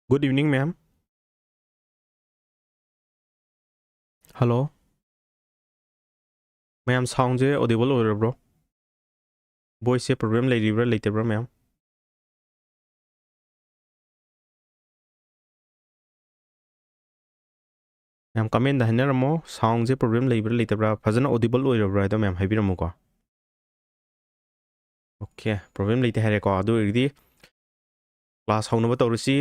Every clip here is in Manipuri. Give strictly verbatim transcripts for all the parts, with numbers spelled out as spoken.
Good evening, ma'am. Hello. ꯃꯌꯥꯝ, soundꯁꯦ audible ꯑꯣꯏꯔꯕ꯭ꯔꯣ? Voiceꯁꯦ problem ꯂꯩꯔꯤꯕ꯭ꯔꯥ ꯂꯩꯇꯕ꯭ꯔꯥ, ꯃꯌꯥꯝ? ꯃꯌꯥꯝ, commentꯗ ꯍꯥꯏꯅꯔꯝꯃꯣ, soundꯁꯦ problem ꯂꯩꯕ꯭ꯔꯥ ꯂꯩꯇꯕ꯭ꯔꯥ, ꯐꯖꯅ audible ꯑꯣꯏꯔꯕ꯭ꯔꯥ ꯍꯥꯏꯗꯣ ꯃꯌꯥꯝ ꯍꯥꯏꯕꯤꯔꯝꯃꯨꯀꯣ꯫ Okay, problem ꯂꯩꯇꯦ ꯍꯥꯏꯔꯦꯀꯣ꯫ ꯑꯗꯨ ꯑꯣꯏꯔꯒꯗꯤ class ꯍꯧꯅꯕ ꯇꯧꯔꯁꯤ꯫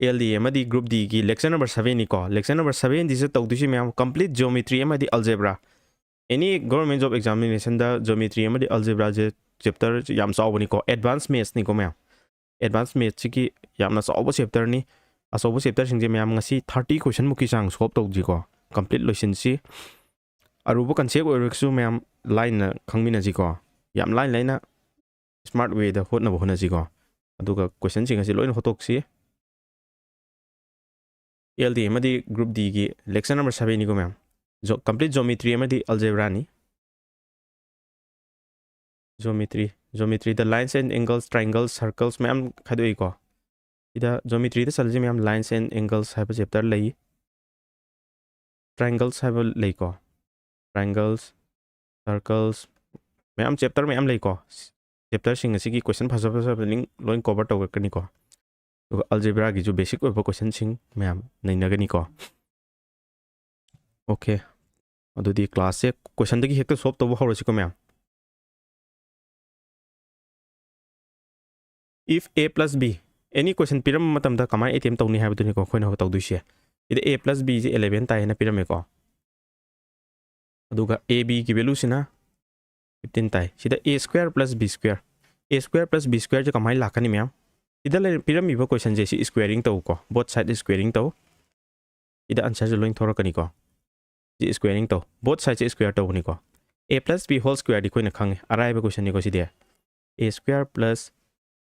L D A ꯑꯃꯗꯤ Group Dꯒꯤ lecture number sevenꯅꯤꯀꯣ꯫ Lecture number sevenꯗꯤꯁꯦ ꯇꯧꯗꯣꯏꯁꯤ ꯃꯌꯥꯝ, complete geometry ꯑꯃꯗꯤ algebra꯫ Any government job examinationꯗ geometry ꯑꯃꯗꯤ algebraꯁꯦ chapter ꯌꯥꯝ ꯆꯥꯎꯕꯅꯤꯀꯣ, advanced mathsꯅꯤꯀꯣ ꯃꯌꯥꯝ꯫ Advanced mathsꯁꯤꯒꯤ ꯌꯥꯝꯅ ꯆꯥꯎꯕ chapterꯅꯤ꯫ ꯑꯆꯧꯕ chapterꯁꯤꯡꯁꯦ ꯃꯌꯥꯝ ꯉꯁꯤ thirty question ꯃꯨꯛꯀꯤ ꯆꯥꯡ solve ꯇꯧꯁꯤꯀꯣ, complete ꯂꯣꯏꯁꯤꯟꯁꯤ꯫ ꯑꯔꯨꯕ concept ꯑꯣꯏꯔꯒꯁꯨ ꯃꯌꯥꯝ ꯂꯥꯏꯅ ꯈꯪꯃꯤꯟꯅꯁꯤꯀꯣ, ꯌꯥꯝ ꯂꯥꯏꯅ ꯂꯥꯏꯅ smart wayꯗ ꯍꯣꯠꯅꯕ ꯍꯣꯠꯅꯁꯤꯀꯣ꯫ ꯑꯗꯨꯒ questionꯁꯤꯡ ꯑꯁꯤ ꯂꯣꯏꯅ ꯍꯣꯠꯇꯣꯛꯁꯤ꯫ L D ꯑꯃꯗꯤ Group Dꯒꯤ lecture number sevenꯅꯤꯀꯣ ꯃꯌꯥꯝ꯫ Jo-, complete geometry ꯑꯃꯗꯤ algebraꯅꯤ꯫ Geometry, geometryꯗ lines and angles, triangles, circles ꯃꯌꯥꯝ ꯈꯥꯏꯗꯣꯛꯏꯀꯣ꯫ ꯁꯤꯗ geometryꯗ ꯆꯜꯂꯤꯁꯦ ꯃꯌꯥꯝ lines and angles ꯍꯥꯏꯕ chapter ꯂꯩ, triangles ꯍꯥꯏꯕ ꯂꯩꯀꯣ, triangles, circles, ꯃꯌꯥꯝ chapter ꯃꯌꯥꯝ ꯂꯩꯀꯣ꯫ Chapterꯁꯤꯡ ꯑꯁꯤꯒꯤ question ꯐꯖ ꯐꯖꯕ ꯂꯤꯡ ꯂꯣꯏ cover ꯇꯧꯔꯛꯀꯅꯤꯀꯣ꯫ ꯑꯗꯨꯒ algebraꯒꯤꯁꯨ basic ꯑꯣꯏꯕ questionꯁꯤꯡ ꯃꯌꯥꯝ ꯅꯩꯅꯒꯅꯤꯀꯣ꯫ Okay, ꯑꯗꯨꯗꯤ classꯁꯦ questionꯗꯒꯤ ꯍꯦꯛꯇ solve ꯇꯧꯕ ꯍꯧꯔꯁꯤꯀꯣ ꯃꯌꯥꯝ꯫ If A plus B, any question ꯄꯤꯔꯝꯕ ꯃꯇꯝꯗ ꯀꯃꯥꯏꯅ attempt ꯇꯧꯅꯤ ꯍꯥꯏꯕꯗꯨꯅꯤꯀꯣ ꯑꯩꯈꯣꯏꯅ ꯍꯧꯖꯤꯛ ꯇꯧꯗꯣꯏꯁꯦ꯫ ꯁꯤꯗ A plus Bꯁꯦ eleven ꯇꯥꯏ ꯍꯥꯏꯅ ꯄꯤꯔꯝꯃꯦꯀꯣ꯫ ꯑꯗꯨꯒ A Bꯒꯤ valueꯁꯤꯅ fifteen ꯇꯥꯏ꯫ ꯁꯤꯗ A square plus B square, A square plus B squareꯁꯦ ꯀꯃꯥꯏꯅ ꯂꯥꯛꯀꯅꯤ ꯃꯌꯥꯝ? ꯁꯤꯗ ꯂꯩꯔ-, ꯄꯤꯔꯝꯃꯤꯕ questionꯁꯦ ꯁꯤ squaring ꯇꯧꯀꯣ, both side squaring ꯇꯧ꯫ ꯁꯤꯗ answerꯁꯦ ꯂꯣꯏ ꯊꯣꯔꯛꯀꯅꯤꯀꯣ꯫ ꯁꯤ squaring ꯇꯧ, both sideꯁꯦ square ꯇꯧꯕꯅꯤꯀꯣ꯫ A plus B whole squareꯗꯤ ꯑꯩꯈꯣꯏꯅ ꯈꯪꯉꯦ, ꯑꯔꯥꯏꯕ questionꯅꯤꯀꯣ ꯁꯤꯗꯤ꯫ A square plus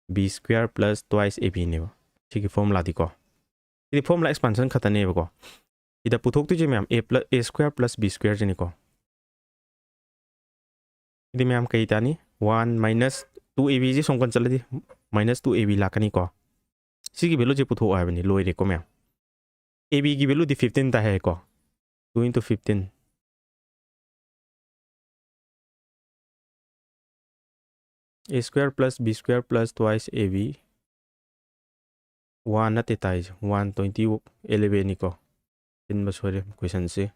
B square plus twice A Bꯅꯦꯕ ꯁꯤꯒꯤ formulaꯗꯤꯀꯣ꯫ ꯁꯤꯗꯤ formula expansion ꯈꯛꯇꯅꯦꯕꯀꯣ꯫ ꯁꯤꯗ ꯄꯨꯊꯣꯛꯇꯣꯏꯁꯦ ꯃꯌꯥꯝ A plus, A square plus B squareꯁꯤꯅꯤꯀꯣ꯫ ꯁꯤꯗꯤ ꯃꯌꯥꯝ ꯀꯩ ꯇꯥꯅꯤ? One minus two A Bꯁꯦ ꯁꯣꯝ ꯀꯟ ꯆꯠꯂꯗꯤ minus two A B ꯂꯥꯛꯀꯅꯤꯀꯣ꯫ ꯁꯤꯒꯤ value ꯁꯦ ꯄꯨꯊꯣꯛꯑꯣ ꯍꯥꯏꯕꯅꯤ꯫ ꯂꯣꯏꯔꯦꯀꯣ ꯃꯌꯥꯝ꯫ A B ꯒꯤ value ꯗꯤ fifteen ꯇꯥꯏ ꯍꯥꯏꯀꯣ꯫ Two into fifteen, A square plus B square plus twice A B, one ꯅꯠꯇꯦ ꯇꯥꯏꯁꯦ, one twenty eleven ꯅꯤꯀꯣ꯫ ꯁꯤꯟꯕ ꯁꯣꯏꯔꯦ question ꯁꯦ꯫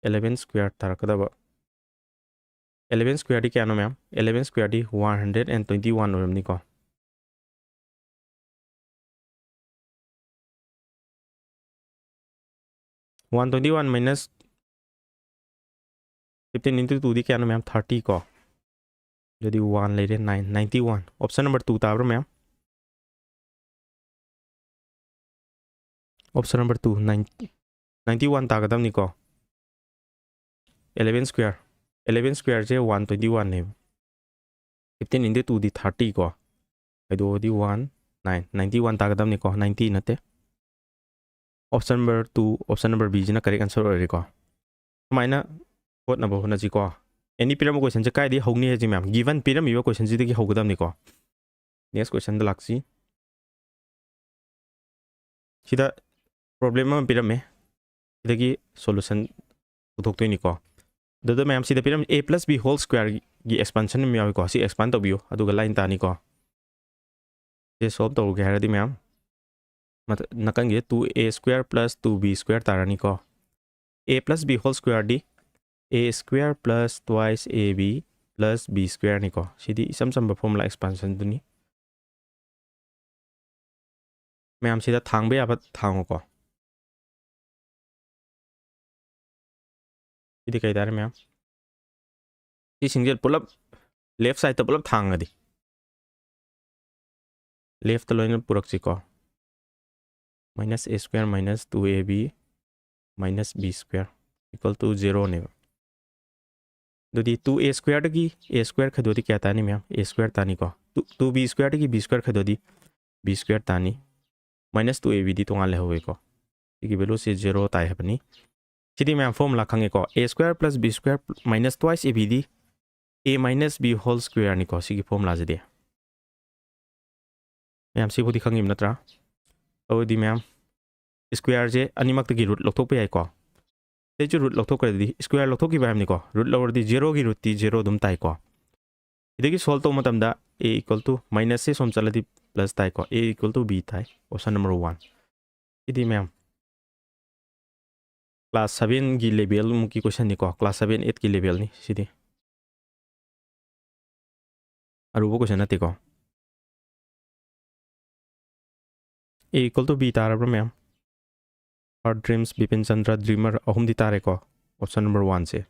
Eleven square ꯇꯥꯔꯛꯀꯗꯕ꯫ Eleven square ꯗꯤ ꯀꯌꯥꯅꯣ ꯃꯌꯥꯝ? Eleven square D one hundred and twenty one ꯑꯣꯏꯔꯝꯅꯤꯀꯣ꯫ One twenty one minus fifteen into two ꯗꯤ ꯀꯌꯥꯅꯣ ꯃꯌꯥꯝ? Thirty ꯀꯣ꯫ ꯑꯗꯨꯗꯤ one ꯂꯩꯔꯦ, nine, ninety one꯫ Option number two ꯇꯥꯕ꯭ꯔꯥ ꯃꯌꯥꯝ? Option number two, ninety, ninety one ꯇꯥꯒꯗꯕꯅꯤꯀꯣ꯫ Eleven square, eleven square ꯁꯦ one twenty one ꯅꯦꯕ꯫ Fifteen into two ꯗꯤ thirty ꯀꯣ꯫ ꯈꯥꯏꯗꯣꯛꯑꯗꯤ one, nine, ninety one ꯇꯥꯒꯗꯕꯅꯤꯀꯣ, ninety ꯅꯠꯇꯦ꯫ Option number two, option number B ꯁꯤꯅ correct answer ꯑꯣꯏꯔꯦꯀꯣ꯫ ꯁꯨꯃꯥꯏꯅ ꯍꯣꯠꯅꯕ ꯍꯣꯠꯅꯁꯤꯀꯣ꯫ Any ꯄꯤꯔꯝꯕ question ꯁꯦ ꯀꯥꯏꯗꯒꯤ ꯍꯧꯅꯤ ꯍꯥꯏꯁꯦ ꯃꯌꯥꯝ? Given ꯄꯤꯔꯝꯃꯤꯕ question ꯁꯤꯗꯒꯤ ꯍꯧꯒꯗꯕꯅꯤꯀꯣ꯫ Next question ꯗ ꯂꯥꯛꯁꯤ꯫ ꯁꯤꯗ problem ꯑꯃ ꯄꯤꯔꯝꯃꯦ꯫ ꯁꯤꯗꯒꯤ solution ꯄꯨꯊꯣꯛꯇꯣꯏꯅꯤꯀꯣ꯫ ꯑꯗꯨꯗ ꯃꯌꯥꯝ ꯁꯤꯗ ꯄꯤꯔꯝꯃꯤ A plus B whole square ꯒꯤ expansion ꯑꯃ ꯌꯥꯎꯏꯀꯣ꯫ ꯁꯤ expand ꯇꯧꯕꯤꯌꯨ, ꯑꯗꯨꯒ line ꯇꯥꯅꯤꯀꯣ꯫ ꯁꯤ solve ꯇꯧꯔꯒꯦ ꯍꯥꯏꯔꯗꯤ ꯃꯌꯥꯝ, ꯃꯊ-, ꯅꯥꯀꯟꯒꯤ two A square plus two B square ꯇꯥꯔꯅꯤꯀꯣ꯫ A plus B whole square D A square plus twice A B plus B square ꯅꯤꯀꯣ꯫ ꯁꯤꯗꯤ ꯏꯆꯝ ꯆꯝꯕ formula expansion ꯗꯨꯅꯤ꯫ ꯃꯌꯥꯝ ꯁꯤꯗ ꯊꯥꯡꯕ ꯌꯥꯕ ꯊꯥꯡꯉꯨꯀꯣ꯫ ꯁꯤꯗꯤ ꯀꯩ ꯇꯥꯔꯦ ꯃꯌꯥꯝ? ꯁꯤꯁꯤꯡꯁꯦ ꯄꯨꯂꯞ left side ꯇ ꯄꯨꯂꯞ ꯊꯥꯡꯉꯗꯤ, left ꯇ ꯂꯣꯏꯅ ꯄꯨꯔꯛꯁꯤꯀꯣ꯫ Minus A square minus two A B minus B square equal to zero ꯅꯦꯕ꯫ ꯑꯗꯨꯗꯤ two A square ꯗꯒꯤ A square ꯈꯥꯏꯗꯣꯛꯑꯗꯤ ꯀꯌꯥ ꯇꯥꯅꯤ ꯃꯌꯥꯝ? A square ꯇꯥꯅꯤꯀꯣ꯫ Two, two B square ꯗꯒꯤ B square ꯈꯥꯏꯗꯣꯛꯑꯗꯤ B square ꯇꯥꯅꯤ꯫ Minus two A B ꯗꯤ ꯇꯣꯉꯥꯟ ꯂꯩꯍꯧꯋꯦꯀꯣ꯫ ꯁꯤꯒꯤ value ꯁꯤ zero ꯇꯥꯏ ꯍꯥꯏꯕꯅꯤ꯫ ꯁꯤꯗꯤ ꯃꯌꯥꯝ formula ꯈꯪꯉꯦꯀꯣ꯫ A square plus B square minus twice A B D A minus B whole square ꯅꯤꯀꯣ ꯁꯤꯒꯤ formula ꯁꯤꯗꯤ꯫ ꯃꯌꯥꯝ ꯁꯤꯕꯨꯗꯤ ꯈꯪꯉꯤꯕ ꯅꯠꯇ꯭ꯔꯥ? ꯑꯗꯨꯗꯤ ꯃꯌꯥꯝ, squareꯁꯦ ꯑꯅꯤꯃꯛꯇꯒꯤ root ꯂꯧꯊꯣꯛꯄ ꯌꯥꯏꯀꯣ꯫ ꯁꯤꯗꯩꯁꯨ root ꯂꯧꯊꯣꯛꯈ꯭ꯔꯗꯤ, square ꯂꯧꯊꯣꯛꯈꯤꯕ ꯍꯥꯏꯕꯅꯤꯀꯣ꯫ Root ꯂꯧꯔꯗꯤ zeroꯒꯤ rootꯇꯤ zero ꯑꯗꯨꯝ ꯇꯥꯏꯀꯣ꯫ ꯁꯤꯗꯒꯤ solve ꯇꯧꯕ ꯃꯇꯝꯗ a equal to, minusꯁꯦ ꯁꯣꯝ ꯆꯠꯂꯗꯤ plus ꯇꯥꯏꯀꯣ꯫ A equal to b ꯇꯥꯏ, option number one꯫ ꯁꯤꯗꯤ ꯃꯌꯥꯝ class sevenꯒꯤ levelꯃꯨꯛꯀꯤ questionꯅꯤꯀꯣ, class seven eightꯀꯤ levelꯅꯤ ꯁꯤꯗꯤ꯫ ꯑꯔꯨꯕ question ꯅꯠꯇꯦꯀꯣ꯫ A equal to b ꯇꯥꯔꯕ꯭ꯔꯥ ꯃꯌꯥꯝ? Her dreams, Bipin Chandra, dreamer ꯑꯍꯨꯝꯗꯤ ꯇꯥꯔꯦꯀꯣ, option number oneꯁꯦ꯫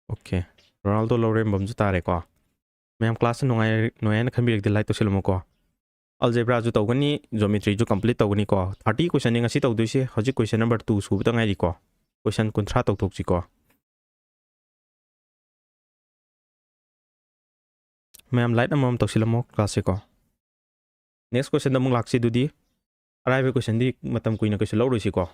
Okay, ꯔꯣꯅꯥꯜꯗꯣ ꯂꯧꯔꯦꯝꯕꯝꯁꯨ ꯇꯥꯔꯦꯀꯣ꯫ ꯃꯌꯥꯝ classꯁꯦ ꯅꯨꯡꯉꯥꯏ-, ꯅꯨꯡꯉꯥꯏꯅ ꯈꯟꯕꯤꯔꯒꯗꯤ like ꯇꯧꯁꯤꯜꯂꯝꯃꯨꯀꯣ꯫ Algebraꯁꯨ ꯇꯧꯒꯅꯤ, geometryꯁꯨ complete ꯇꯧꯒꯅꯤꯀꯣ꯫ Thirty questionꯅꯤ ꯉꯁꯤ ꯇꯧꯗꯣꯏꯁꯦ, ꯍꯧꯖꯤꯛ question number two ꯁꯨꯕꯗ ꯉꯥꯏꯔꯤꯀꯣ꯫ Question ꯀꯨꯟꯊ꯭ꯔꯥ ꯇꯧꯊꯣꯛꯁꯤꯀꯣ꯫ ꯃꯌꯥꯝ like ꯑꯃꯃꯝ ꯇꯧꯁꯤꯜꯂꯝꯃꯣ classꯁꯦꯀꯣ꯫ Next questionꯗ ꯑꯃꯨꯛ ꯂꯥꯛꯁꯤ ꯑꯗꯨꯗꯤ꯫ ꯑꯔꯥꯏꯕ questionꯗꯤ ꯃꯇꯝ ꯀꯨꯏꯅ ꯀꯩꯁꯨ ꯂꯧꯔꯣꯏꯁꯤꯀꯣ꯫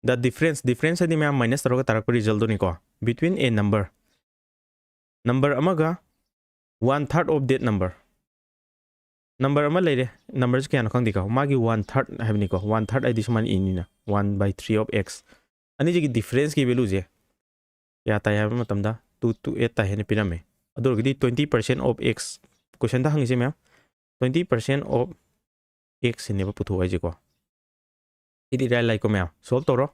The difference, difference ꯍꯥꯏꯗꯤ ꯃꯌꯥꯝ minus ꯇꯧꯔꯒ ꯇꯥꯔꯛꯄ resultꯗꯨꯅꯤꯀꯣ꯫ Between a number, number ꯑꯃꯒ one third of that number, number ꯑꯃ ꯂꯩꯔꯦ, numberꯁꯦ ꯀꯌꯥꯅꯣ ꯈꯪꯗꯦꯀꯣ, ꯃꯥꯒꯤ one third ꯍꯥꯏꯕꯅꯤꯀꯣ, one third ꯍꯥꯏꯗꯤ ꯁꯨꯃꯥꯏꯅ ꯏꯅꯤꯅ, one by three of x, ꯑꯅꯤꯁꯤꯒꯤ differenceꯀꯤ valueꯁꯦ ꯀꯌꯥ ꯇꯥꯏ ꯍꯥꯏꯕ ꯃꯇꯝꯗ two two eight ꯇꯥꯏ ꯍꯥꯏꯅ ꯄꯤꯔꯝꯃꯦ꯫ ꯑꯗꯨ ꯑꯣꯏꯔꯒꯗꯤ twenty percent of x, questionꯗ ꯍꯪꯉꯤꯁꯦ ꯃꯌꯥꯝ, twenty percent of x ꯁꯤꯅꯦꯕ ꯄꯨꯊꯣꯛ ꯍꯥꯏꯁꯦꯀꯣ꯫ ꯁꯤꯗꯤ ꯏꯔꯥꯏ ꯂꯥꯏꯀꯣ ꯃꯌꯥꯝ, solve ꯇꯧꯔꯣ꯫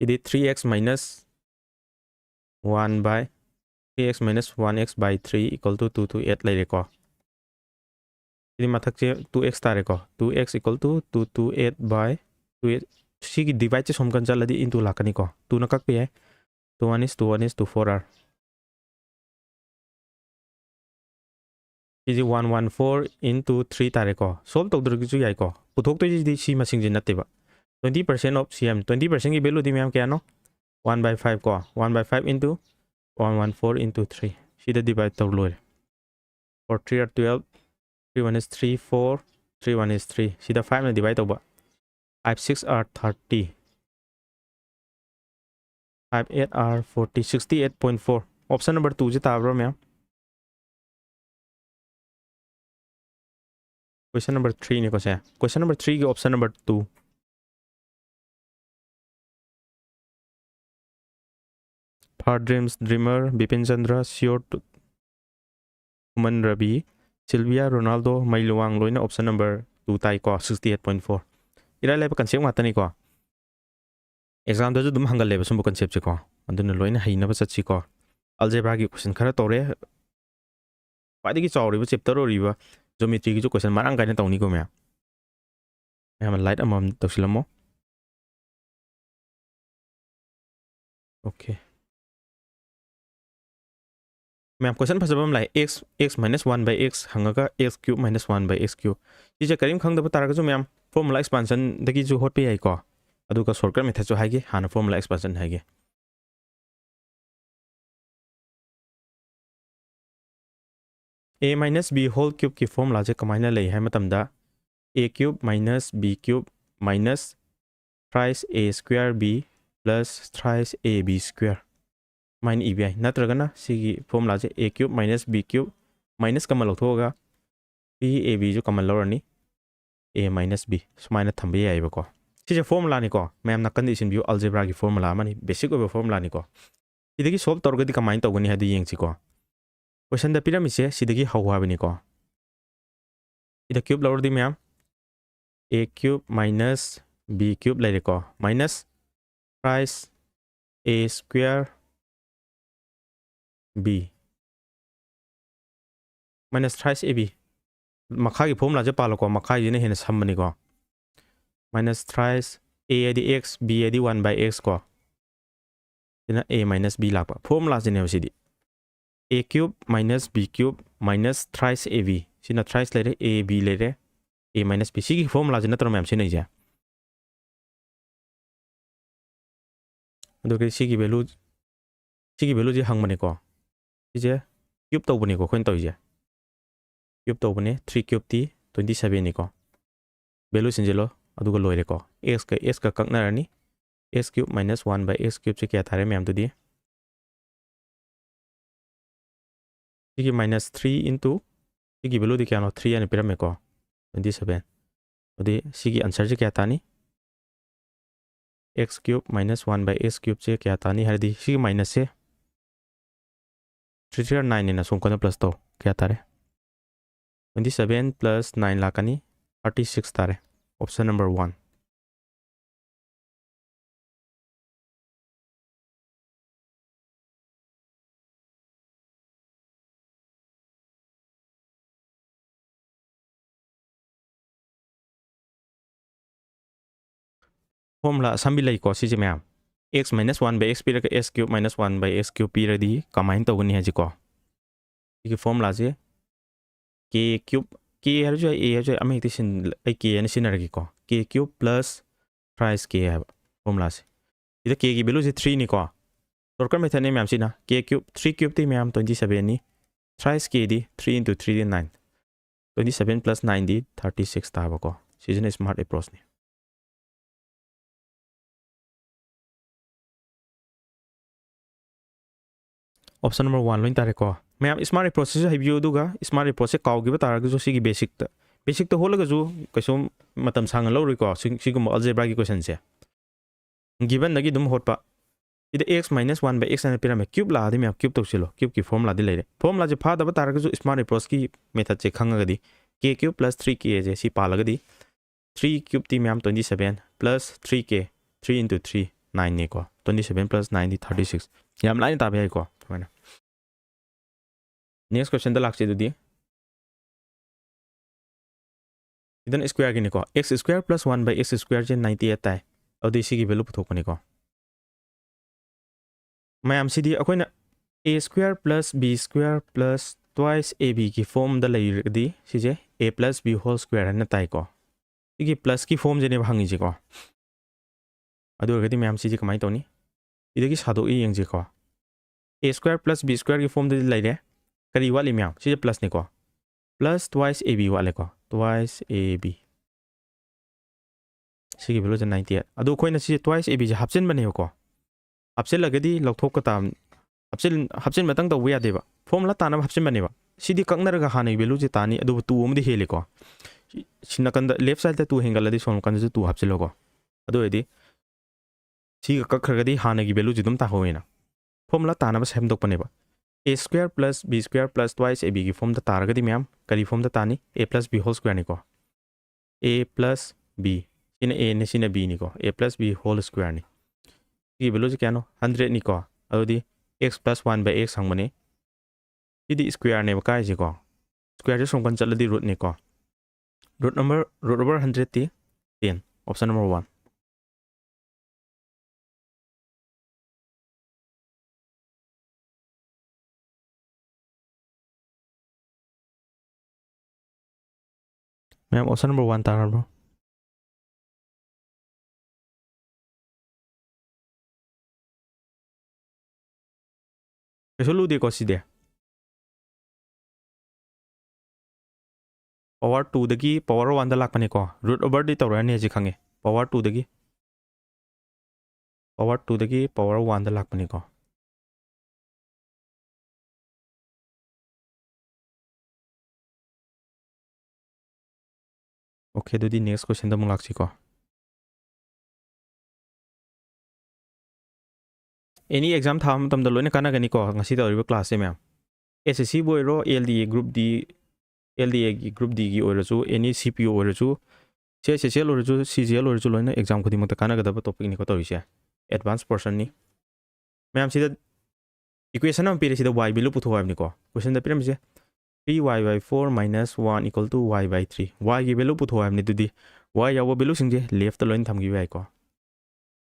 ꯁꯤꯗꯤ three x minus one by, three x minus one x by three equal to two two eight ꯂꯩꯔꯦꯀꯣ꯫ ꯁꯤꯗꯤ ꯃꯊꯛꯁꯦ two x ꯇꯥꯔꯦꯀꯣ꯫ Two x equal to two two eight by two eight꯫ ꯁꯤꯒꯤ divideꯁꯦ ꯁꯣꯝ ꯀꯟ ꯆꯠꯂꯗꯤ into ꯂꯥꯛꯀꯅꯤꯀꯣ꯫ Twoꯅ ꯀꯛꯄ ꯌꯥꯏ꯫ Two one is two one is two four are꯫ ꯁꯤꯁꯦ one one four into three ꯇꯥꯔꯦꯀꯣ꯫ Solve ꯇꯧꯗ꯭ꯔꯒꯁꯨ ꯌꯥꯏꯀꯣ꯫ ꯄꯨꯊꯣꯛꯇꯣꯏꯁꯤꯗꯤ ꯁꯤ ꯃꯁꯤꯡꯁꯦ ꯅꯠꯇꯦꯕ꯫ Twenty percent of C M, twenty percentꯀꯤ valueꯗꯤ ꯃꯌꯥꯝ ꯀꯌꯥꯅꯣ? One by five ꯀꯣ, one by five into one one four into three꯫ ꯁꯤꯗ divide ꯇꯧꯔ ꯂꯣꯏꯔꯦ꯫ Four three are twelve, three one is three, four, three one is three꯫ ꯁꯤꯗ fiveꯅ divide ꯇꯧꯕ꯫ Five six are thirty꯫ Five eight are forty, sixty eight point four. Option number two ꯁꯦ ꯇꯥꯕ꯭ꯔꯣ, ꯃꯌꯥꯝ? Question number three ꯅꯤꯀꯣ ꯁꯦ꯫ Question number three ꯒꯤ option number two. Far Dreams Dreamer, Bipin Chandra, Sure to, Uman Rabi, Sylvia, Ronaldo, Mei Luwang ꯂꯣꯏꯅ option number two ꯇꯥꯏꯀꯣ, sixty eight point four꯫ ꯏꯔꯥꯏ ꯂꯥꯏꯕ concept ꯉꯥꯛꯇꯅꯤꯀꯣ꯫ Exam ꯗꯁꯨ ꯑꯗꯨꯝ ꯍꯪꯒꯜꯂꯦꯕ ꯁꯨꯝꯕ concept ꯁꯦꯀꯣ꯫ ꯑꯗꯨꯅ ꯂꯣꯏꯅ ꯍꯩꯅꯕ ꯆꯠꯁꯤꯀꯣ꯫ Algebra ꯒꯤ question ꯈꯔ ꯇꯧꯔꯦ꯫ ꯈ꯭ꯋꯥꯏꯗꯒꯤ ꯆꯥꯎꯔꯤꯕ chapter ꯑꯣꯏꯔꯤꯕ Geometry ꯒꯤꯁꯨ question ꯃꯔꯥꯡ ꯀꯥꯏꯅ ꯇꯧꯅꯤꯀꯣ ꯃꯌꯥꯝ꯫ ꯃꯌꯥꯝ like ꯑꯃꯃꯝ ꯇꯧꯁꯤꯜꯂꯝꯃꯣ꯫ Okay꯫ ꯃꯌꯥꯝ, question ꯐꯖꯕ ꯑꯃ ꯂꯥꯛꯑꯦ꯫ X, x minus one by x ꯍꯪꯉꯒ x cube minus one by x cube꯫ ꯁꯤꯁꯦ ꯀꯔꯤꯝ ꯈꯪꯗꯕ ꯇꯥꯔꯒꯁꯨ ꯃꯌꯥꯝ, formula expansion ꯗꯒꯤꯁꯨ ꯍꯣꯠꯄ ꯌꯥꯏꯀꯣ꯫ ꯑꯗꯨꯒ shortcut method ꯁꯨ ꯍꯥꯏꯒꯦ, ꯍꯥꯟꯅ formula expansion ꯍꯥꯏꯒꯦ꯫ A minus b whole cube ꯀꯤ formula ꯁꯦ ꯀꯃꯥꯏꯅ ꯂꯩ ꯍꯥꯏ ꯃꯇꯝꯗ, a cube minus b cube minus thrice a square b plus thrice a b square꯫ ꯁꯨꯃꯥꯏꯅ ꯏꯕ ꯌꯥꯏ꯫ ꯅꯠꯇ꯭ꯔꯒꯅ ꯁꯤꯒꯤ formula say a cube minus b cube minus common ꯂꯧꯊꯣꯛꯑꯒ, ꯁꯤꯒꯤ a b ꯁꯨ common ꯂꯧꯔꯅꯤ, a minus b ꯁꯨꯃꯥꯏꯅ ꯊꯝꯕ ꯌꯥꯏꯑꯕꯀꯣ꯫ ꯁꯤꯁꯦ formula ꯅꯤꯀꯣ, ꯃꯌꯥꯝ ꯅꯥꯀꯟꯗ ꯏꯁꯤꯟꯕꯤꯌꯨ, algebra ꯒꯤ formula ꯑꯃꯅꯤ, basic ꯑꯣꯏꯕ formula ꯅꯤꯀꯣ꯫ ꯁꯤꯗꯒꯤ solve ꯇꯧꯔꯒꯗꯤ ꯀꯃꯥꯏꯅ ꯇꯧꯒꯅꯤ ꯍꯥꯏꯗꯨ ꯌꯦꯡꯁꯤꯀꯣ꯫ Question ꯗ ꯄꯤꯔꯝꯃꯤꯁꯦ ꯁꯤꯗꯒꯤ ꯍꯧ ꯍꯥꯏꯕꯅꯤꯀꯣ꯫ ꯁꯤꯗ cube ꯂꯧꯔꯗꯤ ꯃꯌꯥꯝ, a cube minus b cube ꯂꯩꯔꯦꯀꯣ, minus thrice a square b minus thrice a b꯫ ꯃꯈꯥꯒꯤ formula ꯁꯦ ꯄꯥꯜꯂꯣꯀꯣ, ꯃꯈꯥꯒꯤꯁꯤꯅ ꯍꯦꯟꯅ ꯁꯝꯕꯅꯤꯀꯣ꯫ Minus thrice, a ꯍꯥꯏꯗꯤ x, b ꯍꯥꯏꯗꯤ one by x ꯀꯣ꯫ ꯁꯤꯅ a minus b ꯂꯥꯛꯄ꯫ Formula ꯁꯤꯅꯦꯕ ꯁꯤꯗꯤ꯫ A cube minus b cube minus thrice a b꯫ ꯁꯤꯅ thrice ꯂꯩꯔꯦ, a b ꯂꯩꯔꯦ, a minus b꯫ ꯁꯤꯒꯤ formula ꯁꯤ ꯅꯠꯇ꯭ꯔꯣ ꯃꯌꯥꯝ ꯁꯤꯖꯤꯟꯅꯩꯁꯦ? ꯑꯗꯨꯒ ꯁꯤꯒꯤ value, ꯁꯤꯒꯤ value ꯁꯤ ꯍꯪꯕꯅꯤꯀꯣ꯫ ꯁꯤꯁꯦ cube ꯇꯧꯕꯅꯤꯀꯣ ꯑꯩꯈꯣꯏꯅ ꯇꯧꯔꯤꯁꯦ꯫ Cube ꯇꯧꯕꯅꯦ, three cube T twenty seven ꯅꯤꯀꯣ꯫ Value ꯁꯤꯟꯖꯤꯜꯂꯣ, ꯑꯗꯨꯒ ꯂꯣꯏꯔꯦꯀꯣ꯫ X ꯀ x ꯀ ꯀꯛꯅꯔꯅꯤ꯫ x cube minus one by x cube ꯁꯦ ꯀꯌꯥ ꯇꯥꯔꯦ ꯃꯌꯥꯝꯗꯨꯗꯤ? ꯁꯤꯒꯤ minus three into ꯁꯤꯒꯤ value ꯗꯤ ꯀꯌꯥꯅꯣ? Three ꯍꯥꯏꯅ ꯄꯤꯔꯝꯃꯦꯀꯣ꯫ Twenty seven꯫ ꯑꯗꯨꯗꯤ ꯁꯤꯒꯤ answer ꯁꯦ ꯀꯌꯥ ꯇꯥꯅꯤ? X cube minus one by x cube ꯁꯦ ꯀꯌꯥ ꯇꯥꯅꯤ ꯍꯥꯏꯔꯗꯤ ꯁꯤꯒꯤ minus say three three are nine ꯅꯤꯅ ꯁꯣꯝ ꯀꯟꯅ plus ꯇꯧ꯫ ꯀꯌꯥ ꯇꯥꯔꯦ? Twenty seven plus nine ꯂꯥꯛꯀꯅꯤ꯫ Thirty six ꯇꯥꯔꯦ꯫ Option number one꯫ Formula ꯑꯁꯝꯕꯤ ꯂꯩꯀꯣ ꯁꯤꯁꯦ ꯃꯌꯥꯝ꯫ X minus one by x ꯄꯤꯔꯒ x cube minus one by x cube ꯄꯤꯔꯗꯤ ꯀꯃꯥꯏꯅ ꯇꯧꯒꯅꯤ ꯍꯥꯏꯁꯤꯀꯣ꯫ ꯁꯤꯒꯤ formula ꯁꯦ K cube, K ꯍꯥꯏꯔꯁꯨ ꯌꯥꯏ, A ꯍꯥꯏꯔꯁꯨ ꯌꯥꯏ, ꯑꯃ ꯍꯦꯛꯇ ꯁꯤꯟ-, ꯑꯩ K ꯍꯥꯏꯅ ꯁꯤꯖꯤꯟꯅꯔꯒꯦꯀꯣ꯫ K cube plus thrice K ꯍꯥꯏꯕ formula ꯁꯦ꯫ ꯁꯤꯗ K ꯒꯤ value ꯁꯦ three ꯅꯤꯀꯣ꯫ Shortcut method ꯅꯦ ꯃꯌꯥꯝꯁꯤꯅ꯫ K cube, three cube T ꯃꯌꯥꯝ twenty seven ꯅꯤ꯫ Thrice K ꯗꯤ three into three ꯗꯤ nine꯫ Twenty seven plus nine ꯗꯤ thirty six ꯇꯥꯕꯀꯣ꯫ ꯁꯤꯁꯤꯅ smart approach ꯅꯤ꯫ Option number one ꯂꯣꯏ ꯇꯥꯔꯦꯀꯣ꯫ ꯃꯌꯥꯝ smart approach ꯁꯤꯁꯨ ꯍꯩꯕꯤꯌꯨ, ꯑꯗꯨꯒ smart approach ꯁꯦ ꯀꯥꯎꯈꯤꯕ ꯇꯥꯔꯒꯁꯨ ꯁꯤꯒꯤ basic ꯇ, basic ꯇ ꯍꯣꯠꯂꯒꯁꯨ ꯀꯩꯁꯨꯝ ꯃꯇꯝ ꯁꯥꯡꯅ ꯂꯧꯔꯣꯏꯀꯣ꯫ ꯁꯤ-, ꯁꯤꯒꯨꯝꯕ algebra ꯒꯤ question ꯁꯦ꯫ Given ꯗꯒꯤ ꯑꯗꯨꯝ ꯍꯣꯠꯄ꯫ ꯁꯤꯗ x minus one by x ꯍꯥꯏꯅ ꯄꯤꯔꯝꯃꯦ꯫ Cube ꯂꯥꯛꯑꯗꯤ ꯃꯌꯥꯝ cube ꯇꯧꯁꯤꯜꯂꯣ꯫ Cube ꯀꯤ formula ꯗꯤ ꯂꯩꯔꯦ꯫ Formula ꯁꯦ ꯐꯥꯗꯕ ꯇꯥꯔꯒꯁꯨ smart approach ꯀꯤ method ꯁꯦ ꯈꯪꯉꯒꯗꯤ K cube plus three K ꯁꯦ ꯁꯤ ꯄꯥꯜꯂꯒꯗꯤ three cube ꯇꯤ ꯃꯌꯥꯝ twenty seven plus three K, three into three, nine ꯅꯤꯀꯣ꯫ Twenty seven plus nine ꯗꯤ thirty six꯫ ꯌꯥꯝ ꯂꯥꯏꯅ ꯇꯥꯕ ꯌꯥꯏꯀꯣ ꯁꯨꯃꯥꯏꯅ꯫ Next question ꯗ ꯂꯥꯛꯁꯤ ꯑꯗꯨꯗꯤ꯫ ꯁꯤꯗꯅ square ꯒꯤꯅꯤꯀꯣ꯫ X square plus one by x square say ninety eight ꯇꯥꯏ꯫ ꯑꯗꯨꯗꯤ ꯁꯤꯒꯤ value ꯄꯨꯊꯣꯛꯄꯅꯤꯀꯣ꯫ ꯃꯌꯥꯝꯁꯤꯗꯤ ꯑꯩꯈꯣꯏꯅ A square plus B square plus twice A B ꯒꯤ form ꯗ ꯂꯩꯔꯒꯗꯤ ꯁꯤꯁꯦ A plus B whole square ꯍꯥꯏꯅ ꯇꯥꯏꯀꯣ꯫ ꯁꯤꯒꯤ plus ꯀꯤ form ꯁꯤꯅꯦꯕ ꯍꯪꯉꯤꯁꯦꯀꯣ꯫ ꯑꯗꯨ ꯑꯣꯏꯔꯒꯗꯤ ꯃꯌꯥꯝ ꯁꯤꯁꯦ ꯀꯃꯥꯏꯅ ꯇꯧꯅꯤ? ꯁꯤꯗꯒꯤ ꯁꯥꯗꯣꯛꯏ ꯌꯦꯡꯁꯤꯀꯣ꯫ A square plus B square ꯒꯤ form ꯗꯗꯤ ꯂꯩꯔꯦ꯫ ꯀꯔꯤ ꯋꯥꯠꯂꯤ ꯃꯌꯥꯝ? ꯁꯤꯁꯦ plus ꯅꯤꯀꯣ꯫ Plus twice A B ꯋꯥꯠꯂꯦꯀꯣ꯫ Twice A B꯫ ꯁꯤꯒꯤ value ꯁꯦ ninety eight꯫ ꯑꯗꯣ ꯑꯩꯈꯣꯏꯅ ꯁꯤꯁꯦ twice A B ꯁꯦ ꯍꯥꯞꯆꯤꯟꯕꯅꯦꯕꯀꯣ꯫ ꯍꯥꯞꯆꯤꯜꯂꯒꯗꯤ ꯂꯧꯊꯣꯛꯀ ꯇꯥꯕꯅꯤ꯫ ꯍꯥꯞꯆꯤꯟ-, ꯍꯥꯞꯆꯤꯟꯕꯇꯪ ꯇꯧꯕ ꯌꯥꯗꯦꯕ꯫ Formula ꯇꯥꯅꯕ ꯍꯥꯞꯆꯤꯟꯕꯅꯦꯕ꯫ ꯁꯤꯗꯤ ꯀꯛꯅꯔꯒ ꯍꯥꯟꯅꯒꯤ value ꯁꯦ ꯇꯥꯅꯤ, ꯑꯗꯨꯕꯨ two ꯑꯃꯗꯤ ꯍꯦꯜꯂꯤꯀꯣ꯫ ꯁꯤ, ꯁꯤ ꯅꯥꯀꯟꯗ left side ꯇ two ꯍꯦꯟꯒꯠꯂꯗꯤ ꯁꯣꯝ ꯅꯥꯀꯟꯗꯁꯨ two ꯍꯥꯞꯆꯤꯜꯂꯣꯀꯣ꯫ ꯑꯗꯨ ꯑꯣꯏꯔꯗꯤ ꯁꯤꯒ ꯀꯛꯈ꯭ꯔꯒꯗꯤ ꯍꯥꯟꯅꯒꯤ value ꯁꯦ ꯑꯗꯨꯝ ꯇꯥꯍꯧꯋꯦꯅ꯫ Formula ꯇꯥꯅꯕ ꯁꯦꯝꯗꯣꯛꯄꯅꯦꯕ꯫ A square plus B square plus twice A B ꯒꯤ form ꯗ ꯇꯥꯔꯒꯗꯤ ꯃꯌꯥꯝ ꯀꯔꯤ form ꯗ ꯇꯥꯅꯤ? A plus B whole square ꯅꯤꯀꯣ꯫ A plus B꯫ ꯁꯤꯅ A ꯅꯤ, ꯁꯤꯅ B ꯅꯤꯀꯣ꯫ A plus B whole square ꯅꯤ꯫ ꯁꯤꯒꯤ value ꯁꯦ ꯀꯌꯥꯅꯣ? Hundred ꯅꯤꯀꯣ꯫ ꯑꯗꯨꯗꯤ x plus one by x ꯍꯪꯕꯅꯤ꯫ CD square ꯅꯦꯕ ꯀꯥꯏꯁꯦꯀꯣ꯫ Square ꯁꯦ ꯁꯣꯝ ꯀꯟ ꯆꯠꯂꯗꯤ root ꯅꯤꯀꯣ꯫ Root number, root over hundred T ten꯫ Option number one꯫ ꯃꯌꯥꯝ, option number one ꯇꯥꯔꯕ꯭ꯔꯣ? ꯀꯩꯁꯨ ꯂꯨꯗꯦꯀꯣ ꯁꯤꯗꯤ꯫ Power two ꯗꯒꯤ power one ꯗ ꯂꯥꯛꯄꯅꯤꯀꯣ꯫ Root over ꯗꯤ ꯇꯧꯔꯛꯑꯅꯤ ꯍꯧꯖꯤꯛ ꯈꯪꯉꯦ꯫ Power two ꯗꯒꯤ, power two ꯗꯒꯤ power one ꯗ ꯂꯥꯛꯄꯅꯤꯀꯣ꯫ Okay, ꯑꯗꯨꯗꯤ next question ꯗ ꯑꯃꯨꯛ ꯂꯥꯛꯁꯤꯀꯣ꯫ Any exam ꯊꯥꯕ ꯃꯇꯝꯗ ꯂꯣꯏꯅ ꯀꯥꯟꯅꯒꯅꯤꯀꯣ ꯉꯁꯤ ꯇꯧꯔꯤꯕ class ꯁꯦ ꯃꯌꯥꯝ꯫ S S C ꯕꯨ ꯑꯣꯏꯔꯣ, L D A group D, L D A ꯒꯤ group D ꯒꯤ ꯑꯣꯏꯔꯁꯨ, any C P O ꯑꯣꯏꯔꯁꯨ, C H S L ꯑꯣꯏꯔꯁꯨ, C G L ꯑꯣꯏꯔꯁꯨ, ꯂꯣꯏꯅ exam ꯈꯨꯗꯤꯡꯃꯛꯇ ꯀꯥꯟꯅꯒꯗꯕ topic ꯅꯤꯀꯣ ꯇꯧꯔꯤꯁꯦ꯫ Advance portion ꯅꯤ꯫ ꯃꯌꯥꯝ, ꯁꯤꯗ equation ꯑꯃ ꯄꯤꯔꯦ, ꯁꯤꯗ y value ꯄꯨꯊꯣꯛꯑꯣ ꯍꯥꯏꯕꯅꯤꯀꯣ꯫ Question the ꯄꯤꯔꯝꯃꯤꯁꯦ three y by four minus one equal to y by three꯫ Y ꯒꯤ value ꯄꯨꯊꯣꯛꯑꯣ ꯍꯥꯏꯕꯅꯤ꯫ ꯑꯗꯨꯗꯤ y ꯌꯥꯎꯕ value ꯁꯤꯡꯁꯦ left ꯇ ꯂꯣꯏꯅ ꯊꯝꯈꯤꯕ ꯌꯥꯏꯀꯣ꯫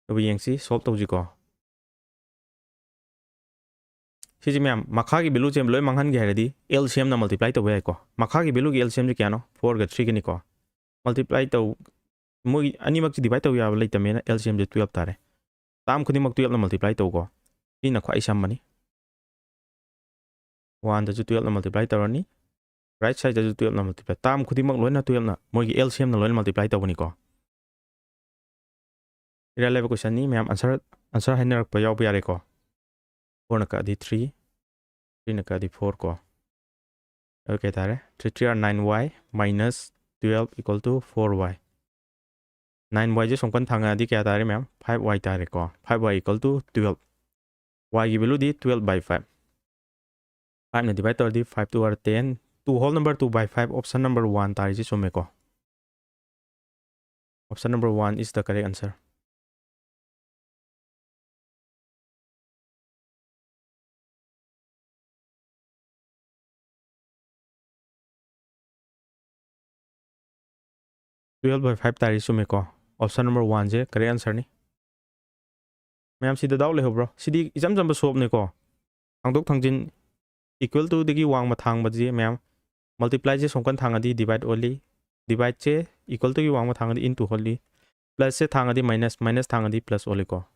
ꯑꯗꯨꯕꯨ ꯌꯦꯡꯁꯤ, solve ꯇꯧꯁꯤꯀꯣ꯫ ꯁꯤꯁꯦ ꯃꯌꯥꯝ, ꯃꯈꯥꯒꯤ value ꯁꯦ ꯂꯣꯏ ꯃꯥꯡꯍꯟꯒꯦ ꯍꯥꯏꯔꯗꯤ L C M ꯅ multiply ꯇꯧꯕ ꯌꯥꯏꯀꯣ꯫ ꯃꯈꯥꯒꯤ value ꯒꯤ L C M ꯁꯦ ꯀꯌꯥꯅꯣ? Four ꯒ three ꯒꯅꯤꯀꯣ꯫ Multiply ꯇꯧ, ꯃꯣꯏ ꯑꯅꯤꯃꯛꯁꯦ divide ꯇꯧ ꯌꯥꯕ ꯂꯩꯇꯕꯅꯤꯅ L C M ꯁꯦ twelve ꯇꯥꯔꯦ꯫ Term ꯈꯨꯗꯤꯡꯃꯛ twelve ꯅ multiply ꯇꯧꯀꯣ꯫ ꯁꯤꯅ ꯈ꯭ꯋꯥꯏ ꯁꯝꯕꯅꯤ꯫ One ꯗꯁꯨ twelve ꯅ multiply ꯇꯧꯔꯅꯤ, right side ꯇꯁꯨ twelve ꯅ multiply, term ꯈꯨꯗꯤꯡꯃꯛ ꯂꯣꯏꯅ twelve ꯅ, ꯃꯣꯏꯒꯤ L C M ꯅ ꯂꯣꯏꯅ multiply ꯇꯧꯕꯅꯤꯀꯣ꯫ ꯏꯔꯥꯏ ꯂꯥꯏꯕ ꯀꯣꯏꯁꯟꯅꯤ ꯃꯌꯥꯝ, ꯑꯟꯁꯔ ꯑꯟꯁꯔ ꯍꯥꯏꯅꯔꯛꯄ ꯌꯥꯎꯕ ꯌꯥꯔꯦꯀꯣ꯫ ꯐꯣꯔꯅ ꯀꯛꯑꯗꯤ ꯊ꯭ꯔꯤ, ꯊ꯭ꯔꯤꯅ ꯀꯛꯑꯗꯤ ꯐꯣꯔ ꯀꯣ꯫ ꯑꯗꯨ ꯀꯩ ꯍꯥꯏꯇꯥꯔꯦ? Three three are nine y minus twelve equal to four y꯫ Nine yꯁꯦ ꯁꯣꯝꯀꯟ ꯊꯥꯡꯉꯛꯑꯗꯤ ꯀꯌꯥ ꯇꯥꯔꯦ ꯃꯌꯥꯝ? Five y ꯇꯥꯔꯦꯀꯣ꯫ Five y equal to twelve꯫ Yꯒꯤ value D twelve by five꯫ Fiveꯅ divide ꯇꯧꯔꯗꯤ five two are ten, two whole number two by five, option number one ꯇꯥꯔꯤꯁꯤ ꯆꯨꯝꯃꯦꯀꯣ꯫ Option number one is the correct answer. Twelve by five ꯇꯥꯔꯤ ꯆꯨꯝꯃꯦꯀꯣ꯫ Option number one ꯁꯦ correct answer ꯅꯤ꯫ ꯃꯌꯥꯝ ꯁꯤꯗ doubt ꯂꯩꯍꯧꯕ꯭ꯔꯣ? ꯁꯤꯗꯤ ꯏꯆꯝ ꯆꯝꯕ ꯁꯣꯞꯅꯦꯀꯣ꯫ ꯊꯥꯡꯗꯣꯛ ꯊꯥꯡꯖꯤꯟ equal to ꯗꯒꯤ ꯋꯥꯡꯃ ꯊꯥꯡꯕꯁꯦ ꯃꯌꯥꯝ, multiply ꯁꯦ ꯁꯣꯝꯀꯟ ꯊꯥꯡꯉꯗꯤ divide ꯑꯣꯜꯂꯤ, divide ꯁꯦ equal to ꯒꯤ ꯋꯥꯡꯃ ꯊꯥꯡꯉꯗꯤ into ꯑꯣꯜꯂꯤ, plus ꯁꯦ ꯊꯥꯡꯉꯗꯤ minus, minus ꯊꯥꯡꯉꯗꯤ plus ꯑꯣꯜꯂꯤꯀꯣ꯫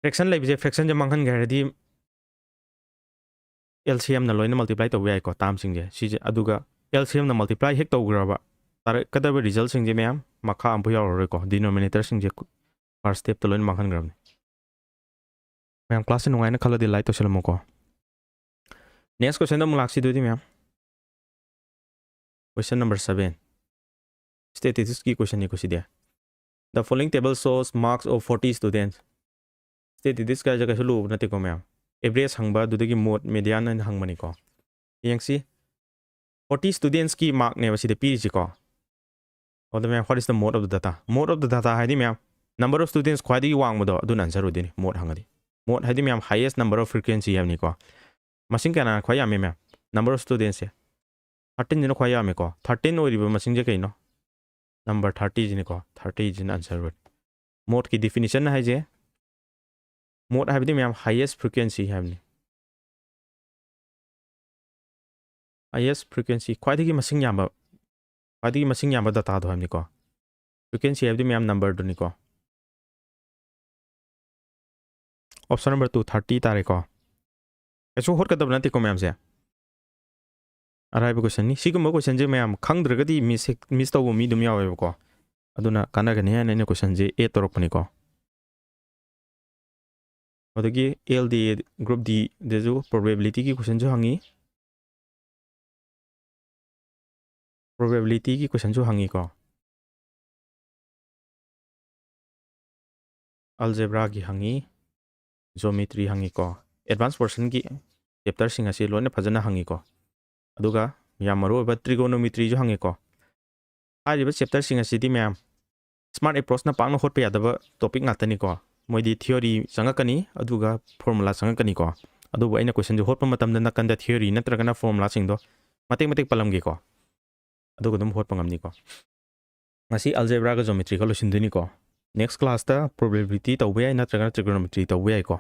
Fraction ꯂꯩꯕꯁꯦ, fraction ꯁꯦ ꯃꯥꯡꯍꯟꯒꯦ ꯍꯥꯏꯔꯗꯤ L C M ꯅ ꯂꯣꯏꯅ multiply ꯇꯧꯕ ꯌꯥꯏꯀꯣ, term ꯁꯤꯡꯁꯦ ꯁꯤꯁꯦ꯫ ꯑꯗꯨꯒ L C M ꯅ multiply ꯍꯦꯛ ꯇꯧꯈ꯭ꯔꯕ, ꯇꯥꯔꯛꯀꯗꯕ result ꯁꯤꯡꯁꯦ ꯃꯌꯥꯝ ꯃꯈꯥ ꯑꯃꯐꯥꯎ ꯌꯥꯎꯔꯔꯣꯏꯀꯣ, denominator ꯁꯤꯡꯁꯦ first step ꯇ ꯂꯣꯏꯅ ꯃꯥꯡꯍꯟꯈ꯭ꯔꯕꯅꯤ꯫ ꯃꯌꯥꯝ class ꯁꯦ ꯅꯨꯡꯉꯥꯏꯅ ꯈꯜꯂꯗꯤ like ꯇꯧꯁꯜꯂꯝꯃꯣꯀꯣ꯫ Next question ꯗ ꯑꯃꯨꯛ ꯂꯥꯛꯁꯤ ꯑꯗꯨꯗꯤ ꯃꯌꯥꯝ꯫ Question number seven. Statistics ꯀꯤ question ꯅꯤꯀꯣ CD. The following table shows marks of forty students. Statistics ꯀꯥꯏꯁꯦ ꯀꯩꯁꯨ ꯂꯨꯕ ꯅꯠꯇꯦꯀꯣ ꯃꯌꯥꯝ꯫ Average ꯍꯪꯕ, ꯑꯗꯨꯗꯒꯤ mode, median ꯍꯥꯏꯅ ꯍꯪꯕꯅꯤꯀꯣ꯫ ꯌꯦꯡꯁꯤ꯫ Forty students ꯀꯤ mark ꯅꯦꯕ ꯁꯤꯗ ꯄꯤꯔꯤꯁꯤꯀꯣ꯫ ꯑꯗꯨ ꯃꯌꯥꯝ, what is the mode of the data? Mode of the data ꯍꯥꯏꯗꯤ ꯃꯌꯥꯝ, number of students ꯈ꯭ꯋꯥꯏꯗꯒꯤ ꯋꯥꯡꯕꯗꯣ ꯑꯗꯨꯅ answer ꯑꯣꯏꯗꯣꯏꯅꯤ mode ꯍꯪꯉꯗꯤ꯫ Mode ꯍꯥꯏꯗꯤ ꯃꯌꯥꯝ highest number of frequency ꯍꯥꯏꯕꯅꯤꯀꯣ꯫ ꯃꯁꯤꯡ ꯀꯌꯥꯅ ꯈ꯭ꯋꯥꯏ ꯌꯥꯝꯃꯤ ꯃꯌꯥꯝ? Number of students say. Thirteen ꯁꯤꯅ ꯈ꯭ꯋꯥꯏ ꯌꯥꯝꯃꯤꯀꯣ꯫ Thirteen ꯑꯣꯏꯔꯤꯕ ꯃꯁꯤꯡꯁꯦ ꯀꯩꯅꯣ? Number thirty ꯁꯤꯅꯤꯀꯣ꯫ Thirty ꯁꯤꯅ answer ꯑꯣꯏ꯫ Mode ꯀꯤ definition ꯍꯥꯏꯁꯦ, mode ꯍꯥꯏꯕꯗꯤ ꯃꯌꯥꯝ highest frequency ꯍꯥꯏꯕꯅꯤ꯫ Highest frequency, ꯈ꯭ꯋꯥꯏꯗꯒꯤ ꯃꯁꯤꯡ ꯌꯥꯝꯕ, ꯈ꯭ꯋꯥꯏꯗꯒꯤ ꯃꯁꯤꯡ ꯌꯥꯝꯕ data ꯗꯣ ꯍꯥꯏꯕꯅꯤꯀꯣ꯫ Frequency ꯍꯥꯏꯕꯗꯤ ꯃꯌꯥꯝ number ꯗꯨꯅꯤꯀꯣ꯫ Option number two, thirty ꯇꯥꯔꯦꯀꯣ꯫ ꯀꯩꯁꯨ ꯍꯣꯠꯀꯗꯕ ꯅꯠꯇꯦꯀꯣ ꯃꯌꯥꯝꯁꯦ꯫ ꯑꯔꯥꯏꯕ questionꯅꯤ꯫ ꯁꯤꯒꯨꯝꯕ questionꯁꯦ ꯃꯌꯥꯝ ꯈꯪꯗ꯭ꯔꯒꯗꯤ miss ꯍꯦꯛ, miss ꯇꯧꯕ ꯃꯤ ꯑꯗꯨꯝ ꯌꯥꯎꯋꯦꯕꯀꯣ꯫ ꯑꯗꯨꯅ ꯀꯥꯟꯅꯒꯅꯤ ꯍꯥꯏꯅ ꯑꯩꯅ questionꯁꯦ add ꯇꯧꯔꯛꯄꯅꯤꯀꯣ꯫ ꯑꯗꯒꯤ L D A group Dꯗꯁꯨ probabilityꯒꯤ questionꯁꯨ ꯍꯪꯉꯤ꯫ Probabilityꯒꯤ questionꯁꯨ ꯍꯪꯉꯤꯀꯣ꯫ Algebraꯒꯤ ꯍꯪꯉꯤ, geometry ꯍꯪꯉꯤꯀꯣ꯫ Advanced portionꯒꯤ chapterꯁꯤꯡ ꯑꯁꯤ ꯂꯣꯏꯅ ꯐꯖꯅ ꯍꯪꯉꯤꯀꯣ꯫ ꯑꯗꯨꯒ ꯌꯥꯝ ꯃꯔꯨ ꯑꯣꯏꯕ trigonometryꯁꯨ ꯍꯪꯉꯤꯀꯣ꯫ ꯍꯥꯏꯔꯤꯕ chapterꯁꯤꯡ ꯑꯁꯤꯗꯤ ꯃꯌꯥꯝ smart approachꯅ ꯄꯥꯛꯅ ꯍꯣꯠꯄ ꯌꯥꯗꯕ topic ꯉꯥꯛꯇꯅꯤꯀꯣ꯫ ꯃꯣꯏꯗꯤ theory ꯆꯪꯉꯛꯀꯅꯤ, ꯑꯗꯨꯒ formula ꯆꯪꯉꯛꯀꯅꯤꯀꯣ꯫ ꯑꯗꯨꯕꯨ ꯑꯩꯅ questionꯁꯦ ꯍꯣꯠꯄ ꯃꯇꯝꯗ ꯅꯥꯀꯟꯗ theory ꯅꯠꯇ꯭ꯔꯒꯅ formulaꯁꯤꯡꯗꯣ ꯃꯇꯦꯛ ꯃꯇꯦꯛ ꯄꯜꯂꯝꯒꯦꯀꯣ꯫ ꯑꯗꯨꯒ ꯑꯗꯨꯝ ꯍꯣꯠꯄ ꯉꯝꯅꯤꯀꯣ꯫ ꯉꯁꯤ algebraꯒ geometryꯒ ꯂꯣꯏꯁꯤꯟꯗꯣꯏꯅꯤꯀꯣ꯫ Next classꯇ probability ꯇꯧꯕ ꯌꯥꯏ, ꯅꯠꯇ꯭ꯔꯒꯅ trigonometry ꯇꯧꯕ ꯌꯥꯏꯀꯣ꯫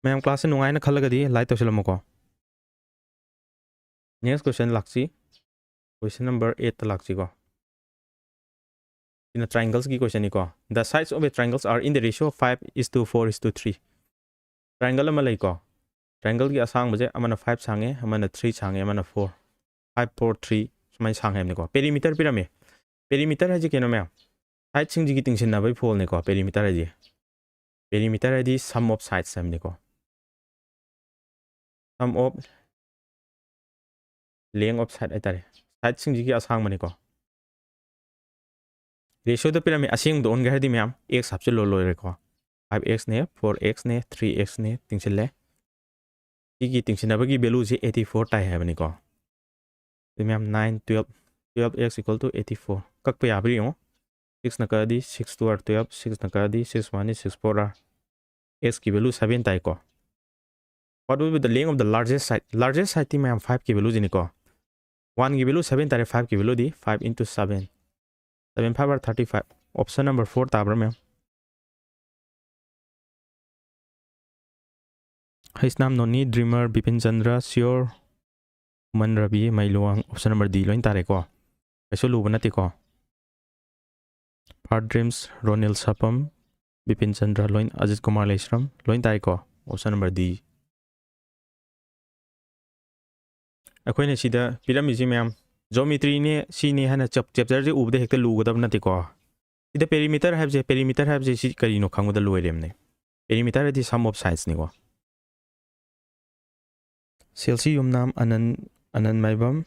ꯃꯌꯥꯝ classꯁꯦ ꯅꯨꯡꯉꯥꯏꯅ ꯈꯜꯂꯒꯗꯤ like ꯇꯧꯁꯤꯜꯂꯝꯃꯨꯀꯣ꯫ Next question ꯂꯥꯛꯁꯤ꯫ Question number eightꯇ ꯂꯥꯛꯁꯤꯀꯣ꯫ ꯁꯤꯅ trianglesꯀꯤ questionꯅꯤꯀꯣ꯫ The sides of a triangles are in the ratio of five is to four is to three꯫ Triangle ꯑꯃ ꯂꯩꯀꯣ꯫ Triangleꯒꯤ ꯑꯁꯥꯡꯕꯁꯦ ꯑꯃꯅ five ꯁꯥꯡꯉꯦ, ꯑꯃꯅ three ꯁꯥꯡꯉꯦ, ꯑꯃꯅ four꯫ Five, four, three ꯁꯨꯃꯥꯏꯅ ꯁꯥꯡꯉꯦ ꯍꯥꯏꯕꯅꯤꯀꯣ꯫ Perimeter ꯄꯤꯔꯝꯃꯦ꯫ Perimeter ꯍꯥꯏꯁꯦ ꯀꯩꯅꯣ ꯃꯌꯥꯝ? Sideꯁꯤꯡꯁꯤꯒꯤ ꯇꯤꯡꯁꯤꯟꯅꯕꯒꯤ formulaꯅꯤꯀꯣ perimeter ꯍꯥꯏꯁꯦ꯫ Perimeter ꯍꯥꯏꯗꯤ sum of sides ꯍꯥꯏꯕꯅꯤꯀꯣ꯫ Sum of length of side ꯍꯥꯏꯇꯥꯔꯦ꯫ Sideꯁꯤꯡꯁꯤꯒꯤ ꯑꯁꯥꯡꯕꯅꯤꯀꯣ꯫ Ratioꯗ ꯄꯤꯔꯝꯃꯤ, ꯑꯁꯦꯡꯕꯗ ꯑꯣꯟꯒꯦ ꯍꯥꯏꯔꯗꯤ ꯃꯌꯥꯝ x ꯍꯥꯞꯆꯤꯜꯂꯣ ꯂꯣꯏꯔꯦꯀꯣ꯫ Five xꯅꯦ, four xꯅꯦ, three xꯅꯦ, ꯇꯤꯡꯁꯤꯜꯂꯦ꯫ ꯁꯤꯒꯤ ꯇꯤꯡꯁꯤꯟꯅꯕꯒꯤ valueꯁꯦ eighty four ꯇꯥꯏ ꯍꯥꯏꯕꯅꯤꯀꯣ꯫ ꯑꯗꯨ ꯃꯌꯥꯝ nine, twelve, twelve x equal to eighty four꯫ ꯀꯛꯄ ꯌꯥꯕ꯭ꯔꯥ ꯌꯦꯡꯉꯣ꯫ Sixꯅ ꯀꯛꯑꯗꯤ six two are twelve, sixꯅ ꯀꯛꯑꯗꯤ six one is six four are꯫ Xꯀꯤ value seven ꯇꯥꯏꯀꯣ꯫ What will be the length of the largest side? Largest sideꯇꯤ ꯃꯌꯥꯝ fiveꯀꯤ valueꯁꯤꯅꯤꯀꯣ꯫ Oneꯒꯤ value seven ꯇꯥꯔꯦ, fiveꯀꯤ valueꯗꯤ five into seven꯫ Seven five are thirty five꯫ Option number four ꯇꯥꯕ꯭ꯔꯥ ꯃꯌꯥꯝ? ꯍꯩꯁꯅꯥꯝ ꯅꯣꯅꯤ, Dreamer, ꯕꯤꯄꯤꯟ ꯆꯟꯗ꯭ꯔ, Sure, ꯎꯃꯟ ꯔꯕꯤ, ꯃꯩ ꯂꯨꯋꯥꯡ, option number D ꯂꯣꯏ ꯇꯥꯔꯦꯀꯣ꯫ ꯀꯩꯁꯨ ꯂꯨꯕ ꯅꯠꯇꯦꯀꯣ꯫ Far Dreams, ꯔꯣꯅꯤꯜ ꯁꯥꯄꯝ, ꯕꯤꯄꯤꯟ ꯆꯟꯗ꯭ꯔ ꯂꯣꯏ, ꯑꯖꯤꯠ ꯀꯨꯃꯥꯔ ꯂꯩꯁ꯭ꯔꯝ ꯂꯣꯏ ꯇꯥꯏꯀꯣ꯫ Option number D꯫ ꯑꯩꯈꯣꯏꯅ ꯁꯤꯗ ꯄꯤꯔꯝꯃꯤꯁꯤ ꯃꯌꯥꯝ geometryꯅꯦ, ꯁꯤꯅꯦ ꯍꯥꯏꯅ chapterꯁꯦ ꯎꯕꯗ ꯍꯦꯛꯇ ꯂꯨꯒꯗꯕ ꯅꯠꯇꯦꯀꯣ꯫ ꯁꯤꯗ perimeter ꯍꯥꯏꯕꯁꯦ, perimeter ꯍꯥꯏꯕꯁꯦ ꯁꯤ ꯀꯔꯤꯅꯣ ꯈꯪꯕꯗ ꯂꯣꯏꯔꯦꯕꯅꯦ꯫ Perimeter ꯍꯥꯏꯗꯤ sum of sidesꯅꯤꯀꯣ꯫ ꯁꯦꯜꯁꯤ ꯌꯨꯝꯅꯥꯝ, ꯑꯅꯟ, ꯑꯅꯟ ꯃꯥꯏꯕꯝ,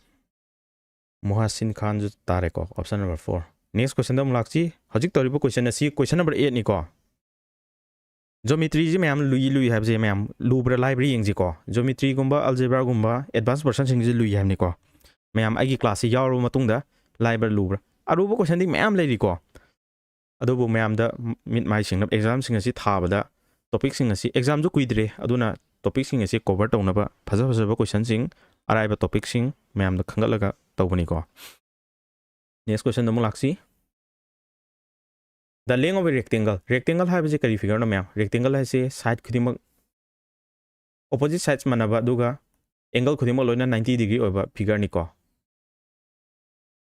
ꯃꯨꯍꯥꯁꯤꯟ ꯈꯥꯟꯁꯨ ꯇꯥꯔꯦꯀꯣ, option number four꯫ Next questionꯗ ꯑꯃꯨꯛ ꯂꯥꯛꯁꯤ꯫ ꯍꯧꯖꯤꯛ ꯇꯧꯔꯤꯕ question ꯑꯁꯤ question number eightꯅꯤꯀꯣ꯫ Geometryꯁꯤ ꯃꯌꯥꯝ ꯂꯨꯏ ꯂꯨꯏ ꯍꯥꯏꯕꯁꯦ ꯃꯌꯥꯝ ꯂꯨꯕ꯭ꯔꯥ ꯂꯥꯏꯕ꯭ꯔꯥ ꯌꯦꯡꯁꯤꯀꯣ꯫ Geometryꯒꯨꯝꯕ, algebraꯒꯨꯝꯕ, advanced portionꯁꯤꯡꯁꯦ ꯂꯨꯏ ꯍꯥꯏꯕꯅꯤꯀꯣ꯫ ꯃꯌꯥꯝ ꯑꯩꯒꯤ classꯁꯤ ꯌꯥꯎꯔꯕ ꯃꯇꯨꯡꯗ ꯂꯥꯏꯕ꯭ꯔꯥ ꯂꯨꯕ꯭ꯔꯥ, ꯑꯔꯨꯕ questionꯗꯤ ꯃꯌꯥꯝ ꯂꯩꯔꯤꯀꯣ꯫ ꯑꯗꯨꯕꯨ ꯃꯌꯥꯝꯗ ꯃꯤꯠ ꯃꯥꯏ ꯁꯤꯡꯅꯕ examꯁꯤꯡ ꯑꯁꯤ ꯊꯥꯕꯗ topicꯁꯤꯡ ꯑꯁꯤ, examꯁꯨ ꯀꯨꯏꯗ꯭ꯔꯦ, ꯑꯗꯨꯅ topicꯁꯤꯡ ꯑꯁꯤ cover ꯇꯧꯅꯕ ꯐꯖ ꯐꯖꯕ questionꯁꯤꯡ, ꯑꯔꯥꯏꯕ topicꯁꯤꯡ ꯃꯌꯥꯝꯗ ꯈꯪꯒꯠꯂꯒ ꯇꯧꯕꯅꯤꯀꯣ꯫ Next questionꯗ ꯑꯃꯨꯛ ꯂꯥꯛꯁꯤ꯫ The length of a rectangle꯫ Rectangle ꯍꯥꯏꯕꯁꯤ ꯀꯔꯤ figureꯅꯣ ꯃꯌꯥꯝ? Rectangle ꯍꯥꯏꯁꯤ side ꯈꯨꯗꯤꯡꯃꯛ, opposite sides ꯃꯥꯟꯅꯕ, ꯑꯗꯨꯒ angle ꯈꯨꯗꯤꯡꯃꯛ ꯂꯣꯏꯅ ninety degree ꯑꯣꯏꯕ figureꯅꯤꯀꯣ꯫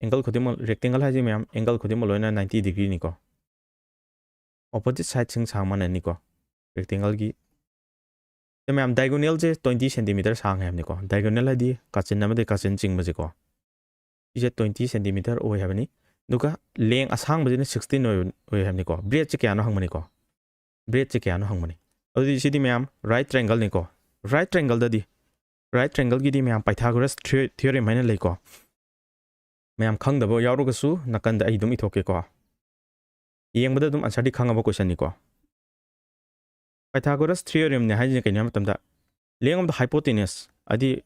Angle ꯈꯨꯗꯤꯡꯃꯛ, rectangle ꯍꯥꯏꯁꯤ ꯃꯌꯥꯝ angle ꯈꯨꯗꯤꯡꯃꯛ ꯂꯣꯏꯅ ninety degreeꯅꯤꯀꯣ꯫ Opposite sideꯁꯤꯡ ꯁꯥꯡ ꯃꯥꯟꯅꯅꯤꯀꯣ rectangleꯒꯤ꯫ ꯁꯤ ꯃꯌꯥꯝ diagonalꯁꯦ twenty centimeter ꯁꯥꯡꯉꯦ ꯍꯥꯏꯕꯅꯤꯀꯣ꯫ Diagonal ꯍꯥꯏꯗꯤ ꯀꯥꯆꯤꯟ ꯑꯃꯗꯒꯤ ꯀꯥꯆꯤꯟ ꯆꯤꯡꯕꯁꯦꯀꯣ꯫ ꯁꯤꯁꯦ twenty centimeter ꯑꯣꯏ ꯍꯥꯏꯕꯅꯤ꯫ ꯑꯗꯨꯒ length ꯑꯁꯥꯡꯕꯁꯤꯅ sixteen ꯑꯣꯏ, ꯑꯣꯏ ꯍꯥꯏꯕꯅꯤꯀꯣ꯫ Breadthꯁꯦ ꯀꯌꯥꯅꯣ ꯍꯪꯕꯅꯤꯀꯣ꯫ Breadthꯁꯦ ꯀꯌꯥꯅꯣ ꯍꯪꯕꯅꯤ꯫ ꯑꯗꯨꯗꯤ ꯁꯤꯗꯤ ꯃꯌꯥꯝ right triangleꯅꯤꯀꯣ꯫ Right triangleꯗꯗꯤ, right triangleꯒꯤꯗꯤ ꯃꯌꯥꯝ Pythagoras theo-, theorem ꯍꯥꯏꯅ ꯂꯩꯀꯣ꯫ ꯃꯌꯥꯝ ꯈꯪꯗꯕ ꯌꯥꯎꯔꯒꯁꯨ ꯅꯥꯀꯟꯗ ꯑꯩ ꯑꯗꯨꯝ ꯏꯊꯣꯛꯀꯦꯀꯣ꯫ ꯌꯦꯡꯕꯗ ꯑꯗꯨꯝ answerꯗꯤ ꯈꯪꯉꯕ questionꯅꯤꯀꯣ꯫ Pythagoras theoremꯅꯦ ꯍꯥꯏꯁꯤꯅ ꯀꯩꯅꯣ ꯍꯥꯏꯕ ꯃꯇꯝꯗ, length of the hypotenuse, ꯍꯥꯏꯗꯤ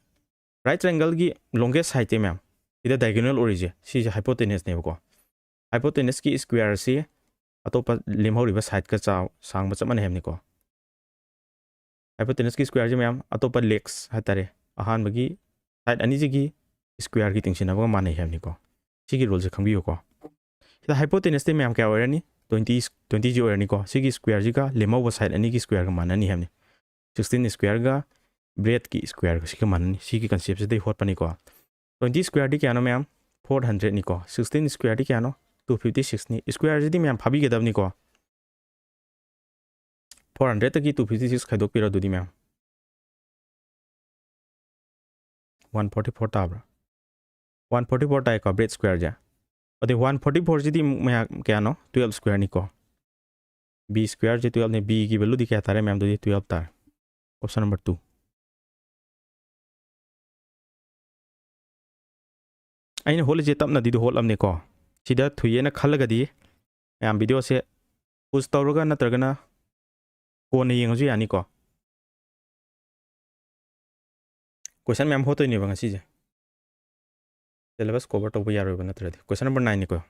right triangleꯒꯤ longest sideꯁꯦ ꯃꯌꯥꯝ, ꯁꯤꯗ diagonal ꯑꯣꯏꯔꯤꯁꯦ, ꯁꯤꯁꯦ hypotenuseꯅꯦꯕꯀꯣ꯫ Hypotenuseꯀꯤ squareꯁꯤ ꯑꯇꯣꯞꯄ ꯂꯦꯝꯍꯧꯔꯤꯕ sideꯀ ꯆꯥꯎ-, ꯁꯥꯡꯕ ꯆꯞ ꯃꯥꯟꯅꯩ ꯍꯥꯏꯕꯅꯤꯀꯣ꯫ Hypotenuseꯀꯤ squareꯁꯤ ꯃꯌꯥꯝ ꯑꯇꯣꯞꯄ legs ꯍꯥꯏꯇꯥꯔꯦ, ꯑꯍꯥꯟꯕꯒꯤ side ꯑꯅꯤꯁꯤꯒꯤ squareꯒꯤ ꯇꯤꯡꯁꯤꯟꯅꯕꯒ ꯃꯥꯟꯅꯩ ꯍꯥꯏꯕꯅꯤꯀꯣ꯫ ꯁꯤꯒꯤ ruleꯁꯦ ꯈꯪꯕꯤꯌꯨꯀꯣ꯫ ꯁꯤꯗ hypotenuseꯇꯤ ꯃꯌꯥꯝ ꯀꯌꯥ ꯑꯣꯏꯔꯅꯤ? Twenty, twentyꯁꯤ ꯑꯣꯏꯔꯅꯤꯀꯣ꯫ ꯁꯤꯒꯤ squareꯁꯤꯒ ꯂꯦꯝꯍꯧꯕ side ꯑꯅꯤꯒꯤ squareꯒ ꯃꯥꯟꯅꯅꯤ ꯍꯥꯏꯕꯅꯤ꯫ Sixteen squareꯒ breadthꯀꯤ squareꯒ ꯁꯤꯒ ꯃꯥꯟꯅꯅꯤ꯫ ꯁꯤꯒꯤ conceptꯁꯤꯗꯩ ꯍꯣꯠꯄꯅꯤꯀꯣ꯫ Twenty squareꯗꯤ ꯀꯌꯥꯅꯣ ꯃꯌꯥꯝ? Four hundredꯅꯤꯀꯣ꯫ Sixteen squareꯗꯤ ꯀꯌꯥꯅꯣ? Two fifty sixꯅꯤ꯫ Squareꯁꯤꯗꯤ ꯃꯌꯥꯝ ꯐꯥꯕꯤꯒꯗꯕꯅꯤꯀꯣ꯫ Four hundredꯇꯒꯤ two fifty six ꯈꯥꯏꯗꯣꯛꯄꯤꯔꯣ ꯑꯗꯨꯗꯤ ꯃꯌꯥꯝ꯫ ꯋꯥꯟ ꯐꯣꯔꯇꯤ ꯐꯣꯔ ꯇꯥꯕ꯭ꯔꯥ? ꯋꯥꯟ ꯐꯣꯔꯇꯤ ꯐꯣꯔ ꯇꯥꯏꯀꯣ, ꯕ꯭ꯔꯦꯠ ꯁ꯭ꯀ꯭ꯋꯦꯔꯁꯦ꯫ ꯑꯗꯩ ꯋꯥꯟ ꯐꯣꯔꯇꯤ ꯐꯣꯔꯁꯤꯗꯤ ꯃꯌꯥꯝ ꯀꯌꯥꯅꯣ? ꯇꯨꯌꯦꯜꯞ ꯁ꯭ꯀ꯭ꯋꯦꯔꯅꯤꯀꯣ꯫ ꯕꯤ ꯁ꯭ꯀ꯭ꯋꯦꯔꯁꯦ ꯇꯨꯌꯦꯜꯞꯅꯦ, ꯕꯤꯒꯤ ꯚꯦꯂꯨꯗꯤ ꯀꯌꯥ ꯇꯥꯔꯦ ꯃꯌꯥꯝꯗꯨꯗꯤ? ꯇꯨꯌꯦꯜꯞ ꯇꯥꯔꯦ꯫ Option number two. ꯑꯩꯅ ꯍꯣꯠꯂꯤꯁꯦ ꯇꯞꯅꯗꯤꯗꯤ ꯍꯣꯠꯂꯝꯅꯤꯀꯣ꯫ ꯁꯤꯗ ꯊꯨꯏꯌꯦꯅ ꯈꯜꯂꯒꯗꯤ ꯃꯌꯥꯝ ꯚꯤꯗꯤꯑꯣꯁꯦ ꯄꯨꯁ ꯇꯧꯔꯒ ꯅꯠꯇ꯭ꯔꯒꯅ ꯀꯣꯟꯅ ꯌꯦꯡꯉꯁꯨ ꯌꯥꯅꯤꯀꯣ꯫ ꯀꯣꯏꯁꯟ ꯃꯌꯥꯝ ꯍꯣꯠꯇꯣꯏꯅꯦꯕ ꯉꯁꯤꯁꯦ꯫ ꯁꯤꯂꯦꯕꯁ ꯀꯣꯚꯔ ꯇꯧꯕ ꯌꯥꯔꯣꯏꯕ ꯅꯠꯇ꯭ꯔꯗꯤ꯫ ꯀꯣꯏꯁꯟ ꯅꯝꯕꯔ ꯅꯥꯏꯟꯅꯤꯀꯣ꯫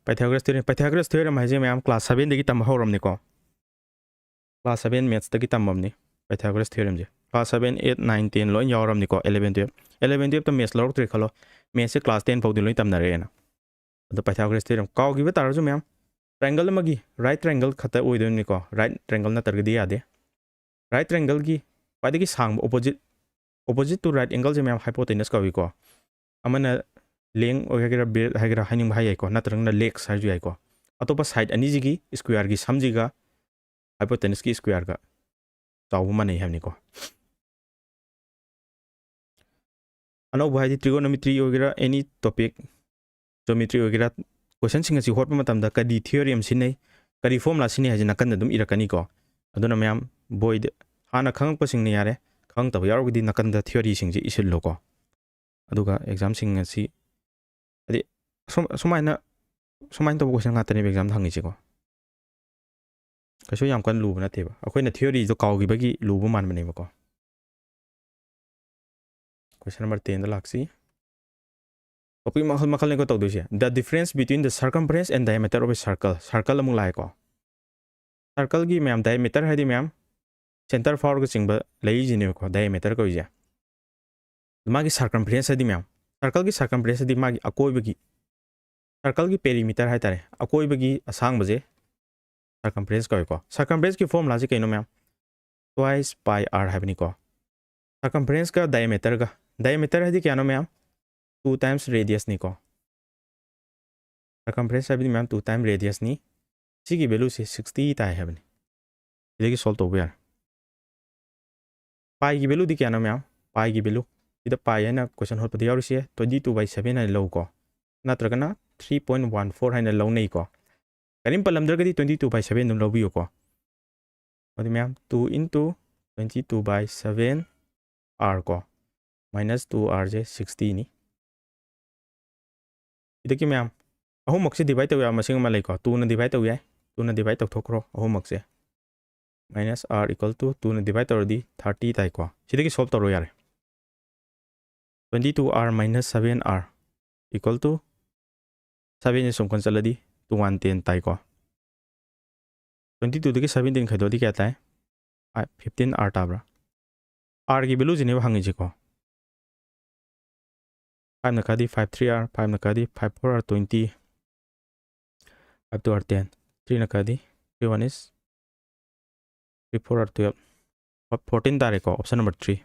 ꯄꯥꯏꯊꯥꯒꯣꯔꯁ ꯊꯤꯑꯣꯔꯦꯝ, ꯄꯥꯏꯊꯥꯒꯣꯔꯁ ꯊꯤꯑꯣꯔꯦꯝ ꯍꯥꯏꯁꯦ ꯃꯌꯥꯝ ꯀ꯭ꯂꯥꯁ ꯁꯕꯦꯟꯗꯒꯤ ꯇꯝꯕ ꯍꯧꯔꯝꯅꯤꯀꯣ꯫ ꯀ꯭ꯂꯥꯁ ꯁꯕꯦꯟ ꯃꯦꯠꯁꯇꯒꯤ ꯇꯝꯃꯝꯅꯤ ꯄꯥꯏꯊꯥꯒꯣꯔꯁ ꯊꯤꯑꯣꯔꯦꯝꯁꯦ꯫ Class seven, eight, nine, ten ꯂꯣꯏ ꯌꯥꯎꯔꯝꯅꯤꯀꯣ, ꯏꯂꯚꯦꯟ, ꯇꯨꯌꯦꯜꯞ꯫ ꯏꯂꯚꯦꯟ, ꯇꯨꯌꯦꯜꯞꯇ ꯃꯦꯠꯁ ꯂꯧꯔꯛꯇ꯭ꯔꯦ ꯈꯜꯂꯣ, ꯃꯦꯠꯁꯁꯦ ꯀ꯭ꯂꯥꯁ ꯇꯦꯟ ꯐꯥꯎꯗꯤ ꯂꯣꯏ ꯇꯝꯅꯔꯛꯑꯦꯅ꯫ ꯑꯗꯣ ꯄꯥꯏꯊꯥꯒꯣꯔꯁ ꯊꯤꯑꯣꯔꯦꯝ ꯀꯥꯎꯈꯤꯕ ꯇꯥꯔꯁꯨ ꯃꯌꯥꯝ, ꯇ꯭ꯔꯥꯏꯡꯒꯜ ꯑꯃꯒꯤ ꯔꯥꯏꯠ ꯇ꯭ꯔꯥꯏꯡꯒꯜ ꯈꯛꯇ ꯑꯣꯏꯗꯣꯏꯅꯤꯀꯣ꯫ ꯔꯥꯏꯠ ꯇ꯭ꯔꯥꯏꯡꯒꯜ ꯅꯠꯇ꯭ꯔꯒꯗꯤ ꯌꯥꯗꯦ꯫ ꯔꯥꯏꯠ ꯇ꯭ꯔꯥꯏꯡꯒꯜꯒꯤ ꯈ꯭ꯋꯥꯏꯗꯒꯤ ꯁꯥꯡꯕ opposite, opposite to right angle ꯁꯦ ꯃꯌꯥꯝ ꯍꯥꯏꯄꯣꯇꯦꯅꯁ ꯀꯧꯏꯀꯣ꯫ ꯑꯃꯅ ꯂꯦꯡ ꯑꯣꯏꯒꯦꯔꯥ, ꯕ꯭ꯔꯦꯗ ꯍꯥꯏꯒꯦꯔꯥ ꯍꯥꯏꯅꯤꯡꯕ ꯍꯥꯏ ꯌꯥꯏꯀꯣ, ꯅꯠꯇ꯭ꯔꯒꯅ ꯂꯦꯛꯁ ꯍꯥꯏꯔꯁꯨ ꯌꯥꯏꯀꯣ꯫ ꯑꯇꯣꯞꯄ ꯁꯥꯏꯠ ꯑꯅꯤꯁꯤꯒꯤ ꯁ꯭ꯀ꯭ꯋꯦꯔꯒꯤ ꯁꯝꯁꯤꯒ ꯍꯥꯏꯄꯣꯇꯦꯅꯁꯀꯤ ꯁ꯭ꯀ꯭ꯋꯦꯔꯒ ꯆꯥꯎꯕ ꯃꯥꯟꯅꯩ ꯍꯥꯏꯕꯅꯤꯀꯣ꯫ ꯑꯅꯧꯕ ꯍꯥꯏꯗꯤ ꯇ꯭ꯔꯤꯒꯣꯅꯣꯃꯤꯇ꯭ꯔꯤ ꯑꯣꯏꯒꯦꯔꯥ, ꯑꯦꯅꯤ ꯇꯣꯄꯤꯛ, ꯖꯣꯃꯦꯇ꯭ꯔꯤ ꯑꯣꯏꯒꯦꯔꯥ, ꯀꯣꯏꯁꯟꯁꯤꯡ ꯑꯁꯤ ꯍꯣꯠꯄ ꯃꯇꯝꯗ ꯀꯔꯤ ꯊꯤꯑꯣꯔꯦꯝ ꯁꯤꯖꯤꯟꯅꯩ, ꯀꯔꯤ ꯐꯣꯔꯃꯨꯂꯥ ꯁꯤꯖꯤꯟꯅꯩ ꯍꯥꯏꯁꯦ ꯅꯥꯀꯟꯗ ꯑꯗꯨꯝ ꯏꯔꯛꯀꯅꯤꯀꯣ꯫ ꯑꯗꯨꯅ ꯃꯌꯥꯝ ꯕꯣꯏꯗ ꯍꯥꯟꯅ ꯈꯪꯉꯛꯄꯁꯤꯡꯅ ꯌꯥꯔꯦ, ꯈꯪꯉꯛꯇꯕ ꯌꯥꯎꯔꯒꯗꯤ ꯅꯥꯀꯟꯗ ꯊꯤꯑꯣꯔꯤꯁꯤꯡꯁꯦ ꯏꯁꯤꯜꯂꯣꯀꯣ꯫ ꯑꯗꯨꯒ ꯑꯦꯛꯖꯥꯝꯁꯤꯡ ꯑꯁꯤ ꯍꯥꯏꯗꯤ ꯑꯁꯨꯝ-, ꯑꯁꯨꯃꯥꯏꯅ, ꯁꯨꯃꯥꯏꯅ ꯇꯧꯕ ꯀꯣꯏꯁꯟ ꯉꯥꯛꯇꯅꯦꯕ ꯑꯦꯛꯖꯥꯝꯗ ꯍꯪꯉꯤꯁꯦꯀꯣ꯫ ꯀꯩꯁꯨ ꯌꯥꯝ ꯀꯟꯅ ꯂꯨꯕ ꯅꯠꯇꯦꯕ, ꯑꯩꯈꯣꯏꯅ ꯊꯤꯑꯣꯔꯤꯗꯣ ꯀꯥꯎꯈꯤꯕꯒꯤ ꯂꯨꯕ ꯃꯥꯟꯕꯅꯦꯕꯀꯣ꯫ ꯀꯣꯏꯁꯟ ꯅꯝꯕꯔ ꯇꯦꯟꯗ ꯂꯥꯛꯁꯤ꯫ ꯇꯣꯄꯤꯛ ꯃꯈꯜ ꯃꯈꯜꯅꯤꯀꯣ ꯇꯧꯗꯣꯏꯁꯦ꯫ The difference between the circumference and diameter of a circle꯫ Circle ꯑꯃꯨꯛ ꯂꯥꯛꯑꯦꯀꯣ꯫ ꯁꯔꯀꯜꯒꯤ ꯃꯌꯥꯝ ꯗꯥꯏꯃꯤꯇꯔ ꯍꯥꯏꯗꯤ ꯃꯌꯥꯝ ꯁꯦꯟꯇꯔ ꯐꯥꯎꯔꯒ ꯆꯤꯡꯕ ꯂꯩꯔꯤꯁꯤꯅꯦꯕꯀꯣ ꯗꯥꯏꯃꯤꯇꯔ ꯀꯧꯔꯤꯁꯦ꯫ ꯃꯥꯒꯤ ꯁꯔꯀꯝꯐ꯭ꯔꯦꯟꯁ ꯍꯥꯏꯗꯤ ꯃꯌꯥꯝ, ꯁꯔꯀꯜꯒꯤ ꯁꯔꯀꯝꯐ꯭ꯔꯦꯟꯁ ꯍꯥꯏꯗꯤ ꯃꯥꯒꯤ ꯑꯀꯣꯏꯕꯒꯤ, ꯁꯔꯀꯜꯒꯤ ꯄꯦꯔꯤꯃꯤꯇꯔ ꯍꯥꯏꯇꯥꯔꯦ, ꯑꯀꯣꯏꯕꯒꯤ ꯑꯁꯥꯡꯕꯁꯦ ꯁꯔꯀꯝꯐ꯭ꯔꯦꯟꯁ ꯀꯧꯏꯀꯣ꯫ ꯁꯔꯀꯝꯐ꯭ꯔꯦꯟꯁꯀꯤ ꯐꯣꯔꯃꯨꯂꯥꯁꯤ ꯀꯩꯅꯣ ꯃꯌꯥꯝ? ꯇ꯭ꯋꯥꯏꯁ ꯄꯥꯏ ꯑꯥꯔ ꯍꯥꯏꯕꯅꯤꯀꯣ꯫ ꯁꯔꯀꯝꯐ꯭ꯔꯦꯟꯁꯀ ꯗꯥꯏꯃꯤꯇꯔꯒ, ꯗꯥꯏꯃꯤꯇꯔ ꯍꯥꯏꯗꯤ ꯀꯌꯥꯅꯣ ꯃꯌꯥꯝ? Two times radius ꯅꯤꯀꯣ꯫ ꯁꯔꯀꯝꯐ꯭ꯔꯦꯟꯁ ꯍꯥꯏꯕꯗꯤ ꯃꯌꯥꯝ two time radius ꯅꯤ꯫ ꯁꯤꯒꯤ ꯚꯦꯂꯨꯁꯦ sixty ꯇꯥꯏ ꯍꯥꯏꯕꯅꯤ꯫ ꯁꯤꯗꯒꯤ ꯁꯣꯜꯕ ꯇꯧꯕ ꯌꯥꯔꯦ꯫ Piꯒꯤ valueꯗꯤ ꯀꯌꯥꯅꯣ ꯃꯌꯥꯝ? Piꯒꯤ value, ꯁꯤꯗ pi ꯍꯥꯏꯅ question ꯍꯣꯠꯄꯗ ꯌꯥꯎꯔꯤꯁꯦ twenty two by seven ꯍꯥꯏꯅ ꯂꯧꯀꯣ, ꯅꯠꯇ꯭ꯔꯒꯅ three point one four ꯍꯥꯏꯅ ꯂꯧꯅꯩꯀꯣ꯫ ꯀꯔꯤꯝ ꯄꯜꯂꯝꯗ꯭ꯔꯒꯗꯤ twenty two by seven ꯑꯗꯨꯝ ꯂꯧꯕꯤꯌꯨꯀꯣ꯫ ꯑꯗꯨ ꯃꯌꯥꯝ, two into twenty two by seven r ꯀꯣ, minus two r ꯁꯦ sixty ꯅꯤ꯫ ꯁꯤꯗꯒꯤ ꯃꯌꯥꯝ, ꯑꯍꯨꯝꯃꯛꯁꯦ divide ꯇꯧ ꯌꯥꯕ ꯃꯁꯤꯡ ꯑꯃ ꯂꯩꯀꯣ, twoꯅ divide ꯇꯧ ꯌꯥꯏ꯫ Twoꯅ divide ꯇꯧꯊꯣꯛꯈ꯭ꯔꯣ ꯑꯍꯨꯝꯃꯛꯁꯦ꯫ Minus r equal to twoꯅ divide ꯇꯧꯔꯗꯤ thirty ꯇꯥꯏꯀꯣ꯫ ꯁꯤꯗꯒꯤ solve ꯇꯧꯔꯣ ꯌꯥꯔꯦ꯫ Twenty two r minus seven r equal to seven ꯁꯦ ꯁꯨꯝ ꯀꯟ ꯆꯠꯂꯗꯤ two one ten ꯇꯥꯏꯀꯣ꯫ Twenty twoꯗꯒꯤ seventeen ꯈꯥꯏꯗꯣꯛꯑꯗꯤ ꯀꯌꯥ ꯇꯥꯏ? Fifteen r ꯇꯥꯕ꯭ꯔꯥ? Rꯒꯤ valueꯁꯤꯅꯦꯕ ꯍꯪꯉꯤꯁꯦꯀꯣ꯫ Fiveꯅ ꯈꯔꯗꯤ five three r, fiveꯅ ꯈꯔꯗꯤ five four r twenty, five two r ten, threeꯅ ꯈꯔꯗꯤ three one is three four r twelve, fourteen ꯇꯥꯔꯦꯀꯣ, option number three꯫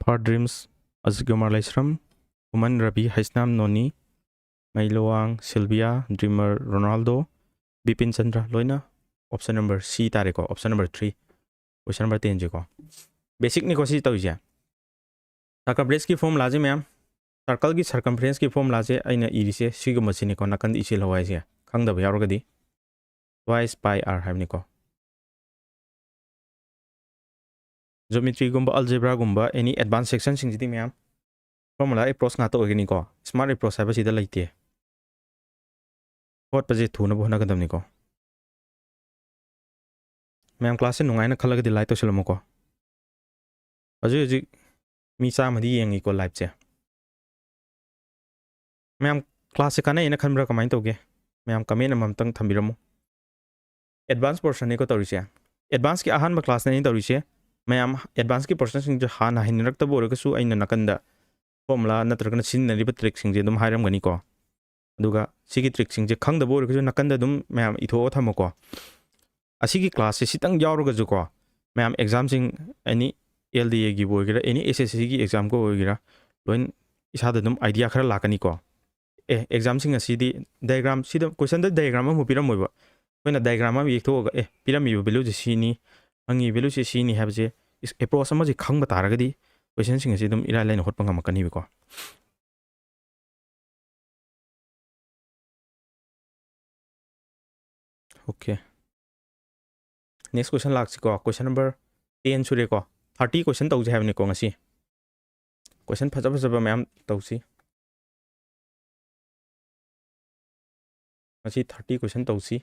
Far Dreams, Ajit Kumar Laishram, Uman Ravi, Haisnam Noni, Meilowang, Silvia, dreamer, Ronaldo, Bipin Chandra, ꯂꯣꯏꯅ option number C ꯇꯥꯔꯦꯀꯣ, option number three, question number tenꯁꯦꯀꯣ꯫ Basicꯅꯤꯀꯣ ꯁꯤ ꯇꯧꯔꯤꯁꯦ꯫ Circumferenceꯀꯤ formulaꯁꯦ ꯃꯌꯥꯝ, circleꯒꯤ circumferenceꯀꯤ formulaꯁꯦ ꯑꯩꯅ ꯏꯔꯤꯁꯦ ꯁꯤꯒꯨꯝꯕꯁꯤꯅꯤꯀꯣ, ꯅꯥꯀꯟꯗ ꯏꯁꯤꯜꯍꯧ ꯍꯥꯏꯁꯦ, ꯈꯪꯗꯕ ꯌꯥꯎꯔꯒꯗꯤ꯫ Twice pi r ꯍꯥꯏꯕꯅꯤꯀꯣ꯫ Geometryꯒꯨꯝꯕ, algebraꯒꯨꯝꯕ, any advanced sectionꯁꯤꯡꯁꯤꯗꯤ ꯃꯌꯥꯝ formula approach ꯉꯥꯛꯇ ꯑꯣꯏꯒꯅꯤꯀꯣ꯫ Smart approach ꯍꯥꯏꯕꯁꯤꯗ ꯂꯩꯇꯦ꯫ ꯍꯣꯠꯄꯁꯦ ꯊꯨꯅꯕ ꯍꯣꯠꯅꯒꯗꯕꯅꯤꯀꯣ꯫ ꯃꯌꯥꯝ classꯁꯦ ꯅꯨꯡꯉꯥꯏꯅ ꯈꯜꯂꯒꯗꯤ like ꯇꯧꯁꯤꯜꯂꯝꯃꯨꯀꯣ꯫ ꯍꯧꯖꯤꯛ ꯍꯧꯖꯤꯛ ꯃꯤ ꯆꯥꯝꯃꯗꯤ ꯌꯦꯡꯉꯤꯀꯣ liveꯁꯦ꯫ ꯃꯌꯥꯝ classꯁꯦ ꯀꯥꯟꯅꯩꯅ ꯈꯟꯕ꯭ꯔꯥ, ꯀꯃꯥꯏꯅ ꯇꯧꯒꯦ? ꯃꯌꯥꯝ comment ꯑꯃꯃꯝꯇꯪ ꯊꯝꯕꯤꯔꯝꯃꯨ꯫ Advance portionꯅꯤꯀꯣ ꯇꯧꯔꯤꯁꯦ꯫ Advanceꯀꯤ ꯑꯍꯥꯟꯕ classꯅꯦ ꯑꯩꯅ ꯇꯧꯔꯤꯁꯦ꯫ ꯃꯌꯥꯝ advanceꯀꯤ portionꯁꯤꯡꯁꯦ ꯍꯥꯟꯅ ꯍꯩꯅꯔꯛꯇꯕ ꯑꯣꯏꯔꯒꯁꯨ ꯑꯩꯅ ꯅꯥꯀꯟꯗ formula ꯅꯠꯇ꯭ꯔꯒꯅ ꯁꯤꯖꯤꯟꯅꯔꯤꯕ trickꯁꯤꯡꯁꯦ ꯑꯗꯨꯝ ꯍꯥꯏꯔꯝꯒꯅꯤꯀꯣ꯫ ꯑꯗꯨꯒ ꯁꯤꯒꯤ trickꯁꯤꯡꯁꯦ ꯈꯪꯗꯕ ꯑꯣꯏꯔꯒꯁꯨ ꯅꯥꯀꯟꯗ ꯑꯗꯨꯝ ꯃꯌꯥꯝ ꯏꯊꯣꯛꯑ ꯊꯝꯃꯣꯀꯣ꯫ ꯑꯁꯤꯒꯤ classꯁꯦ ꯁꯤꯇꯪ ꯌꯥꯎꯔꯒꯁꯨꯀꯣ, ꯃꯌꯥꯝ examꯁꯤꯡ any LDAꯒꯤꯕꯨ ꯑꯣꯏꯒꯦꯔꯥ, any SSCꯒꯤ examꯒ ꯑꯣꯏꯒꯦꯔꯥ, ꯂꯣꯏ ꯏꯁꯥꯗ ꯑꯗꯨꯝ idea ꯈꯔ ꯂꯥꯛꯀꯅꯤꯀꯣ꯫ ꯑꯦ ꯑꯦꯛꯖꯥꯝꯁꯤꯡ ꯑꯁꯤꯗꯤ ꯗꯥꯏꯒ꯭ꯔꯥꯝ ꯁꯤꯗ ꯀꯣꯏꯁꯟꯗ ꯗꯥꯏꯒ꯭ꯔꯥꯝ ꯑꯃ ꯄꯤꯔꯝꯃꯣꯏꯕ꯫ ꯑꯩꯈꯣꯏꯅ ꯗꯥꯏꯒ꯭ꯔꯥꯝ ꯑꯃ ꯌꯦꯛꯊꯣꯛꯑꯒ ꯑꯦ ꯄꯤꯔꯝꯃꯤꯕ ꯚꯦꯂꯨꯁꯦ ꯁꯤꯅꯤ, ꯍꯪꯉꯤ ꯚꯦꯂꯨꯁꯦ ꯁꯤꯅꯤ ꯍꯥꯏꯕꯁꯦ ꯑꯦꯄ꯭ꯔꯣꯆ ꯑꯃꯁꯦ ꯈꯪꯕ ꯇꯥꯔꯒꯗꯤ ꯀꯣꯏꯁꯟꯁꯤꯡ ꯑꯁꯤ ꯑꯗꯨꯝ ꯏꯔꯥꯏ ꯂꯥꯏꯅ ꯍꯣꯠꯄ ꯉꯝꯃꯛꯀꯅꯤꯕꯀꯣ꯫ ꯑꯣꯀꯦ, ꯅꯦꯛꯁ ꯀꯣꯏꯁꯟ ꯂꯥꯛꯁꯤꯀꯣ꯫ ꯀꯣꯏꯁꯟ ꯅꯝꯕꯔ ꯇꯦꯟ ꯁꯨꯔꯦꯀꯣ꯫ ꯊꯥꯔꯇꯤ ꯀꯣꯏꯁꯟ ꯇꯧꯁꯦ ꯍꯥꯏꯕꯅꯤꯀꯣ ꯉꯁꯤ꯫ ꯀꯣꯏꯁꯟ ꯐꯖ ꯐꯖꯕ ꯃꯌꯥꯝ ꯇꯧꯁꯤ꯫ ꯉꯁꯤ ꯊꯥꯔꯇꯤ ꯀꯣꯏꯁꯟ ꯇꯧꯁꯤ꯫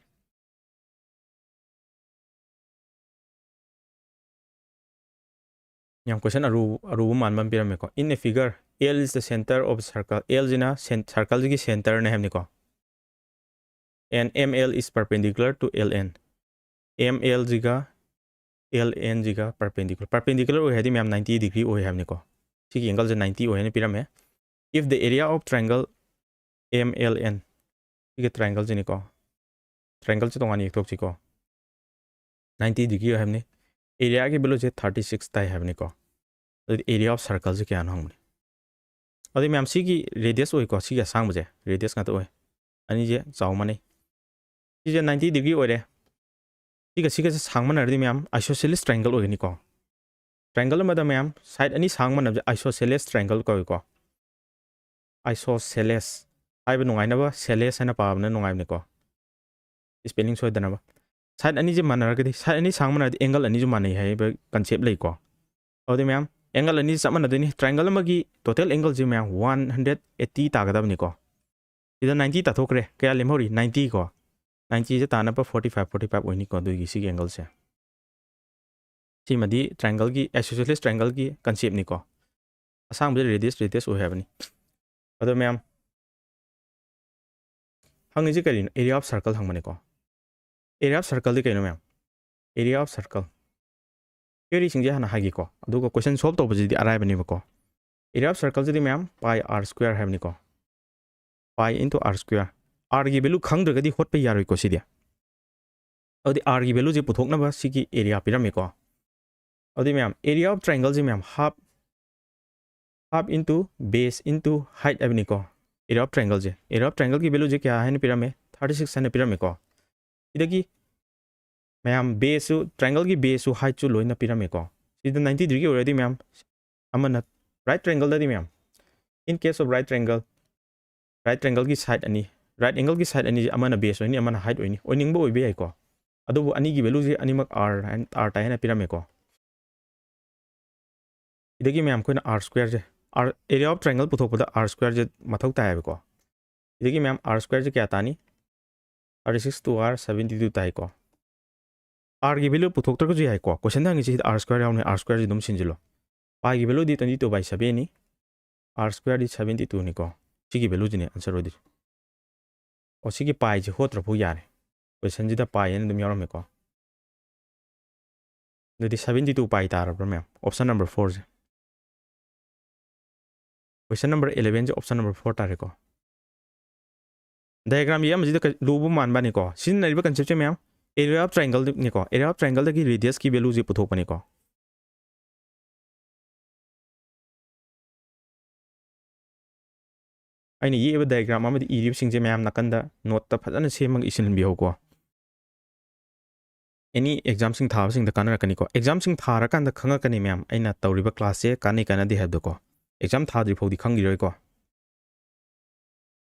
ꯌꯥꯝ ꯀꯣꯏꯁꯟ ꯑꯔꯨ ꯑꯔꯨꯕ ꯃꯥꯟꯕ ꯑꯃ ꯄꯤꯔꯝꯃꯦꯀꯣ꯫ In a figure, L is the center of circle. L ꯁꯤꯅ ꯁꯔꯀꯜꯁꯤꯒꯤ ꯁꯦꯟꯇꯔꯅꯦ ꯍꯥꯏꯕꯅꯤꯀꯣ꯫ And M L is perpendicular to L N. M L ꯁꯤꯒ L N ꯁꯤꯒ ꯄꯔꯄꯦꯟꯗꯤꯀꯨꯂꯔ, ꯄꯔꯄꯦꯟꯗꯤꯀꯨꯂꯔ ꯑꯣꯏ ꯍꯥꯏꯗꯤ ꯃꯌꯥꯝ ꯅꯥꯏꯟꯇꯤ ꯗꯤꯒ꯭ꯔꯤ ꯑꯣꯏ ꯍꯥꯏꯕꯅꯤꯀꯣ꯫ ꯁꯤꯒꯤ ꯑꯦꯡꯒꯜꯁꯦ ꯅꯥꯏꯟꯇꯤ ꯑꯣꯏ ꯍꯥꯏꯅ ꯄꯤꯔꯝꯃꯦ꯫ If the area of triangle M L N, ꯁꯤꯒꯤ ꯇ꯭ꯔꯥꯏꯡꯒꯜꯁꯤꯅꯤꯀꯣ, ꯇ꯭ꯔꯥꯏꯡꯒꯜꯁꯦ ꯇꯣꯉꯥꯟꯅ ꯌꯦꯛꯊꯣꯛꯁꯤꯀꯣ꯫ ꯅꯥꯏꯟꯇꯤ ꯗꯤꯒ꯭ꯔꯤ ꯑꯣꯏ ꯍꯥꯏꯕꯅꯤ, ꯑꯦꯔꯤꯌꯥꯒꯤ ꯚꯦꯂꯨꯁꯦ ꯊꯥꯔꯇꯤ ꯁꯤꯛꯁ ꯇꯥꯏ ꯍꯥꯏꯕꯅꯤꯀꯣ꯫ ꯑꯗꯨꯗꯤ ꯑꯦꯔꯤꯌꯥ ꯑꯣꯐ ꯁꯔꯀꯜꯁꯦ ꯀꯌꯥꯅꯣ ꯍꯪꯕꯅꯤ꯫ ꯑꯗꯨꯗꯤ ꯃꯌꯥꯝ ꯁꯤꯒꯤ ꯔꯦꯗꯤꯌꯁ ꯑꯣꯏꯀꯣ, ꯁꯤꯒꯤ ꯑꯁꯥꯡꯕꯁꯦ ꯔꯦꯗꯤꯌꯁ ꯉꯥꯛꯇ ꯑꯣꯏ꯫ ꯑꯅꯤꯁꯦ ꯆꯥꯎ ꯃꯥꯟꯅꯩ꯫ ꯁꯤꯁꯦ ꯅꯥꯏꯟꯇꯤ ꯗꯤꯒ꯭ꯔꯤ ꯑꯣꯏꯔꯦ, ꯁꯤꯒ ꯁꯤꯒꯁꯦ ꯁꯥꯡ ꯃꯥꯟꯅꯔꯗꯤ ꯃꯌꯥꯝ ꯑꯥꯏꯁꯣꯁꯦꯂꯤꯁ ꯇ꯭ꯔꯥꯏꯡꯒꯜ ꯑꯣꯏꯒꯅꯤꯀꯣ꯫ ꯇ꯭ꯔꯥꯏꯡꯒꯜ ꯑꯃꯗ ꯃꯌꯥꯝ ꯁꯥꯏꯠ ꯑꯅꯤ ꯁꯥꯡ ꯃꯥꯟꯅꯕꯁꯦ ꯑꯥꯏꯁꯣꯁꯦꯂꯤꯁ ꯇ꯭ꯔꯥꯏꯡꯒꯜ ꯀꯧꯏꯀꯣ꯫ ꯑꯥꯏꯁꯣꯁꯦꯂꯤꯁ ꯍꯥꯏꯕ ꯅꯨꯡꯉꯥꯏꯅꯕ ꯁꯦꯂꯦꯁ ꯍꯥꯏꯅ ꯄꯥꯕꯅ ꯅꯨꯡꯉꯥꯏꯕꯅꯤꯀꯣ, ꯏꯁꯄꯦꯂꯤꯡ ꯁꯣꯏꯗꯅꯕ꯫ ꯁꯥꯏꯠ ꯑꯅꯤꯁꯦ ꯃꯥꯟꯅꯔꯒꯗꯤ, ꯁꯥꯏꯠ ꯑꯅꯤ ꯁꯥꯡ ꯃꯥꯟꯅꯔꯗꯤ ꯑꯦꯡꯒꯜ ꯑꯅꯤꯁꯨ ꯃꯥꯟꯅꯩ ꯍꯥꯏꯕ ꯀꯟꯁꯦꯞ ꯂꯩꯀꯣ꯫ ꯑꯗꯨꯗꯤ ꯃꯌꯥꯝ ꯑꯦꯡꯒꯜ ꯑꯅꯤꯁꯦ ꯆꯞ ꯃꯥꯟꯅꯗꯣꯏꯅꯤ꯫ ꯇ꯭ꯔꯥꯏꯡꯒꯜ ꯑꯃꯒꯤ ꯇꯣꯇꯦꯜ ꯑꯦꯡꯒꯜꯁꯦ ꯃꯌꯥꯝ ꯋꯥꯟ ꯍꯟꯗ꯭ꯔꯦꯠ ꯑꯦꯠꯇꯤ ꯇꯥꯒꯗꯕꯅꯤꯀꯣ꯫ ꯁꯤꯗ ꯅꯥꯏꯟꯇꯤ ꯇꯥꯊꯣꯛꯈ꯭ꯔꯦ, ꯀꯌꯥ ꯂꯦꯝꯍꯧꯔꯤ? ꯅꯥꯏꯟꯇꯤ ꯀꯣ꯫ ꯅꯥꯏꯟꯇꯤꯁꯦ ꯇꯥꯅꯕ ꯐꯣꯔꯇꯤ ꯐꯥꯏꯚ, ꯐꯣꯔꯇꯤ ꯐꯥꯏꯚ ꯑꯣꯏꯅꯤꯀꯣ ꯑꯗꯨꯒꯤ ꯁꯤꯒꯤ ꯑꯦꯡꯒꯜꯁꯦ꯫ ꯁꯤꯃꯗꯤ ꯇ꯭ꯔꯥꯏꯡꯒꯜꯒꯤ, ꯑꯥꯏꯁꯣꯁꯦꯂꯤꯁ ꯇ꯭ꯔꯥꯏꯡꯒꯜꯒꯤ ꯀꯟꯁꯦꯞꯅꯤꯀꯣ꯫ ꯑꯁꯥꯡꯕꯁꯦ ꯔꯦꯗꯤꯌꯁ, ꯔꯦꯗꯤꯌꯁ ꯑꯣꯏ ꯍꯥꯏꯕꯅꯤ꯫ ꯑꯗꯣ ꯃꯌꯥꯝ ꯍꯪꯉꯤꯁꯦ ꯀꯔꯤꯅꯣ? ꯑꯦꯔꯤꯌꯥ ꯑꯣꯐ ꯁꯔꯀꯜ ꯍꯪꯕꯅꯤꯀꯣ꯫ ꯑꯦꯔꯤꯌꯥ ꯑꯣꯐ ꯁꯔꯀꯜꯗꯤ ꯀꯩꯅꯣ ꯃꯌꯥꯝ? ꯑꯦꯔꯤꯌꯥ ꯑꯣꯐ ꯁꯔꯀꯜ ꯊꯤꯑꯣꯔꯤꯁꯤꯡꯁꯦ ꯍꯥꯟꯅ ꯍꯥꯏꯒꯦꯀꯣ, ꯑꯗꯨꯒ ꯀꯣꯏꯁꯟ ꯁꯣꯜꯕ ꯇꯧꯕꯁꯤꯗꯤ ꯑꯔꯥꯏꯕꯅꯦꯕꯀꯣ꯫ ꯑꯦꯔꯤꯌꯥ ꯑꯣꯐ ꯁꯔꯀꯜꯁꯤꯗꯤ ꯃꯌꯥꯝ ꯄꯥꯏ ꯑꯥꯔ ꯁ꯭ꯀ꯭ꯋꯦꯔ ꯍꯥꯏꯕꯅꯤꯀꯣ꯫ Pi into r square. ꯑꯥꯔꯒꯤ ꯚꯦꯂꯨ ꯈꯪꯗ꯭ꯔꯒꯗꯤ ꯍꯣꯠꯄ ꯌꯥꯔꯣꯏꯀꯣ ꯁꯤꯗꯤ꯫ ꯑꯗꯨꯗꯤ ꯑꯥꯔꯒꯤ ꯚꯦꯂꯨꯁꯦ ꯄꯨꯊꯣꯛꯅꯕ ꯁꯤꯒꯤ ꯑꯦꯔꯤꯌꯥ ꯄꯤꯔꯝꯃꯦꯀꯣ꯫ ꯑꯗꯨꯗꯤ ꯃꯌꯥꯝ ꯑꯦꯔꯤꯌꯥ ꯑꯣꯐ ꯇ꯭ꯔꯥꯏꯡꯒꯜꯁꯦ ꯃꯌꯥꯝ ꯍꯥꯐ, ꯍꯥꯐ ꯏꯟꯇꯨ ꯕꯦꯁ ꯏꯟꯇꯨ ꯍꯥꯏꯠ ꯍꯥꯏꯕꯅꯤꯀꯣ꯫ Area of triangle say, area of triangle ꯒꯤ value ꯁꯦ ꯀꯌꯥ ꯍꯥꯏꯅ ꯄꯤꯔꯝꯃꯦ? Thirty six ꯍꯥꯏꯅ ꯄꯤꯔꯝꯃꯦꯀꯣ꯫ ꯁꯤꯗꯒꯤ ꯃꯌꯥꯝ base ꯁꯨ, triangle ꯒꯤ base ꯁꯨ, height ꯁꯨ ꯂꯣꯏꯅ ꯄꯤꯔꯝꯃꯦꯀꯣ꯫ ꯁꯤꯗ ninety degree ꯑꯣꯏꯔꯗꯤ ꯃꯌꯥꯝ, ꯑꯃꯅ right triangle ꯗꯗꯤ ꯃꯌꯥꯝ, in case of right triangle, right triangle ꯒꯤ side ꯑꯅꯤ, right angle ꯒꯤ side ꯑꯅꯤꯁꯦ ꯑꯃꯅ base ꯑꯣꯏꯅꯤ, ꯑꯃꯅ height ꯑꯣꯏꯅꯤ, ꯑꯣꯏꯅꯤꯡꯕ ꯑꯣꯏꯕ ꯌꯥꯏꯀꯣ꯫ ꯑꯗꯨꯕꯨ ꯑꯅꯤꯒꯤ value ꯁꯦ ꯑꯅꯤꯃꯛ R ꯍꯥꯏꯅ, R ꯇꯥꯏ ꯍꯥꯏꯅ ꯄꯤꯔꯝꯃꯦꯀꯣ꯫ ꯁꯤꯗꯒꯤ ꯃꯌꯥꯝ ꯑꯩꯈꯣꯏꯅ R square say, R, area of triangle ꯄꯨꯊꯣꯛꯄꯗ R square ꯁꯦ ꯃꯊꯧ ꯇꯥꯏꯌꯦꯕꯀꯣ꯫ ꯁꯤꯗꯒꯤ ꯃꯌꯥꯝ R square ꯁꯦ ꯀꯌꯥ ꯇꯥꯅꯤ? Thirty six two R seventy two ꯇꯥꯏꯀꯣ꯫ R ꯒꯤ value ꯄꯨꯊꯣꯛꯇ꯭ꯔꯒꯁꯨ ꯌꯥꯏꯀꯣ, question ꯗ ꯍꯪꯉꯤꯁꯤ ꯁꯤꯗ R square ꯌꯥꯎꯅꯤ, R square ꯁꯦ ꯑꯗꯨꯝ ꯁꯤꯟꯖꯤꯜꯂꯣ꯫ Pi ꯒꯤ value D twenty two by seven ꯅꯤ, R square ꯗꯤ seventy two ꯅꯤꯀꯣ꯫ ꯁꯤꯒꯤ value ꯁꯤꯅꯦ answer ꯑꯣꯏꯗꯣꯏꯁꯦ꯫ ꯑꯣ, ꯁꯤꯒꯤ pi ꯁꯦ ꯍꯣꯠꯇ꯭ꯔꯐꯥꯎ ꯌꯥꯔꯦ, question ꯁꯤꯗ pi ꯍꯥꯏꯅ ꯑꯗꯨꯝ ꯌꯥꯎꯔꯝꯃꯦꯀꯣ꯫ ꯑꯗꯨꯗꯤ seventy two pi ꯇꯥꯔꯕ꯭ꯔꯥ ꯃꯌꯥꯝ? Option number four ꯁꯦ꯫ Question number eleven ꯁꯦ option number four ꯇꯥꯔꯦꯀꯣ꯫ Diagram ꯌꯦꯛꯑꯝꯕꯁꯤꯗ ꯀꯩ-, ꯂꯨꯕ ꯃꯥꯟꯕꯅꯤꯀꯣ꯫ ꯁꯤꯖꯤꯟꯅꯔꯤꯕ concept ꯁꯦ ꯃꯌꯥꯝ area of triangle ꯅꯤꯀꯣ꯫ Area of triangle ꯗꯒꯤ radius ꯀꯤ value ꯁꯦ ꯄꯨꯊꯣꯛꯄꯅꯤꯀꯣ꯫ ꯑꯩꯅ ꯌꯦꯛꯏꯕ diagram ꯑꯃꯗꯤ ꯏꯔꯤꯕꯁꯤꯡꯁꯦ ꯃꯌꯥꯝ ꯅꯥꯀꯟꯗ note ꯇ ꯐꯖꯅ ꯁꯦꯝꯃꯒ ꯏꯁꯤꯟꯕꯤꯍꯧꯀꯣ꯫ Any exam ꯁꯤꯡ ꯊꯥꯕꯁꯤꯡꯗ ꯀꯥꯟꯅꯔꯛꯀꯅꯤꯀꯣ꯫ Exam ꯁꯤꯡ ꯊꯥꯔꯀꯥꯟꯗ ꯈꯪꯉꯛꯀꯅꯤ ꯃꯌꯥꯝ, ꯑꯩꯅ ꯇꯧꯔꯤꯕ class ꯁꯦ ꯀꯥꯟꯅꯩ ꯀꯥꯟꯅꯗꯦ ꯍꯥꯏꯕꯗꯣꯀꯣ꯫ Exam ꯊꯥꯗ꯭ꯔꯤ ꯐꯥꯎꯗꯤ ꯈꯪꯈꯤꯔꯣꯏꯀꯣ꯫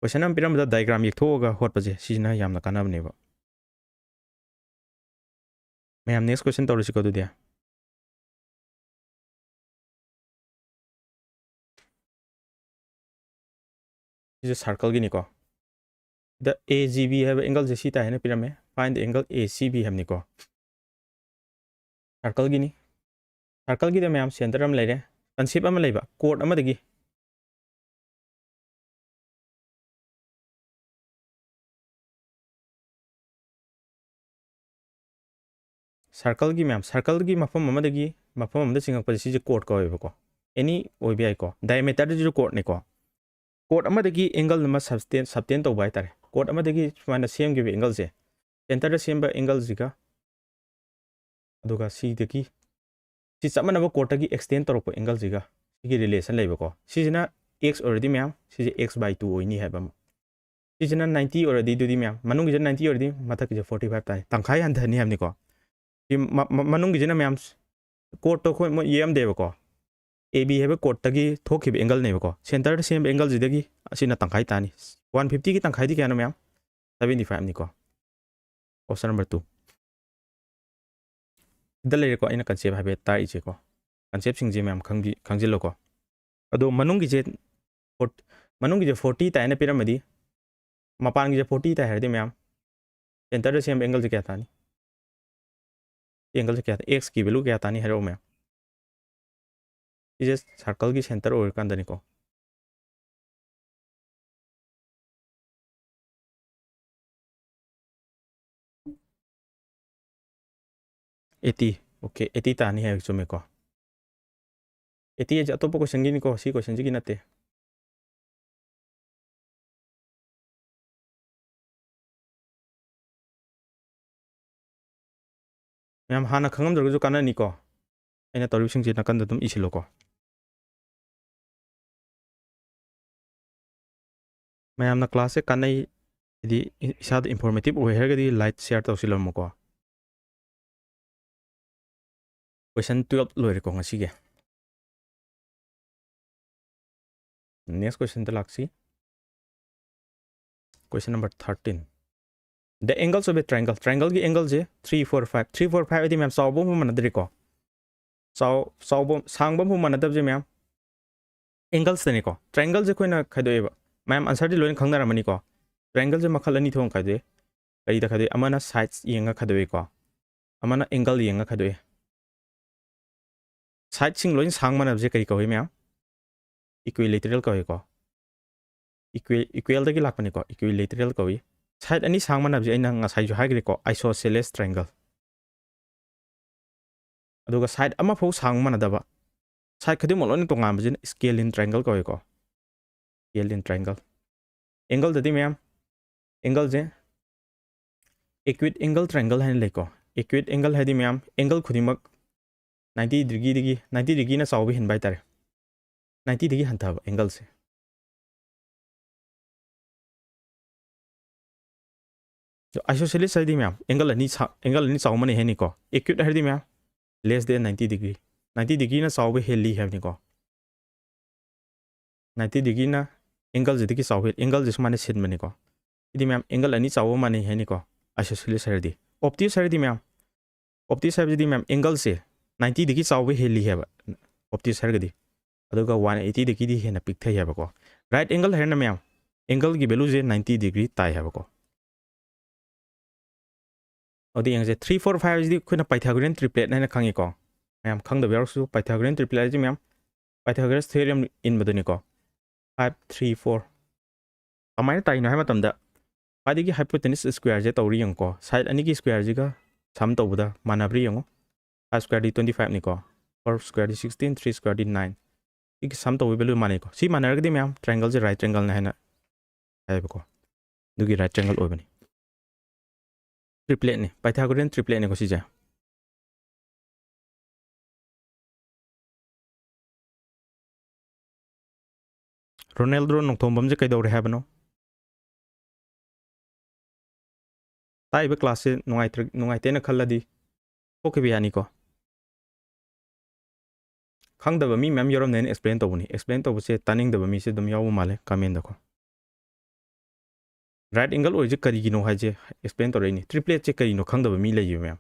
Question ꯑꯃ ꯄꯤꯔꯝꯕꯗ diagram ꯌꯦꯛꯊꯣꯛꯑꯒ ꯍꯣꯠꯄꯁꯦ, ꯁꯤꯁꯤꯅ ꯌꯥꯝꯅ ꯀꯥꯟꯅꯕꯅꯦꯕ꯫ ꯃꯌꯥꯝ, next question ꯇꯧꯔꯁꯤꯀꯣ ꯑꯗꯨꯗꯤ꯫ ꯁꯤꯁꯦ circle ꯒꯤꯅꯤꯀꯣ꯫ ꯁꯤꯗ A G B ꯍꯥꯏꯕ angle ꯁꯦ ꯁꯤ ꯇꯥꯏ ꯍꯥꯏꯅ ꯄꯤꯔꯝꯃꯦ꯫ Find the angle A C B ꯍꯥꯏꯕꯅꯤꯀꯣ꯫ Circle Guinea. Circle ꯒꯤꯗ ꯃꯌꯥꯝ center ꯑꯃ ꯂꯩꯔꯦ꯫ Concept ꯑꯃ ꯂꯩꯕ, chord ꯑꯃꯗꯒꯤ circle ꯒꯤ ꯃꯌꯥꯝ, circle ꯒꯤ ꯃꯐꯝ ꯑꯃꯗꯒꯤ ꯃꯐꯝ ꯑꯃꯗ ꯆꯤꯡꯉꯛꯄꯁꯦ ꯁꯤꯁꯦ chord ꯀꯧꯋꯦꯕꯀꯣ꯫ Any ꯑꯣꯏꯕ ꯌꯥꯏꯀꯣ꯫ Diameter ꯁꯤꯁꯨ chord ꯅꯤꯀꯣ꯫ Chord ꯑꯃꯗꯒꯤ angle ꯑꯃ subtend, subtend ꯇꯧꯕ ꯍꯥꯏꯇꯥꯔꯦ꯫ Chord ꯑꯃꯗꯒꯤ ꯁꯨꯃꯥꯏꯅ ꯁꯦꯝꯈꯤꯕ angle ꯁꯦ, center ꯗ ꯁꯦꯝꯕ angle ꯁꯤꯒ, ꯑꯗꯨꯒ ꯁꯤꯗꯒꯤ, ꯁꯤ ꯆꯞ ꯃꯥꯟꯅꯕ chord ꯇꯒꯤ extend ꯇꯧꯔꯛꯄ angle ꯁꯤꯒ ꯁꯤꯒꯤ relation ꯂꯩꯕꯀꯣ꯫ ꯁꯤꯁꯤꯅ x ꯑꯣꯏꯔꯗꯤ ꯃꯌꯥꯝ, ꯁꯤꯁꯦ x by two ꯑꯣꯏꯅꯤ ꯍꯥꯏꯕ ꯑꯃ꯫ ꯁꯤꯁꯤꯅ ninety ꯑꯣꯏꯔꯗꯤ, ꯑꯗꯨꯗꯤ ꯃꯌꯥꯝ, ꯃꯅꯨꯡꯒꯤꯁꯤꯅ ninety ꯑꯣꯏꯔꯗꯤ ꯃꯊꯛꯀꯤꯁꯦ forty five ꯇꯥꯔꯦ, ꯇꯪꯈꯥꯏ ꯍꯟꯊꯅꯤ ꯍꯥꯏꯕꯅꯤꯀꯣ꯫ ꯁꯤ ꯃ-, ꯃ-, ꯃꯅꯨꯡꯒꯤꯁꯤꯅ ꯃꯌꯥꯝ, ꯀꯣꯔꯠꯇꯣ ꯑꯩꯈꯣꯏ ꯃꯣꯏ ꯌꯦꯛꯑꯝꯗꯦꯕꯀꯣ꯫ A B ꯍꯥꯏꯕ ꯀꯣꯔꯠꯇꯒꯤ ꯊꯣꯛꯈꯤꯕ ꯑꯦꯡꯒꯜꯅꯦꯕꯀꯣ꯫ ꯁꯦꯟꯇꯔꯗ ꯁꯦꯝꯕ ꯑꯦꯡꯒꯜꯁꯤꯗꯒꯤ ꯑꯁꯤꯅ ꯇꯪꯈꯥꯏ ꯇꯥꯅꯤ꯫ One fifty ꯒꯤ ꯇꯪꯈꯥꯏꯗꯤ ꯀꯌꯥꯅꯣ ꯃꯌꯥꯝ? Seventy five ꯅꯤꯀꯣ꯫ Option number two꯫ ꯁꯤꯗ ꯂꯩꯔꯦꯀꯣ, ꯑꯩꯅ concept ꯍꯥꯏꯐꯦꯠ ꯇꯥꯛꯏꯁꯦꯀꯣ꯫ Concept ꯁꯤꯡꯁꯦ ꯃꯌꯥꯝ ꯈꯪꯕꯤ-, ꯈꯪꯖꯤꯜꯂꯣꯀꯣ꯫ ꯑꯗꯣ ꯃꯅꯨꯡꯒꯤꯁꯦ ꯐꯣꯔ-, ꯃꯅꯨꯡꯒꯤꯁꯦ forty ꯇꯥꯏꯅ ꯄꯤꯔꯝꯃꯗꯤ, ꯃꯄꯥꯟꯒꯤꯁꯦ forty ꯇꯥꯏ ꯍꯥꯏꯔꯗꯤ ꯃꯌꯥꯝ, ꯁꯦꯟꯇꯔꯗ ꯁꯦꯝꯕ ꯑꯦꯡꯒꯜꯁꯦ ꯀꯌꯥ ꯇꯥꯅꯤ? ꯑꯦꯡꯒꯜꯁꯦ ꯀꯌꯥ ꯇꯥ-, x ꯀꯤ value ꯀꯌꯥ ꯇꯥꯅꯤ ꯍꯥꯏꯔꯛꯑꯣ ꯃꯌꯥꯝ꯫ ꯁꯤꯁꯦ circle ꯒꯤ center ꯑꯣꯏꯔꯀꯥꯟꯗꯅꯤꯀꯣ꯫ Eighty꯫ Okay, eighty ꯇꯥꯅꯤ ꯍꯥꯏꯕ ꯆꯨꯝꯃꯦꯀꯣ꯫ Eighty ꯍꯥꯏꯁꯦ ꯑꯇꯣꯞꯄ question ꯒꯤꯅꯤꯀꯣ, ꯁꯤ question ꯁꯤꯒꯤ ꯅꯠꯇꯦ꯫ ꯃꯌꯥꯝ ꯍꯥꯟꯅ ꯈꯪꯉꯝꯗ꯭ꯔꯒꯁꯨ ꯀꯥꯟꯅꯅꯤꯀꯣ꯫ ꯑꯩꯅ ꯇꯧꯔꯤꯕꯁꯤꯡꯁꯦ ꯅꯥꯀꯟꯗ ꯑꯗꯨꯝ ꯏꯁꯤꯜꯂꯣꯀꯣ꯫ ꯃꯌꯥꯝꯅ class ꯁꯦ ꯀꯥꯟꯅꯩ, ꯍꯥꯏꯗꯤ ꯏ-, ꯏꯁꯥꯗ informative ꯑꯣꯏ ꯍꯥꯏꯔꯒꯗꯤ like, share ꯇꯧꯁꯤꯜꯂꯝꯃꯨꯀꯣ꯫ Question twelve ꯂꯣꯏꯔꯦꯀꯣ ꯉꯁꯤꯒꯤ꯫ Next question the ꯂꯥꯛꯁꯤ꯫ Question number thirteen꯫ The angles of a triangle. Triangle ꯒꯤ angle ꯁꯦ three, four, five꯫ Three, four, five ꯍꯥꯏꯗꯤ ꯃꯌꯥꯝ ꯆꯥꯎꯕ ꯑꯃ ꯃꯥꯟꯅꯗ꯭ꯔꯤꯀꯣ꯫ ꯆꯥꯎ-, ꯆꯥꯎꯕ, ꯁꯥꯡꯕ ꯑꯃ ꯃꯥꯟꯅꯗꯕꯁꯦ ꯃꯌꯥꯝ angles ꯇꯅꯤꯀꯣ꯫ Triangle ꯁꯦ ꯑꯩꯈꯣꯏꯅ ꯈꯥꯏꯗꯣꯛꯑꯦꯕ꯫ ꯃꯌꯥꯝ answer ꯗꯤ ꯂꯣꯏꯅ ꯈꯪꯅꯔꯝꯃꯅꯤꯀꯣ꯫ Triangle ꯁꯦ ꯃꯈꯜ ꯑꯅꯤ ꯊꯣꯛꯅ ꯈꯥꯏꯗꯣꯛꯑꯦ꯫ ꯀꯔꯤꯗ ꯈꯥꯏꯗꯣꯛꯏ? ꯑꯃꯅ sides ꯌꯦꯡꯉ ꯈꯥꯏꯗꯣꯛꯏꯀꯣ꯫ ꯑꯃꯅ angle ꯌꯦꯡꯉ ꯈꯥꯏꯗꯣꯛꯏ꯫ Side ꯁꯤꯡ ꯂꯣꯏꯅ ꯁꯥꯡ ꯃꯥꯟꯅꯕꯁꯦ ꯀꯔꯤ ꯀꯧꯏ ꯃꯌꯥꯝ? Equilateral ꯀꯧꯏꯀꯣ꯫ Equi-, equal ꯗꯒꯤ ꯂꯥꯛꯄꯅꯤꯀꯣ, equilateral ꯀꯧꯏ꯫ Side ꯑꯅꯤ ꯁꯥꯡ ꯃꯥꯟꯅꯕꯁꯦ ꯑꯩꯅ ꯉꯁꯥꯏꯁꯨ ꯍꯥꯏꯈ꯭ꯔꯦꯀꯣ, isosceles triangle꯫ ꯑꯗꯨꯒ side ꯑꯃꯐꯥꯎ ꯁꯥꯡ ꯃꯥꯟꯅꯗꯕ, side ꯈꯨꯗꯤꯡꯃꯛ ꯂꯣꯏꯅ ꯇꯣꯉꯥꯟꯕꯁꯤꯅ scalene triangle ꯀꯧꯏꯀꯣ꯫ Scalene triangle꯫ Angle ꯗꯗꯤ ꯃꯌꯥꯝ, angle ꯁꯦ acute angle triangle ꯍꯥꯏꯅ ꯂꯩꯀꯣ꯫ Acute angle ꯍꯥꯏꯗꯤ ꯃꯌꯥꯝ angle ꯈꯨꯗꯤꯡꯃꯛ ninety degree ꯗꯒꯤ, ninety degree ꯅ ꯆꯥꯎꯕ ꯍꯦꯟꯕ ꯍꯥꯏꯇꯥꯔꯦ꯫ ꯅꯥꯏꯟꯇꯤꯗꯒꯤ ꯍꯟꯊꯕ ꯑꯦꯡꯒꯜꯁꯦ꯫ ꯑꯥꯏꯁꯣꯁꯦꯂꯤꯁ ꯍꯥꯏꯗꯤ ꯃꯌꯥꯝ ꯑꯦꯡꯒꯜ ꯑꯅꯤ ꯑꯦꯡꯒꯜ ꯑꯅꯤ ꯆꯥꯎꯕ ꯃꯥꯟꯅꯩ ꯍꯥꯏꯅꯤꯀꯣ꯫ ꯑꯦꯀ꯭ꯌꯨꯠ ꯍꯥꯏꯔꯗꯤ ꯃꯌꯥꯝ less than ninety degree, ninety ꯗꯤꯒ꯭ꯔꯤꯅ ꯆꯥꯎꯕ ꯍꯦꯜꯂꯤ ꯍꯥꯏꯕꯅꯤꯀꯣ꯫ ꯅꯥꯏꯟꯇꯤ ꯗꯤꯒ꯭ꯔꯤꯅ ꯑꯦꯡꯒꯜꯁꯤꯗꯒꯤ ꯆꯥꯎꯕ ꯍꯦꯜ ꯑꯦꯡꯒꯜꯁꯦ ꯁꯨꯃꯥꯏꯅ ꯁꯤꯟꯕꯅꯤꯀꯣ꯫ ꯁꯤꯗꯤ ꯃꯌꯥꯝ ꯑꯦꯡꯒꯜ ꯑꯅꯤ ꯆꯥꯎꯕ ꯃꯥꯟꯅꯩ ꯍꯥꯏꯅꯤꯀꯣ, ꯑꯥꯏꯁꯣꯁꯦꯂꯤꯁ ꯍꯥꯏꯔꯗꯤ꯫ ꯑꯣꯞꯇꯤꯁ ꯍꯥꯏꯔꯗꯤ ꯃꯌꯥꯝ ꯑꯣꯞꯇꯤꯁ ꯍꯥꯏꯕꯁꯤꯗꯤ ꯃꯌꯥꯝ ꯑꯦꯡꯒꯜꯁꯦ ꯅꯥꯏꯟꯇꯤꯗꯒꯤ ꯆꯥꯎꯕ ꯍꯦꯜꯂꯤ ꯍꯥꯏꯕ ꯑꯣꯞꯇꯤꯁ ꯍꯥꯏꯔꯒꯗꯤ꯫ ꯑꯗꯨꯒ ꯋꯥꯟ ꯑꯩꯠꯇꯤꯗꯒꯤꯗꯤ ꯍꯦꯟꯅ ꯄꯤꯛꯊꯩ ꯍꯥꯏꯕꯀꯣ꯫ ꯔꯥꯏꯠ ꯑꯦꯡꯒꯜ ꯍꯥꯏꯔꯅ ꯃꯌꯥꯝ ꯑꯦꯡꯒꯜꯒꯤ ꯚꯦꯂꯨꯁꯦ ꯅꯥꯏꯟꯇꯤ ꯗꯤꯒ꯭ꯔꯤ ꯇꯥꯏ ꯍꯥꯏꯕꯀꯣ꯫ ꯑꯗꯨꯗꯤ ꯌꯦꯡꯁꯦ, ꯊ꯭ꯔꯤ ꯐꯣꯔ ꯐꯥꯏꯚ ꯑꯁꯤꯗꯤ ꯑꯩꯈꯣꯏꯅ ꯄꯥꯏꯊꯥꯒꯣꯔꯤꯌꯟ ꯇ꯭ꯔꯤꯄ꯭ꯂꯦꯠ ꯍꯥꯏꯅ ꯈꯪꯉꯤꯀꯣ꯫ ꯃꯌꯥꯝ ꯈꯪꯗꯕ ꯌꯥꯎꯔꯁꯨ, ꯄꯥꯏꯊꯥꯒꯣꯔꯤꯌꯟ ꯇ꯭ꯔꯤꯄ꯭ꯂꯦꯠ ꯍꯥꯏꯁꯤ ꯃꯌꯥꯝ ꯄꯥꯏꯊꯥꯒꯣꯔꯁ ꯊꯤꯑꯣꯔꯦꯝ ꯏꯟꯕꯗꯨꯅꯤꯀꯣ꯫ Five three four. ꯀꯃꯥꯏꯅ ꯇꯥꯏꯅꯣ ꯍꯥꯏꯕ ꯃꯇꯝꯗ, ꯈ꯭ꯋꯥꯏꯗꯒꯤ ꯍꯥꯏꯄꯣꯇꯦꯅꯤꯁ ꯁ꯭ꯀ꯭ꯋꯦꯔꯁꯦ ꯇꯧꯔꯤ ꯌꯦꯡꯉꯨꯀꯣ꯫ ꯁꯥꯏꯠ ꯑꯅꯤꯒꯤ ꯁ꯭ꯀ꯭ꯋꯦꯔꯁꯤꯒ ꯁꯝ ꯇꯧꯕꯗ ꯃꯥꯟꯅꯕ꯭ꯔꯥ ꯌꯦꯡꯉꯨ꯫ ꯐꯥꯏꯚ ꯁ꯭ꯀ꯭ꯋꯦꯔꯗꯤ ꯇ꯭ꯋꯦꯟꯇꯤ ꯐꯥꯏꯚꯅꯤꯀꯣ, ꯐꯣꯔ ꯁ꯭ꯀ꯭ꯋꯦꯔꯗꯤ ꯁꯤꯛꯁꯇꯤꯟ, ꯊ꯭ꯔꯤ ꯁ꯭ꯀ꯭ꯋꯦꯔꯗꯤ ꯅꯥꯏꯟ꯫ ꯁꯤꯒꯤ ꯁꯝ ꯇꯧꯕꯒꯤ ꯚꯦꯂꯨ ꯃꯥꯟꯅꯩꯀꯣ꯫ ꯁꯤ ꯃꯥꯟꯅꯔꯒꯗꯤ ꯃꯌꯥꯝ ꯇ꯭ꯔꯥꯏꯡꯒꯜꯁꯦ ꯔꯥꯏꯠ ꯇ꯭ꯔꯥꯏꯡꯒꯜꯅꯤ ꯍꯥꯏꯅ ꯍꯥꯏꯌꯦꯕꯀꯣ꯫ ꯑꯗꯨꯒꯤ ꯔꯥꯏꯠ ꯇ꯭ꯔꯥꯏꯡꯒꯜ ꯑꯣꯏꯕꯅꯤ꯫ ꯇ꯭ꯔꯤꯄ꯭ꯂꯦꯠꯅꯤ, ꯄꯥꯏꯊꯥꯒꯣꯔꯤꯌꯟ ꯇ꯭ꯔꯤꯄ꯭ꯂꯦꯠꯅꯤꯀꯣ ꯁꯤꯁꯦ꯫ ꯔꯣꯅꯦꯜꯗ꯭ꯔꯣ ꯅꯣꯡꯊꯣꯝꯕꯝꯁꯦ ꯀꯩꯗꯧꯔꯦ ꯍꯥꯏꯕꯅꯣ? ꯇꯥꯛꯏꯕ ꯀ꯭ꯂꯥꯁꯁꯦ ꯅꯨꯡꯉꯥꯏꯇ꯭ꯔ-, ꯅꯨꯡꯉꯥꯏꯇꯦꯅ ꯈꯜꯂꯗꯤ ꯊꯣꯛꯈꯤꯕ ꯌꯥꯅꯤꯀꯣ꯫ ꯈꯪꯗꯕ ꯃꯤ ꯃꯌꯥꯝ ꯌꯥꯎꯔꯝꯅꯦꯅ ꯑꯦꯛꯁꯄ꯭ꯂꯦꯟ ꯇꯧꯕꯅꯤ꯫ ꯑꯦꯛꯁꯄ꯭ꯂꯦꯟ ꯇꯧꯕꯁꯦ ꯇꯥꯅꯤꯡꯗꯕ ꯃꯤꯁꯦ ꯑꯗꯨꯝ ꯌꯥꯎꯕ ꯃꯥꯜꯂꯦ ꯀꯃꯦꯟꯗꯀꯣ꯫ ꯔꯥꯏꯠ ꯑꯦꯡꯒꯜ ꯑꯣꯏꯔꯤꯁꯦ ꯀꯔꯤꯒꯤꯅꯣ ꯍꯥꯏꯁꯦ ꯑꯦꯛꯁꯄ꯭ꯂꯦꯟ ꯇꯧꯔꯛꯏꯅꯤ꯫ ꯇ꯭ꯔꯤꯄ꯭ꯂꯦꯠꯁꯦ ꯀꯔꯤꯅꯣ ꯈꯪꯗꯕ ꯃꯤ ꯂꯩꯌꯦꯕ ꯃꯌꯥꯝ꯫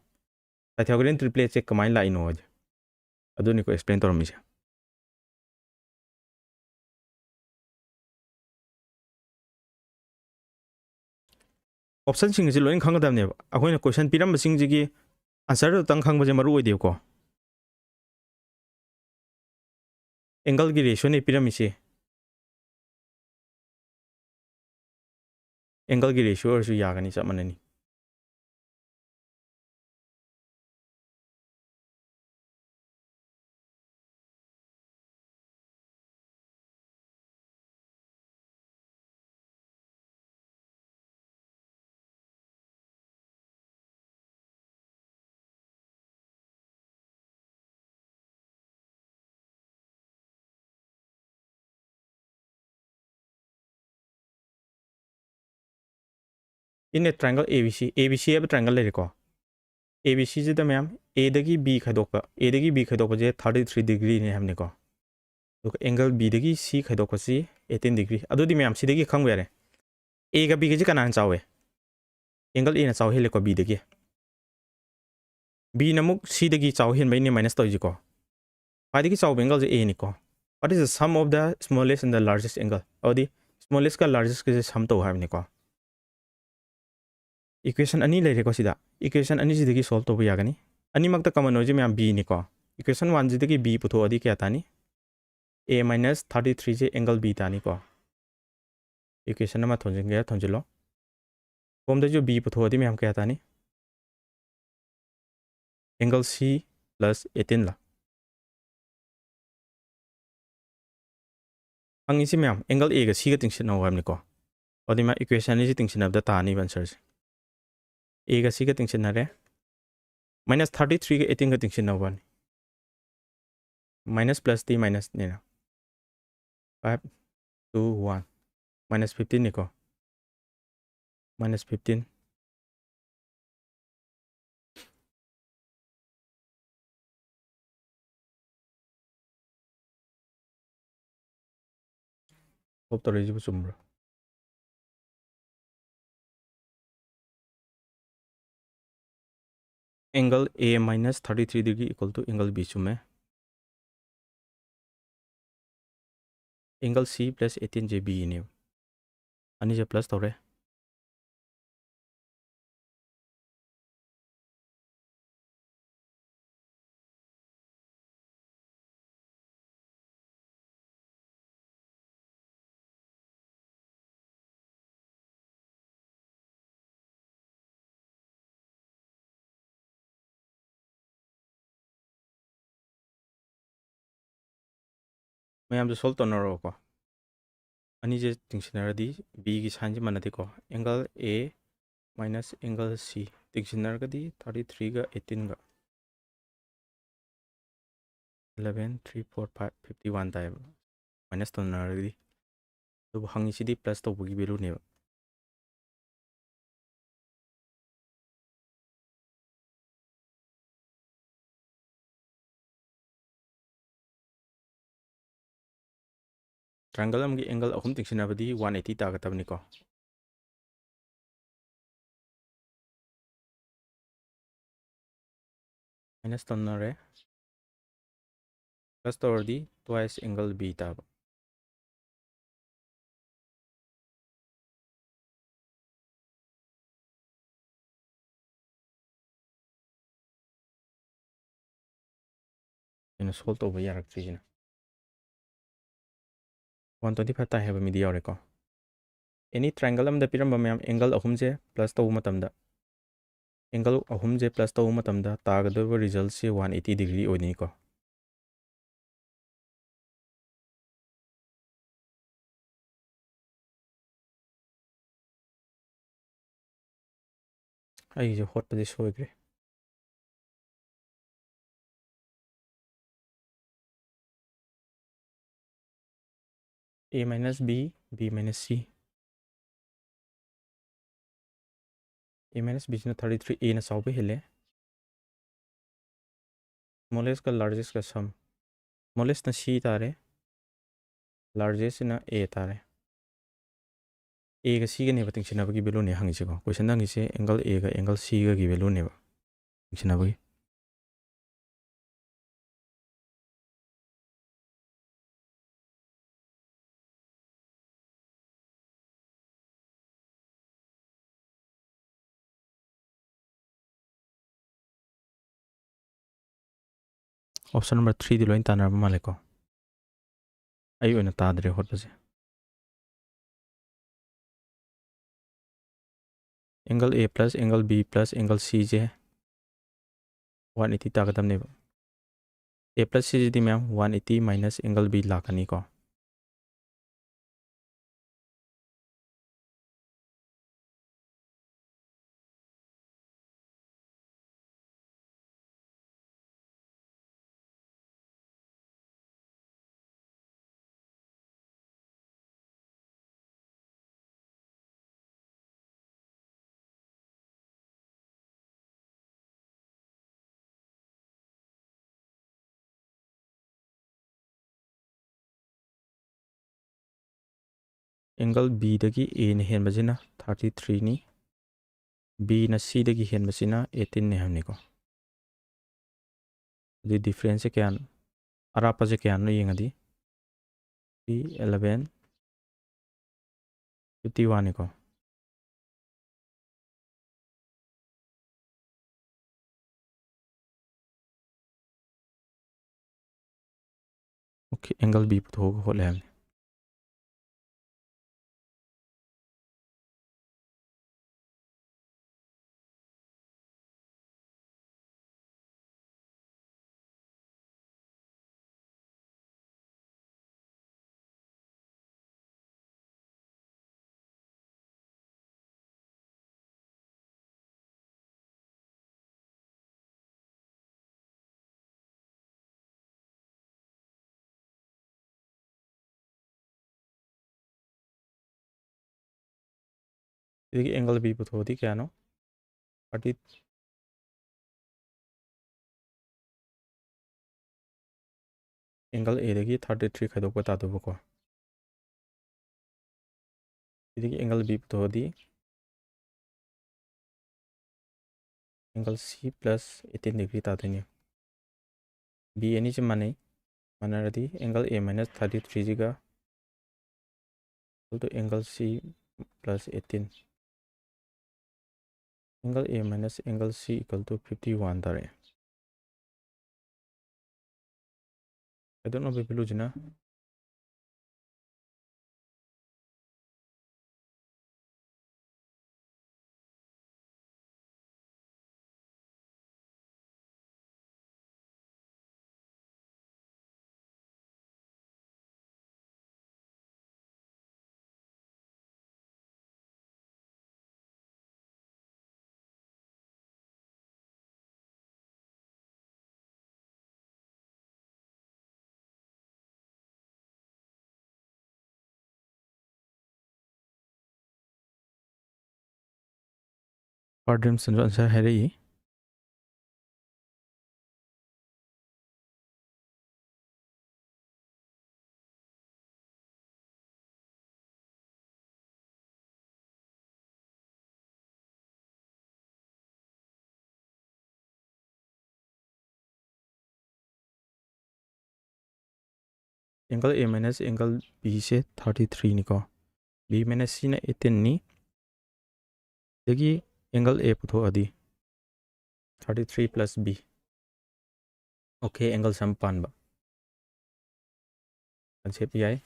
ꯄꯥꯏꯊꯥꯒꯣꯔꯤꯌꯟ ꯇ꯭ꯔꯤꯄ꯭ꯂꯦꯠꯁꯦ ꯀꯃꯥꯏꯅ ꯂꯥꯛꯏꯅꯣ ꯍꯥꯏꯁꯦ꯫ ꯑꯗꯨꯅꯤꯀꯣ ꯑꯦꯛꯁꯄ꯭ꯂꯦꯟ ꯇꯧꯔꯝꯃꯤꯁꯦ꯫ ꯑꯣꯞꯁꯟꯁꯤꯡ ꯑꯁꯤ ꯂꯣꯏꯅ ꯈꯪꯒꯗꯕꯅꯦꯕ꯫ ꯑꯩꯈꯣꯏꯅ ꯀꯣꯏꯁꯟ ꯄꯤꯔꯝꯕꯁꯤꯡꯁꯤꯒꯤ ꯑꯟꯁꯔꯗꯨꯇꯪ ꯈꯪꯕꯁꯦ ꯃꯔꯨ ꯑꯣꯏꯗꯦꯕꯀꯣ꯫ ꯑꯦꯡꯒꯜꯒꯤ ꯔꯦꯁꯤꯌꯣꯅꯦ ꯄꯤꯔꯝꯃꯤꯁꯦ꯫ ꯑꯦꯡꯒꯜꯒꯤ ꯔꯦꯁꯤꯌꯣ ꯑꯣꯏꯔꯁꯨ ꯌꯥꯒꯅꯤ, ꯆꯞ ꯃꯥꯟꯅꯅꯤ꯫ In a triangle A B C, A B C ꯍꯥꯏꯕ triangle ꯂꯩꯔꯦꯀꯣ꯫ A B C ꯁꯤꯗ ꯃꯌꯥꯝ, A ꯗꯒꯤ B ꯈꯥꯏꯗꯣꯛꯄ, A ꯗꯒꯤ B ꯈꯥꯏꯗꯣꯛꯄꯁꯦ thirty three degree ꯅꯤ ꯍꯥꯏꯕꯅꯤꯀꯣ꯫ ꯑꯗꯨꯒ angle B ꯗꯒꯤ C ꯈꯥꯏꯗꯣꯛꯄꯁꯤ eighteen degree꯫ ꯑꯗꯨꯗꯤ ꯃꯌꯥꯝ ꯁꯤꯗꯒꯤ ꯈꯪꯕ ꯌꯥꯔꯦ꯫ A ꯒ B ꯒꯁꯦ ꯀꯅꯥꯅ ꯆꯥꯎꯋꯦ? Angle A ꯅ ꯆꯥꯎ ꯍꯦꯜꯂꯦꯀꯣ B ꯗꯒꯤ꯫ B ꯅ ꯑꯃꯨꯛ C ꯗꯒꯤ ꯆꯥꯎ ꯍꯦꯟꯕꯩꯅꯦ minus ꯇꯧꯔꯤꯁꯤꯀꯣ꯫ ꯈ꯭ꯋꯥꯏꯗꯒꯤ ꯆꯥꯎꯕ angle say A ꯅꯤꯀꯣ꯫ What is the sum of the smallest and the largest angle? ꯑꯗꯨꯗꯤ smallest ꯀ largest ꯀꯁꯦ sum ꯇꯧ ꯍꯥꯏꯕꯅꯤꯀꯣ꯫ Equation ꯑꯅꯤ ꯂꯩꯔꯦꯀꯣ ꯁꯤꯗ꯫ Equation ꯑꯅꯤꯁꯤꯗꯒꯤ solve ꯇꯧꯕ ꯌꯥꯒꯅꯤ꯫ ꯑꯅꯤꯃꯛꯇ common ꯑꯣꯏꯁꯦ ꯃꯌꯥꯝ B ꯅꯤꯀꯣ꯫ Equation one ꯁꯤꯗꯒꯤ B ꯄꯨꯊꯣꯛꯑꯗꯤ ꯀꯌꯥ ꯇꯥꯅꯤ? A minus thirty three say angle B ꯇꯥꯅꯤꯀꯣ꯫ Equation ꯑꯃ ꯊꯣꯟꯖꯤꯟꯒꯦ, ꯊꯣꯟꯖꯤꯜꯂꯣ꯫ ꯁꯣꯝꯗꯁꯨ B ꯄꯨꯊꯣꯛꯑꯗꯤ ꯃꯌꯥꯝ ꯀꯌꯥ ꯇꯥꯅꯤ? Angle C plus eighteen ꯂ? ꯍꯪꯉꯤꯁꯤ ꯃꯌꯥꯝ angle A ꯒ C ꯒ ꯇꯤꯡꯁꯤꯟꯅꯧ ꯍꯥꯏꯕꯅꯤꯀꯣ꯫ ꯑꯗꯨꯗꯤ ꯃꯥ equation ꯑꯅꯤꯁꯤ ꯇꯤꯡꯁꯤꯟꯅꯕꯗ ꯇꯥꯅꯤꯕ answer ꯁꯦ꯫ A ꯒ C ꯒ ꯇꯤꯡꯁꯤꯟꯅꯔꯦ꯫ Minus thirty three ꯒ eighteen ꯒ ꯇꯤꯡꯁꯤꯟꯅꯧꯕꯅꯤ꯫ Minus plus ꯇꯤ minus ꯅꯤꯅ꯫ Five, two, one꯫ Minus fifteen ꯅꯤꯀꯣ꯫ Minus fifteen꯫ Solve ꯇꯧꯔꯛꯏꯁꯤꯕꯨ ꯆꯨꯝꯕ꯭ꯔꯥ? Angle A minus thirty three degree equal to angle B ꯆꯨꯝꯃꯦ꯫ Angle C plus eighteen ꯁꯦ B ꯅꯦꯕ꯫ ꯑꯅꯤꯁꯦ plus ꯇꯧꯔꯦ꯫ ꯃꯌꯥꯝꯁꯨ solve ꯇꯧꯅꯔꯣꯀꯣ꯫ ꯑꯅꯤꯁꯦ ꯇꯤꯡꯁꯤꯟꯅꯔꯗꯤ B ꯒꯤ sign say ꯃꯥꯟꯅꯗꯦꯀꯣ꯫ Angle A minus angle C ꯇꯤꯡꯁꯤꯟꯅꯔꯒꯗꯤ thirty three ꯒ eighteen ꯒ꯫ Eleven, three, four, five, fifty one ꯇꯥꯏꯌꯦꯕ꯫ Minus ꯇꯧꯅꯔꯒꯗꯤ꯫ ꯑꯗꯨꯕꯨ ꯍꯪꯉꯤꯁꯤꯗꯤ plus ꯇꯧꯕꯒꯤ value ꯅꯦꯕ꯫ ꯇ꯭ꯔꯥꯏꯡꯒꯜ ꯑꯃꯒꯤ ꯑꯦꯡꯒꯜ ꯑꯍꯨꯝ ꯇꯤꯡꯁꯤꯟꯅꯕꯗꯤ ꯋꯥꯟ ꯑꯩꯠꯇꯤ ꯇꯥꯒꯗꯕꯅꯤꯀꯣ꯫ ꯃꯥꯏꯅꯁ ꯇꯧꯅꯔꯦ꯫ ꯄ꯭ꯂꯁ ꯇꯧꯔꯗꯤ twice angle B ꯇꯥꯕ꯫ ꯑꯩꯅ ꯁꯣꯜꯕ ꯇꯧꯕ ꯌꯥꯔꯛꯇ꯭ꯔꯤꯁꯤꯅ꯫ ꯋꯥꯟ ꯇ꯭ꯋꯦꯟꯇꯤ ꯐꯥꯏꯚ ꯇꯥꯏ ꯍꯥꯏꯕ ꯃꯤꯗꯤ ꯌꯥꯎꯔꯦꯀꯣ꯫ ꯑꯦꯅꯤ ꯇ꯭ꯔꯥꯏꯡꯒꯜ ꯑꯃꯗ ꯄꯤꯔꯝꯕ ꯃꯌꯥꯝ ꯑꯦꯡꯒꯜ ꯑꯍꯨꯝꯁꯦ ꯄ꯭ꯂꯁ ꯇꯧꯕ ꯃꯇꯝꯗ, ꯑꯦꯡꯒꯜ ꯑꯍꯨꯝꯁꯦ ꯄ꯭ꯂꯁ ꯇꯧꯕ ꯃꯇꯝꯗ ꯇꯥꯒꯗꯧꯔꯤꯕ ꯔꯤꯖꯜꯁꯦ ꯋꯥꯟ ꯑꯩꯠꯇꯤ ꯗꯤꯒ꯭ꯔꯤ ꯑꯣꯏꯗꯣꯏꯅꯤꯀꯣ꯫ ꯑꯩꯒꯤꯁꯦ ꯍꯣꯠꯄꯗꯤ ꯁꯣꯏꯈ꯭ꯔꯦ꯫ A minus B, B minus C꯫ A minus B ꯁꯤꯅ ꯊꯥꯔꯇꯤ ꯊ꯭ꯔꯤ, Aꯅ ꯆꯥꯎꯕ ꯍꯦꯜꯂꯦ꯫ Smallest ꯀ largest ꯀ sum꯫ Smallest ꯅ C ꯇꯥꯔꯦ, largest ꯁꯤꯅ A ꯇꯥꯔꯦ꯫ Aꯒ Cꯒꯅꯦꯕ ꯇꯤꯡꯁꯤꯟꯅꯕꯒꯤ value ꯅꯦ ꯍꯪꯉꯤꯁꯦꯀꯣ꯫ Question ꯗ ꯍꯪꯉꯤꯁꯦ angle Aꯒ angle Cꯒꯒꯤ value ꯅꯦꯕ ꯇꯤꯡꯁꯤꯟꯅꯕꯒꯤ꯫ Option number three ꯗꯤ ꯂꯣꯏ ꯇꯥꯟꯅꯔꯕ ꯃꯥꯜꯂꯦꯀꯣ꯫ ꯑꯩ ꯑꯣꯏꯅ ꯇꯥꯗ꯭ꯔꯦ ꯍꯣꯠꯄꯁꯦ꯫ Angle A plus angle B plus angle C ꯁꯦ ꯋꯥꯟ ꯑꯩꯠꯇꯤ ꯇꯥꯒꯗꯕꯅꯦꯕ꯫ A plus C ꯁꯤꯗꯤ ꯃꯌꯥꯝ one eighty minus angle B ꯂꯥꯛꯀꯅꯤꯀꯣ꯫ angle B ꯗꯒꯤ A ꯅ ꯍꯦꯟꯕꯁꯤꯅ thirty three ꯅꯤ, B ꯅ C ꯗꯒꯤ ꯍꯦꯟꯕꯁꯤꯅ eighteen ꯅꯤ ꯍꯥꯏꯕꯅꯤꯀꯣ꯫ ꯑꯗꯨꯗꯤ difference ꯁꯦ ꯀꯌꯥꯅꯣ, ꯑꯔꯥꯞꯄꯁꯦ ꯀꯌꯥꯅꯣ ꯌꯦꯡꯉꯗꯤ, eleven fifty one ꯅꯤꯀꯣ꯫ Okay, angle B ꯄꯨꯊꯣꯛꯑꯒ ꯍꯣꯠꯂꯦ ꯍꯥꯏꯕꯅꯤ꯫ ꯁꯤꯗꯒꯤ angle B ꯄꯨꯊꯣꯛꯑꯗꯤ ꯀꯌꯥꯅꯣ? Thirty, angle A ꯗꯒꯤ thirty three ꯈꯥꯏꯗꯣꯛꯄ ꯇꯥꯗꯧꯕꯀꯣ꯫ ꯁꯤꯗꯒꯤ angle B ꯄꯨꯊꯣꯛꯑꯗꯤ angle C plus eighteen degree ꯇꯥꯗꯣꯏꯅꯦ꯫ B ꯑꯅꯤꯁꯤ ꯃꯥꯟꯅꯩ, ꯃꯥꯟꯅꯔꯗꯤ angle A minus thirty three ꯁꯤꯒ equal to angle C plus eighteen, angle A minus angle C equal to fifty one ꯇꯥꯔꯛꯑꯦ꯫ ꯈꯥꯏꯗꯣꯛꯅꯕ value ꯁꯤꯅ Further ꯁꯟꯁꯨ answer ꯍꯥꯏꯔꯛꯏ꯫ Angle A minus angle B say thirty three ꯅꯤꯀꯣ, B minus C ꯅ eighteen ꯅꯤ, ꯑꯗꯒꯤ angle A ꯄꯨꯊꯣꯛꯑꯗꯤ thirty three plus B꯫ Okay, angle sum ꯄꯥꯟꯕ concept ꯌꯥꯏ꯫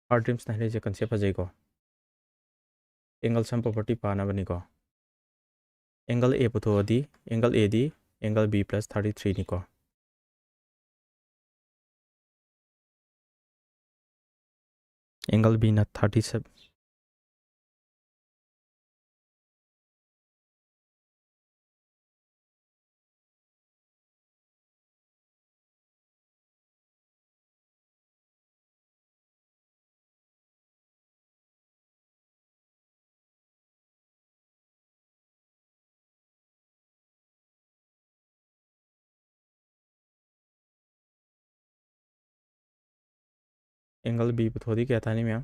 Art Dreams ꯅ ꯍꯥꯏꯔꯤꯁꯦ concept ꯐꯖꯩꯀꯣ꯫ Angle sum property ꯄꯥꯅꯕꯅꯤꯀꯣ꯫ Angle A ꯄꯨꯊꯣꯛꯑꯗꯤ angle A D angle B plus thirty three ꯅꯤꯀꯣ꯫ Angle B ꯅ thirty seven꯫ Angle B ꯄꯨꯊꯣꯛꯑꯗꯤ ꯀꯌꯥ ꯇꯥꯅꯤ ꯃꯌꯥꯝ?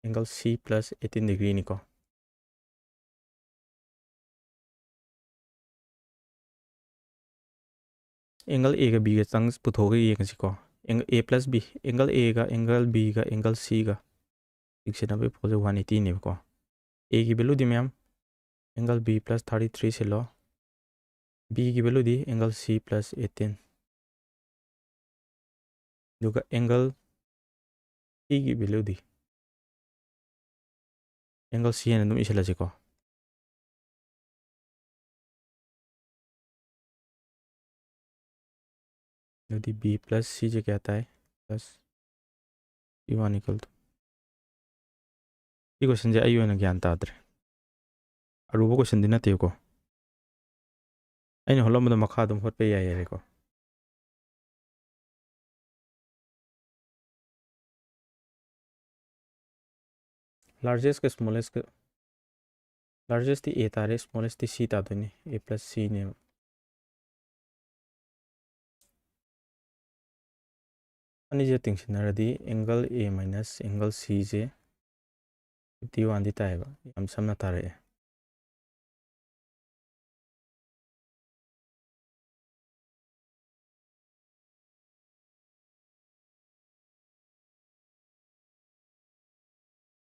Angle C plus eighteen degree ꯅꯤꯀꯣ꯫ Angle A ꯒ B ꯒ ꯆꯪ ꯄꯨꯊꯣꯛꯑꯒ ꯌꯦꯡꯉꯁꯤꯀꯣ꯫ Ang-, A plus B, angle A ꯒ angle B ꯒ angle C ꯒ ꯌꯦꯡꯁꯤꯟꯅꯕꯒꯤ ꯄꯣꯠꯁꯦ one eighty ꯅꯦꯕꯀꯣ꯫ A ꯒꯤ value ꯗꯤ ꯃꯌꯥꯝ angle B plus thirty three ꯁꯤꯜꯂꯣ꯫ B ꯒꯤ value ꯗꯤ angle C plus eighteen꯫ ꯑꯗꯨꯒ angle C ꯒꯤ value ꯗꯤ, angle C ꯍꯥꯏꯅ ꯑꯗꯨꯝ ꯏꯁꯤꯜꯂꯁꯤꯀꯣ꯫ ꯑꯗꯨꯗꯤ B plus C ꯁꯦ ꯀꯌꯥ ꯇꯥꯏ? Plus C one equal to, ꯁꯤ question ꯁꯦ ꯑꯩ ꯑꯣꯏꯅ ꯒ꯭ꯌꯥꯟ ꯇꯥꯗ꯭ꯔꯦ꯫ ꯑꯔꯨꯕ question ꯗꯤ ꯅꯠꯇꯦꯕꯀꯣ꯫ ꯑꯩꯅ ꯍꯣꯠꯂꯝꯕꯗꯣ ꯃꯈꯥ ꯑꯗꯨꯝ ꯍꯣꯠꯄ ꯌꯥꯏ ꯍꯥꯏꯔꯦꯀꯣ꯫ Largest ꯀ smallest ꯀ, largest ꯇꯤ A ꯇꯥꯔꯦ, smallest T C ꯇꯥꯗꯣꯏꯅꯤ, A plus C ꯅꯦꯕ꯫ ꯑꯅꯤꯁꯦ ꯇꯤꯡꯁꯤꯟꯅꯔꯗꯤ angle A minus angle C say fifty one ꯗꯤ ꯇꯥꯏꯌꯦꯕ, ꯌꯥꯝ ꯁꯝꯅ ꯇꯥꯔꯛꯑꯦ꯫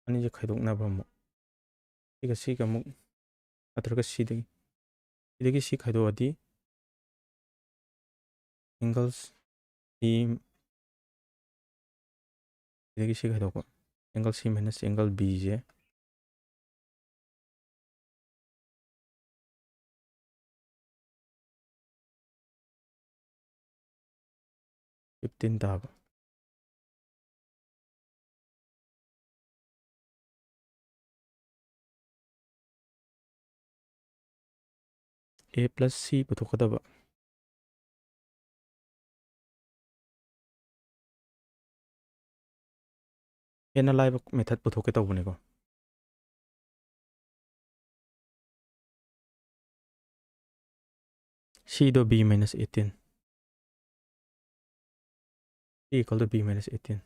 ꯑꯅꯤꯁꯦ ꯈꯥꯏꯗꯣꯛꯅꯕ ꯑꯃꯨꯛ꯫ ꯁꯤꯒ ꯁꯤꯒ ꯑꯃꯨꯛ, ꯅꯠꯇ꯭ꯔꯒ ꯁꯤꯗꯒꯤ, ꯁꯤꯗꯒꯤ ꯁꯤ ꯈꯥꯏꯗꯣꯛꯑꯗꯤ angle C, ꯁꯤꯗꯒꯤ ꯁꯤ ꯈꯥꯏꯗꯣꯛꯄ, angle C minus angle B ꯁꯦ fifteen ꯇꯥꯕ꯫ A plus C ꯄꯨꯊꯣꯛꯀꯗꯕ꯫ ꯍꯦꯟꯅ ꯂꯥꯏꯕ method ꯄꯨꯊꯣꯛꯀꯦ ꯇꯧꯕꯅꯤꯀꯣ꯫ C ꯗꯣ B minus eighteen, C equal to B minus eighteen꯫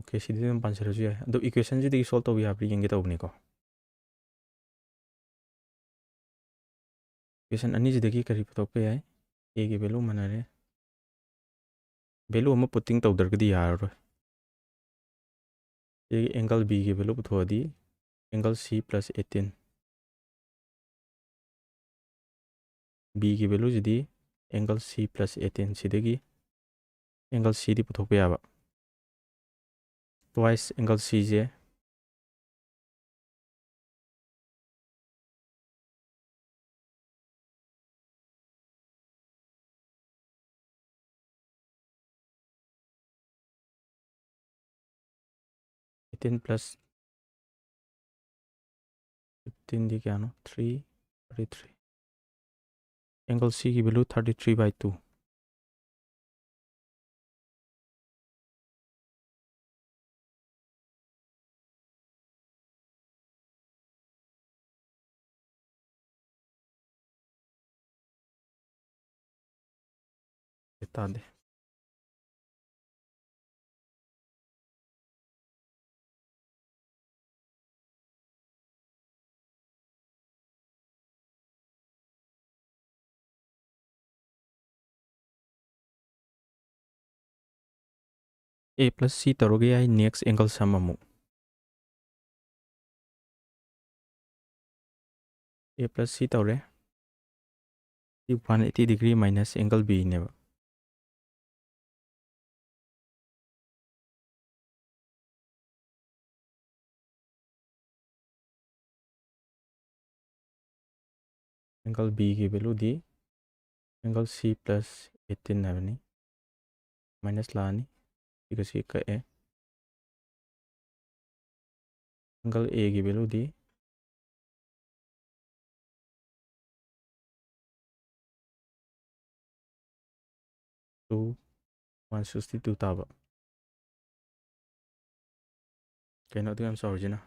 Okay, ꯁꯤꯗꯤ ꯑꯗꯨꯝ ꯄꯥꯟꯁꯤꯜꯂꯁꯨ ꯌꯥꯏ꯫ ꯑꯗꯣ equation ꯁꯤꯗꯒꯤ solve ꯇꯧꯕ ꯌꯥꯕ꯭ꯔꯥ ꯌꯦꯡꯒꯦ ꯇꯧꯕꯅꯤꯀꯣ꯫ Equation ꯑꯅꯤꯁꯤꯗꯒꯤ ꯀꯔꯤ ꯄꯨꯊꯣꯛꯄ ꯌꯥꯏ? A ꯒꯤ value ꯃꯥꯟꯅꯔꯦ꯫ Value ꯑꯃ putting ꯇꯧꯗ꯭ꯔꯒꯗꯤ ꯌꯥꯔꯔꯣꯏ꯫ ꯁꯤꯗꯒꯤ angle B ꯒꯤ value ꯄꯨꯊꯣꯛꯑꯗꯤ angle C plus eighteen꯫ B ꯒꯤ value ꯁꯤꯗꯤ angle C plus eighteen, ꯁꯤꯗꯒꯤ angle C ꯗꯤ ꯄꯨꯊꯣꯛꯄ ꯌꯥꯕ꯫ Twice angle C ꯁꯦ eighteen plus fifteen ꯗꯤ ꯀꯌꯥꯅꯣ? Three thirty three꯫ Angle C ꯒꯤ value thirty three by two꯫ ꯇꯥꯗꯦ꯫ A plus C ꯇꯧꯔꯒ ꯌꯥꯏ꯫ Next angle sum ꯑꯃꯨꯛ A plus C ꯇꯧꯔꯦ꯫ ꯁꯤ one eighty degree minus angle B ꯅꯦꯕ꯫ Angle B ꯒꯤ value ꯗꯤ angle C plus eighteen ꯍꯥꯏꯕꯅꯤ꯫ Minus ꯂꯥꯛꯑꯅꯤ꯫ ꯁꯤꯒ ꯁꯤ ꯀꯛꯑꯦ꯫ Angle A ꯒꯤ value ꯗꯤ two, one sixty two ꯇꯥꯕ꯫ ꯀꯩꯅꯣ ꯑꯗꯨ ꯌꯥꯝ ꯆꯥꯎꯔꯤꯁꯤꯅ?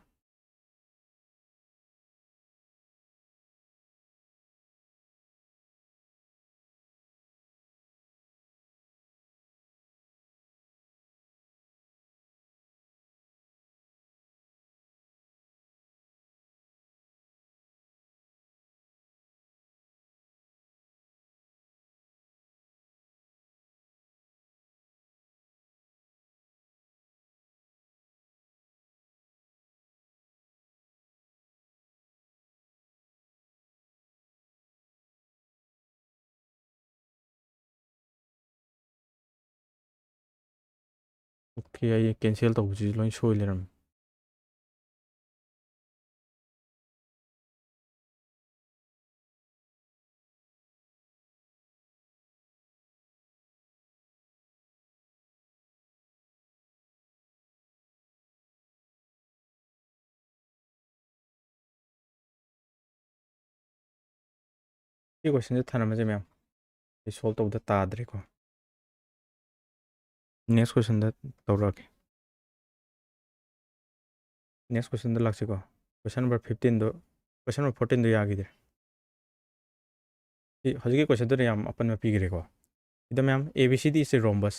Okay, ꯑꯩ cancel ꯇꯧꯕꯁꯤꯁꯨ ꯂꯣꯏ ꯁꯣꯏ ꯂꯩꯔꯝꯃꯦ꯫ ꯁꯤ question ꯁꯦ ꯊꯥꯅꯕꯁꯦ ꯃꯌꯥꯝ ꯑꯩ solve ꯇꯧꯕꯗ ꯇꯥꯗ꯭ꯔꯦꯀꯣ꯫ Next question ꯗ ꯇꯧꯔꯛꯑꯒꯦ꯫ Next question ꯗ ꯂꯥꯛꯁꯤꯀꯣ꯫ Question number fifteen ꯗꯣ, question number fourteen ꯗꯣ ꯌꯥꯈꯤꯗ꯭ꯔꯦ꯫ ꯁꯤ ꯍꯧꯖꯤꯛꯀꯤ question ꯗꯨꯅ ꯌꯥꯝ ꯑꯄꯟꯕ ꯄꯤꯈ꯭ꯔꯦꯀꯣ꯫ ꯁꯤꯗ ꯃꯌꯥꯝ, A B C D is a rhombus꯫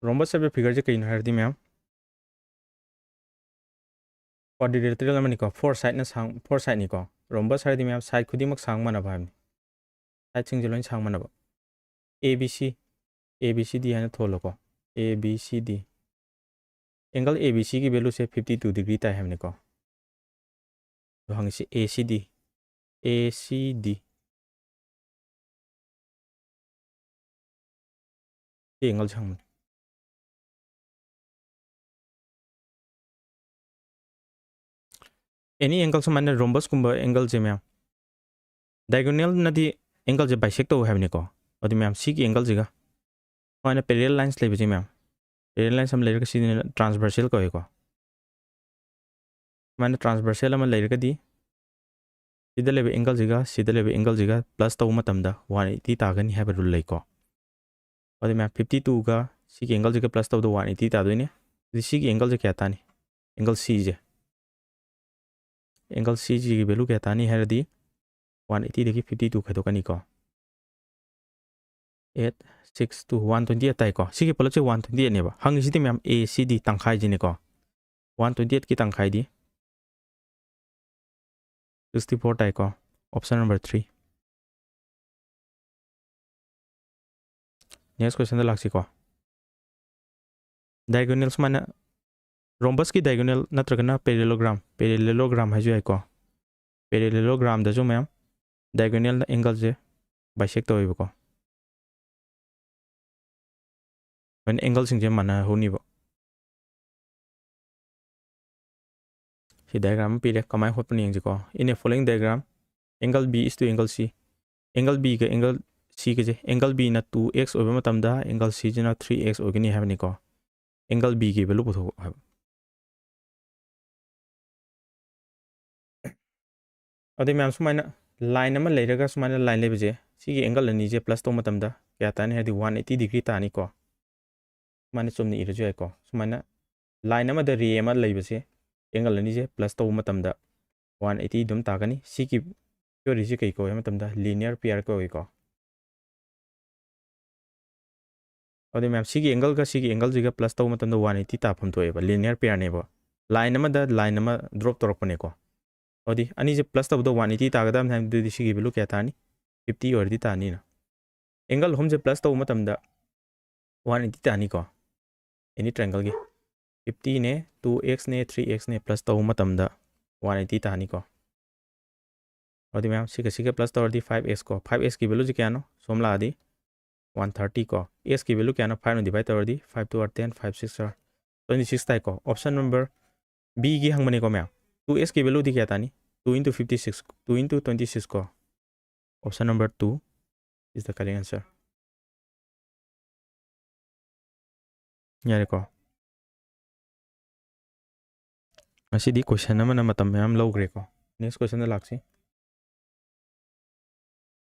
Rhombus ꯍꯥꯏꯕ figure ꯁꯦ ꯀꯩꯅꯣ ꯍꯥꯏꯔꯗꯤ ꯃꯌꯥꯝ, quadrilateral ꯑꯃꯅꯤꯀꯣ, four side ꯅ ꯁꯥꯡ, four side ꯅꯤꯀꯣ꯫ Rhombus ꯍꯥꯏꯔꯗꯤ ꯃꯌꯥꯝ side ꯈꯨꯗꯤꯡꯃꯛ ꯁꯥꯡ ꯃꯥꯟꯅꯕ ꯍꯥꯏꯕꯅꯤ꯫ Side ꯁꯤꯡꯁꯦ ꯂꯣꯏ ꯁꯥꯡ ꯃꯥꯟꯅꯕ꯫ A B C, A B C D ꯍꯥꯏꯅ ꯊꯣꯜꯂꯣꯀꯣ꯫ A B C D. Angle A B ꯁꯤꯒꯤ value ꯁꯦ fifty two degree ꯇꯥꯏ ꯍꯥꯏꯕꯅꯤꯀꯣ꯫ ꯑꯗꯣ ꯍꯪꯉꯤꯁꯤ ꯑꯦ ꯁꯤ ꯗꯤ꯫ ꯑꯦ ꯁꯤ ꯗꯤ꯫ ꯁꯤ angle ꯁꯦ ꯍꯪꯕꯅꯤ꯫ Any angle ꯁꯨꯃꯥꯏꯅ rhombus ꯀꯨꯝꯕ angle ꯁꯦ ꯃꯌꯥꯝ, diagonal ꯅꯗꯤ angle ꯁꯦ bisect ꯇꯧꯋꯦ ꯍꯥꯏꯕꯅꯤꯀꯣ꯫ ꯑꯗꯨ ꯃꯌꯥꯝ ꯁꯤꯒꯤ angle ꯁꯤꯒ ꯁꯨꯃꯥꯏꯅ parallel lines ꯂꯩꯕꯁꯦ ꯃꯌꯥꯝ, parallel lines ꯑꯃ ꯂꯩꯔꯒ ꯁꯤꯅ transversal ꯀꯧꯋꯦꯀꯣ꯫ ꯁꯨꯃꯥꯏꯅ transversal ꯑꯃ ꯂꯩꯔꯒꯗꯤ ꯁꯤꯗ ꯂꯩꯕ angle ꯁꯤꯒ ꯁꯤꯗ ꯂꯩꯕ angle ꯁꯤꯒ plus ꯇꯧꯕ ꯃꯇꯝꯗ one eighty ꯇꯥꯒꯅꯤ ꯍꯥꯏꯕ rule ꯂꯩꯀꯣ꯫ ꯑꯗꯨ ꯃꯌꯥꯝ fifty two ꯒ ꯁꯤꯒꯤ angle ꯁꯤꯒ plus ꯇꯧꯕꯗ one eighty ꯇꯥꯗꯣꯏꯅꯦ꯫ ꯑꯗꯨꯗꯤ ꯁꯤꯒꯤ angle ꯁꯦ ꯀꯌꯥ ꯇꯥꯅꯤ? Angle C ꯁꯦ꯫ Angle C ꯁꯤꯒꯤ value ꯀꯌꯥ ꯇꯥꯅꯤ ꯍꯥꯏꯔꯗꯤ one eighty ꯗꯒꯤ fifty two ꯈꯥꯏꯗꯣꯛꯀꯅꯤꯀꯣ꯫ Eight, six, two, one twenty eight ꯇꯥꯏꯀꯣ꯫ ꯁꯤꯒꯤ ꯄꯨꯂꯞꯁꯦ one twenty eight ꯅꯦꯕ꯫ ꯍꯪꯉꯤꯁꯤꯗꯤ ꯃꯌꯥꯝ A C D ꯇꯪꯈꯥꯏꯁꯤꯅꯤꯀꯣ꯫ One twenty eight ꯀꯤ ꯇꯪꯈꯥꯏꯗꯤ sixty four ꯇꯥꯏꯀꯣ꯫ Option number three꯫ Next question ꯗ ꯂꯥꯛꯁꯤꯀꯣ꯫ Diagonal ꯁꯨꯃꯥꯏꯅ rhombus ꯀꯤ diagonal ꯅꯠꯇ꯭ꯔꯒꯅ parallelogram, parallelogram ꯍꯥꯏꯁꯨ ꯌꯥꯏꯀꯣ꯫ Parallelogram ꯗꯁꯨ ꯃꯌꯥꯝ diagonal ꯗ angle ꯁꯦ bisect ꯇꯧꯋꯦꯕꯀꯣ꯫ ꯑꯗꯨꯃꯥꯏꯅ angle ꯁꯤꯡꯁꯦ ꯃꯥꯟꯅꯍꯧꯅꯤꯕ꯫ ꯁꯤ diagram ꯑꯃ ꯄꯤꯔꯦ, ꯀꯃꯥꯏꯅ ꯍꯣꯠꯄꯅꯣ ꯌꯦꯡꯁꯤꯀꯣ꯫ In a following diagram, angle B is to angle C꯫ Angle B ꯒ angle C ꯒꯁꯦ, angle B ꯅ two X ꯑꯣꯏꯕ ꯃꯇꯝꯗ angle C ꯁꯤꯅ three X ꯑꯣꯏꯒꯅꯤ ꯍꯥꯏꯕꯅꯤꯀꯣ꯫ Angle B ꯒꯤ value ꯄꯨꯊꯣꯛꯑꯣ ꯍꯥꯏꯕ꯫ ꯑꯗꯩ ꯃꯌꯥꯝ ꯁꯨꯃꯥꯏꯅ line ꯑꯃ ꯂꯩꯔꯒ ꯁꯨꯃꯥꯏꯅ line ꯂꯩꯕꯁꯦ, ꯁꯤꯒꯤ angle ꯑꯅꯤꯁꯦ plus ꯇꯧꯕ ꯃꯇꯝꯗ ꯀꯌꯥ ꯇꯥꯅꯤ ꯍꯥꯏꯗꯤ one eighty degree ꯇꯥꯅꯤꯀꯣ꯫ ꯁꯨꯃꯥꯏꯅ ꯆꯨꯝꯅ ꯏꯔꯁꯨ ꯌꯥꯏꯀꯣ꯫ ꯁꯨꯃꯥꯏꯅ line ꯑꯃꯗ ray ꯑꯃ ꯂꯩꯕꯁꯦ angle ꯑꯅꯤꯁꯦ plus ꯇꯧꯕ ꯃꯇꯝꯗ one eighty ꯑꯗꯨꯝ ꯇꯥꯒꯅꯤ꯫ ꯁꯤꯒꯤ theory ꯁꯤ ꯀꯩ ꯀꯧꯏ ꯍꯥꯏꯕ ꯃꯇꯝꯗ linear pair ꯀꯧꯏꯀꯣ꯫ ꯑꯗꯨꯗꯤ ꯃꯌꯥꯝ ꯁꯤꯒꯤ angle ꯒ ꯁꯤꯒꯤ angle ꯁꯤꯒ plus ꯇꯧꯕ ꯃꯇꯝꯗ one eighty ꯇꯥꯐꯝ ꯊꯣꯛꯑꯦꯕ, linear pair ꯅꯦꯕ꯫ Line ꯑꯃꯗ line ꯑꯃ drop ꯇꯧꯔꯛꯄꯅꯦꯀꯣ꯫ ꯑꯗꯨꯗꯤ ꯑꯅꯤꯁꯦ plus ꯇꯧꯕꯗ one eighty ꯇꯥꯒꯗꯕꯅꯤ ꯍꯥꯏꯕꯗꯨꯗꯤ ꯁꯤꯒꯤ value ꯀꯌꯥ ꯇꯥꯅꯤ? Fifty ꯑꯣꯏꯔꯗꯤ ꯇꯥꯅꯤꯅ꯫ Angle ꯑꯍꯨꯝꯁꯦ plus ꯇꯧꯕ ꯃꯇꯝꯗ ꯋꯥꯟ ꯑꯩꯠꯇꯤ ꯇꯥꯅꯤꯀꯣ꯫ ꯑꯦꯅꯤ ꯇ꯭ꯔꯥꯏꯡꯒꯜꯒꯤ ꯐꯤꯐꯇꯤꯅꯦ, ꯇꯨ ꯑꯦꯛꯁꯅꯦ, ꯊ꯭ꯔꯤ ꯑꯦꯛꯁꯅꯦ ꯄ꯭ꯂꯁ ꯇꯧꯕ ꯃꯇꯝꯗ ꯋꯥꯟ ꯑꯩꯠꯇꯤ ꯇꯥꯅꯤꯀꯣ꯫ ꯑꯗꯨꯗꯤ ꯃꯌꯥꯝ ꯁꯤꯒ ꯁꯤꯒ ꯄ꯭ꯂꯁ ꯇꯧꯔꯗꯤ ꯐꯥꯏꯚ ꯑꯦꯛꯁ ꯀꯣ꯫ ꯐꯥꯏꯚ ꯑꯦꯛꯁꯀꯤ ꯚꯦꯂꯨꯁꯦ ꯀꯌꯥꯅꯣ? ꯁꯣꯝ ꯂꯥꯛꯑꯗꯤ ꯋꯥꯟ ꯊꯥꯔꯇꯤ ꯀꯣ꯫ ꯑꯦꯛꯁꯀꯤ ꯚꯦꯂꯨ ꯀꯌꯥꯅꯣ? ꯐꯥꯏꯚꯅ ꯗꯤꯚꯥꯏꯠ ꯇꯧꯔꯗꯤ five two R ten, five six R twenty six ꯇꯥꯏꯀꯣ꯫ ꯑꯣꯞꯁꯟ ꯅꯝꯕꯔ ꯕꯤꯒꯤ ꯍꯪꯕꯅꯤꯀꯣ ꯃꯌꯥꯝ꯫ ꯇꯨ ꯑꯦꯛꯁꯀꯤ ꯚꯦꯂꯨꯗꯤ ꯀꯌꯥ ꯇꯥꯅꯤ? Two into fifty six, two into twenty six ꯀꯣ꯫ Option number two is the correct answer. ꯌꯥꯔꯦꯀꯣ꯫ ꯉꯁꯤꯗꯤ ꯀꯣꯏꯁꯟ ꯑꯃꯅ ꯃꯇꯝ ꯃꯌꯥꯝ ꯂꯧꯈ꯭ꯔꯦꯀꯣ꯫ ꯅꯦꯛꯁ ꯀꯣꯏꯁꯟꯗ ꯂꯥꯛꯁꯤ꯫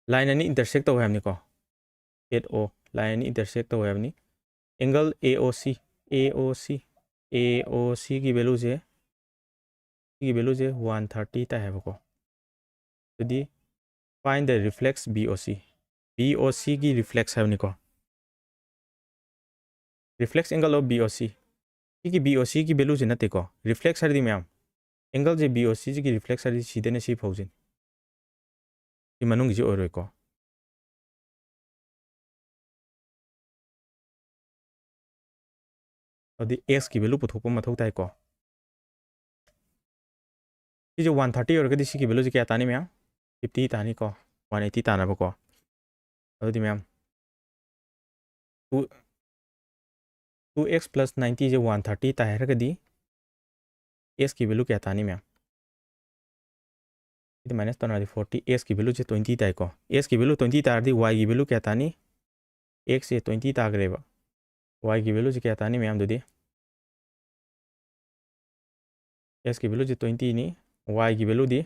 ꯂꯥꯏꯟ ꯑꯅꯤ ꯏꯟꯇꯔꯁꯦꯛ ꯇꯧꯋꯦ ꯍꯥꯏꯕꯅꯤꯀꯣ꯫ ꯑꯦꯠ ꯑꯣ, ꯂꯥꯏꯟ ꯑꯅꯤ ꯏꯟꯇꯔꯁꯦꯛ ꯇꯧꯋꯦ ꯍꯥꯏꯕꯅꯤ꯫ ꯑꯦꯡꯒꯜ ꯑꯦ ꯑꯣ ꯁꯤ, ꯑꯦ ꯑꯣ ꯁꯤ, ꯑꯦ ꯑꯣ ꯁꯤꯒꯤ ꯚꯦꯂꯨꯁꯦ, ꯁꯤꯒꯤ ꯚꯦꯂꯨꯁꯦ ꯋꯥꯟ ꯊꯥꯔꯇꯤ ꯇꯥꯏ ꯍꯥꯏꯕꯀꯣ꯫ ꯑꯗꯨꯗꯤ find the reflex B O C, B O C ꯒꯤ ꯔꯤꯐ꯭ꯂꯦꯛꯁ ꯍꯥꯏꯕꯅꯤꯀꯣ꯫ Reflex angle of B O C, ꯁꯤꯒꯤ ꯕꯤ ꯑꯣ ꯁꯤꯒꯤ ꯚꯦꯂꯨꯁꯦ ꯅꯠꯇꯦꯀꯣ꯫ ꯔꯤꯐ꯭ꯂꯦꯛꯁ ꯍꯥꯏꯔꯗꯤ ꯃꯌꯥꯝ, ꯑꯦꯡꯒꯜꯁꯦ ꯕꯤ ꯑꯣ ꯁꯤꯁꯤꯒꯤ ꯔꯤꯐ꯭ꯂꯦꯛꯁ ꯍꯥꯏꯔꯗꯤ ꯁꯤꯗꯩꯅ ꯁꯤ ꯐꯥꯎꯁꯤꯅꯤ꯫ ꯁꯤ ꯃꯅꯨꯡꯒꯤꯁꯤ ꯑꯣꯏꯔꯣꯏꯀꯣ꯫ ꯑꯗꯨꯗꯤ ꯑꯦꯛꯁꯀꯤ ꯚꯦꯂꯨ ꯄꯨꯊꯣꯛꯄ ꯃꯊꯧ ꯇꯥꯏꯀꯣ꯫ ꯁꯤꯁꯦ ꯋꯥꯟ ꯊꯥꯔꯇꯤ ꯑꯣꯏꯔꯒꯗꯤ ꯁꯤꯒꯤ ꯚꯦꯂꯨꯁꯦ ꯀꯌꯥ ꯇꯥꯅꯤ ꯃꯌꯥꯝ? ꯐꯤꯐꯇꯤ ꯇꯥꯅꯤꯀꯣ꯫ ꯋꯥꯟ ꯑꯩꯠꯇꯤ ꯇꯥꯅꯕꯀꯣ꯫ ꯑꯗꯨꯗꯤ ꯃꯌꯥꯝ, two, two x plus ninety ꯁꯦ ꯋꯥꯟ ꯊꯥꯔꯇꯤ ꯇꯥꯏ ꯍꯥꯏꯔꯒꯗꯤ ꯑꯦꯛꯁꯀꯤ ꯚꯦꯂꯨ ꯀꯌꯥ ꯇꯥꯅꯤ ꯃꯌꯥꯝ? ꯁꯤꯗꯤ ꯃꯥꯏꯅꯁ ꯇꯧꯅꯔꯗꯤ ꯐꯣꯔꯇꯤ, ꯑꯦꯛꯁꯀꯤ ꯚꯦꯂꯨꯁꯦ ꯇ꯭ꯋꯦꯟꯇꯤ ꯇꯥꯏꯀꯣ꯫ ꯑꯦꯛꯁꯀꯤ ꯚꯦꯂꯨ ꯇ꯭ꯋꯦꯟꯇꯤ ꯇꯥꯔꯗꯤ ꯋꯥꯏꯒꯤ ꯚꯦꯂꯨ ꯀꯌꯥ ꯇꯥꯅꯤ? ꯑꯦꯛꯁꯁꯦ ꯇ꯭ꯋꯦꯟꯇꯤ ꯇꯥꯈ꯭ꯔꯦꯕ꯫ ꯋꯥꯏꯒꯤ ꯚꯦꯂꯨꯁꯦ ꯀꯌꯥ ꯇꯥꯅꯤ ꯃꯌꯥꯝꯗꯨꯗꯤ? ꯑꯦꯛꯁꯀꯤ ꯚꯦꯂꯨꯁꯦ ꯇ꯭ꯋꯦꯟꯇꯤꯅꯤ, ꯋꯥꯏꯒꯤ ꯚꯦꯂꯨꯗꯤ,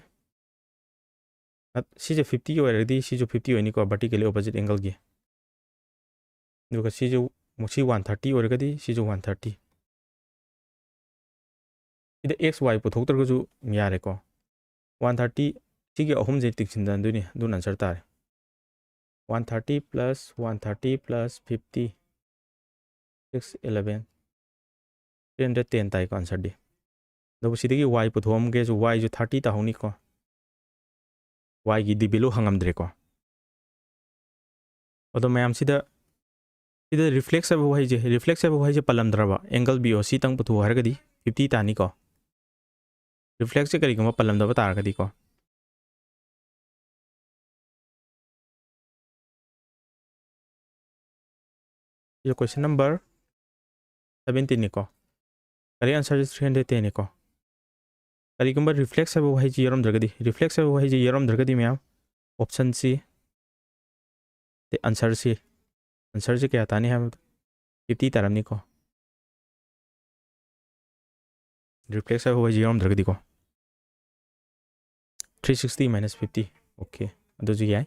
ꯁꯤꯁꯦ ꯐꯤꯐꯇꯤ ꯑꯣꯏꯔꯒꯗꯤ ꯁꯤꯁꯨ ꯐꯤꯐꯇꯤ ꯑꯣꯏꯅꯤꯀꯣ, vertically opposite angle ꯒꯤ꯫ ꯑꯗꯨꯒ ꯁꯤꯁꯨ, ꯁꯤ ꯋꯥꯟ ꯊꯥꯔꯇꯤ ꯑꯣꯏꯔꯒꯗꯤ ꯁꯤꯁꯨ ꯋꯥꯟ ꯊꯥꯔꯇꯤ꯫ ꯁꯤꯗ ꯑꯦꯛꯁ ꯋꯥꯏ ꯄꯨꯊꯣꯛꯇ꯭ꯔꯒꯁꯨ ꯌꯥꯔꯦꯀꯣ꯫ ꯋꯥꯟ ꯊꯥꯔꯇꯤ, ꯁꯤꯒꯤ ꯑꯍꯨꯝꯁꯦ ꯇꯤꯛꯁꯤꯟꯅꯗꯣꯏꯅꯤ, ꯑꯗꯨꯅ ꯑꯟꯁꯔ ꯇꯥꯔꯦ꯫ One thirty plus one thirty plus fifty, six eleven, three hundred ten ꯇꯥꯏꯀꯣ ꯑꯟꯁꯔꯗꯤ꯫ ꯑꯗꯨꯕꯨ ꯁꯤꯗꯒꯤ ꯋꯥꯏ ꯄꯨꯊꯣꯛꯑꯝꯒꯦꯁꯨ ꯋꯥꯏꯁꯨ ꯊꯥꯔꯇꯤ ꯇꯥꯍꯧꯅꯤꯀꯣ꯫ ꯋꯥꯏꯒꯤꯗꯤ ꯚꯦꯂꯨ ꯍꯪꯉꯝꯗ꯭ꯔꯦꯀꯣ꯫ ꯑꯗꯣ ꯃꯌꯥꯝꯁꯤꯗ ꯁꯤꯗ ꯔꯤꯐ꯭ꯂꯦꯛꯁ ꯍꯥꯏꯕ ꯋꯥꯍꯩꯁꯦ, ꯔꯤꯐ꯭ꯂꯦꯛꯁ ꯍꯥꯏꯕ ꯋꯥꯍꯩꯁꯦ ꯄꯜꯂꯝꯗ꯭ꯔꯕ, ꯑꯦꯡꯒꯜ ꯕꯤ ꯑꯣ ꯁꯤ ꯇꯪ ꯄꯨꯊꯣꯛꯑꯣ ꯍꯥꯏꯔꯒꯗꯤ ꯐꯤꯐꯇꯤ ꯇꯥꯅꯤꯀꯣ꯫ ꯔꯤꯐ꯭ꯂꯦꯛꯁꯁꯦ ꯀꯔꯤꯒꯨꯝꯕ ꯄꯜꯂꯝꯗꯕ ꯇꯥꯔꯒꯗꯤꯀꯣ꯫ ꯁꯤꯗ ꯀꯣꯏꯁꯟ ꯅꯝꯕꯔ ꯁꯕꯦꯟꯇꯤꯟꯅꯤꯀꯣ꯫ ꯀꯔꯦꯛ ꯑꯟꯁꯔꯁꯦ ꯊ꯭ꯔꯤ ꯍꯟꯗ꯭ꯔꯦꯠ ꯇꯦꯟꯅꯤꯀꯣ꯫ ꯀꯔꯤꯒꯨꯝꯕ ꯔꯤꯐ꯭ꯂꯦꯛꯁ ꯍꯥꯏꯕ ꯋꯥꯍꯩꯁꯤ ꯌꯥꯎꯔꯝꯗ꯭ꯔꯒꯗꯤ, ꯔꯤꯐ꯭ꯂꯦꯛꯁ ꯍꯥꯏꯕ ꯋꯥꯍꯩꯁꯤ ꯌꯥꯎꯔꯝꯗ꯭ꯔꯒꯗꯤ ꯃꯌꯥꯝ, ꯑꯣꯞꯁꯟ ꯁꯤ, ꯑꯟꯁꯔꯁꯤ, ꯑꯟꯁꯔꯁꯤ ꯀꯌꯥ ꯇꯥꯅꯤ ꯍꯥꯏꯕꯗ ꯐꯤꯐꯇꯤ ꯇꯥꯔꯝꯅꯤꯀꯣ꯫ ꯔꯤꯐ꯭ꯂꯦꯛꯁ ꯍꯥꯏꯕ ꯋꯥꯍꯩꯁꯤ ꯌꯥꯎꯔꯝꯗ꯭ꯔꯒꯗꯤꯀꯣ꯫ Three sixty minus fifty. Okay, ꯑꯗꯨꯁꯨ ꯌꯥꯏ꯫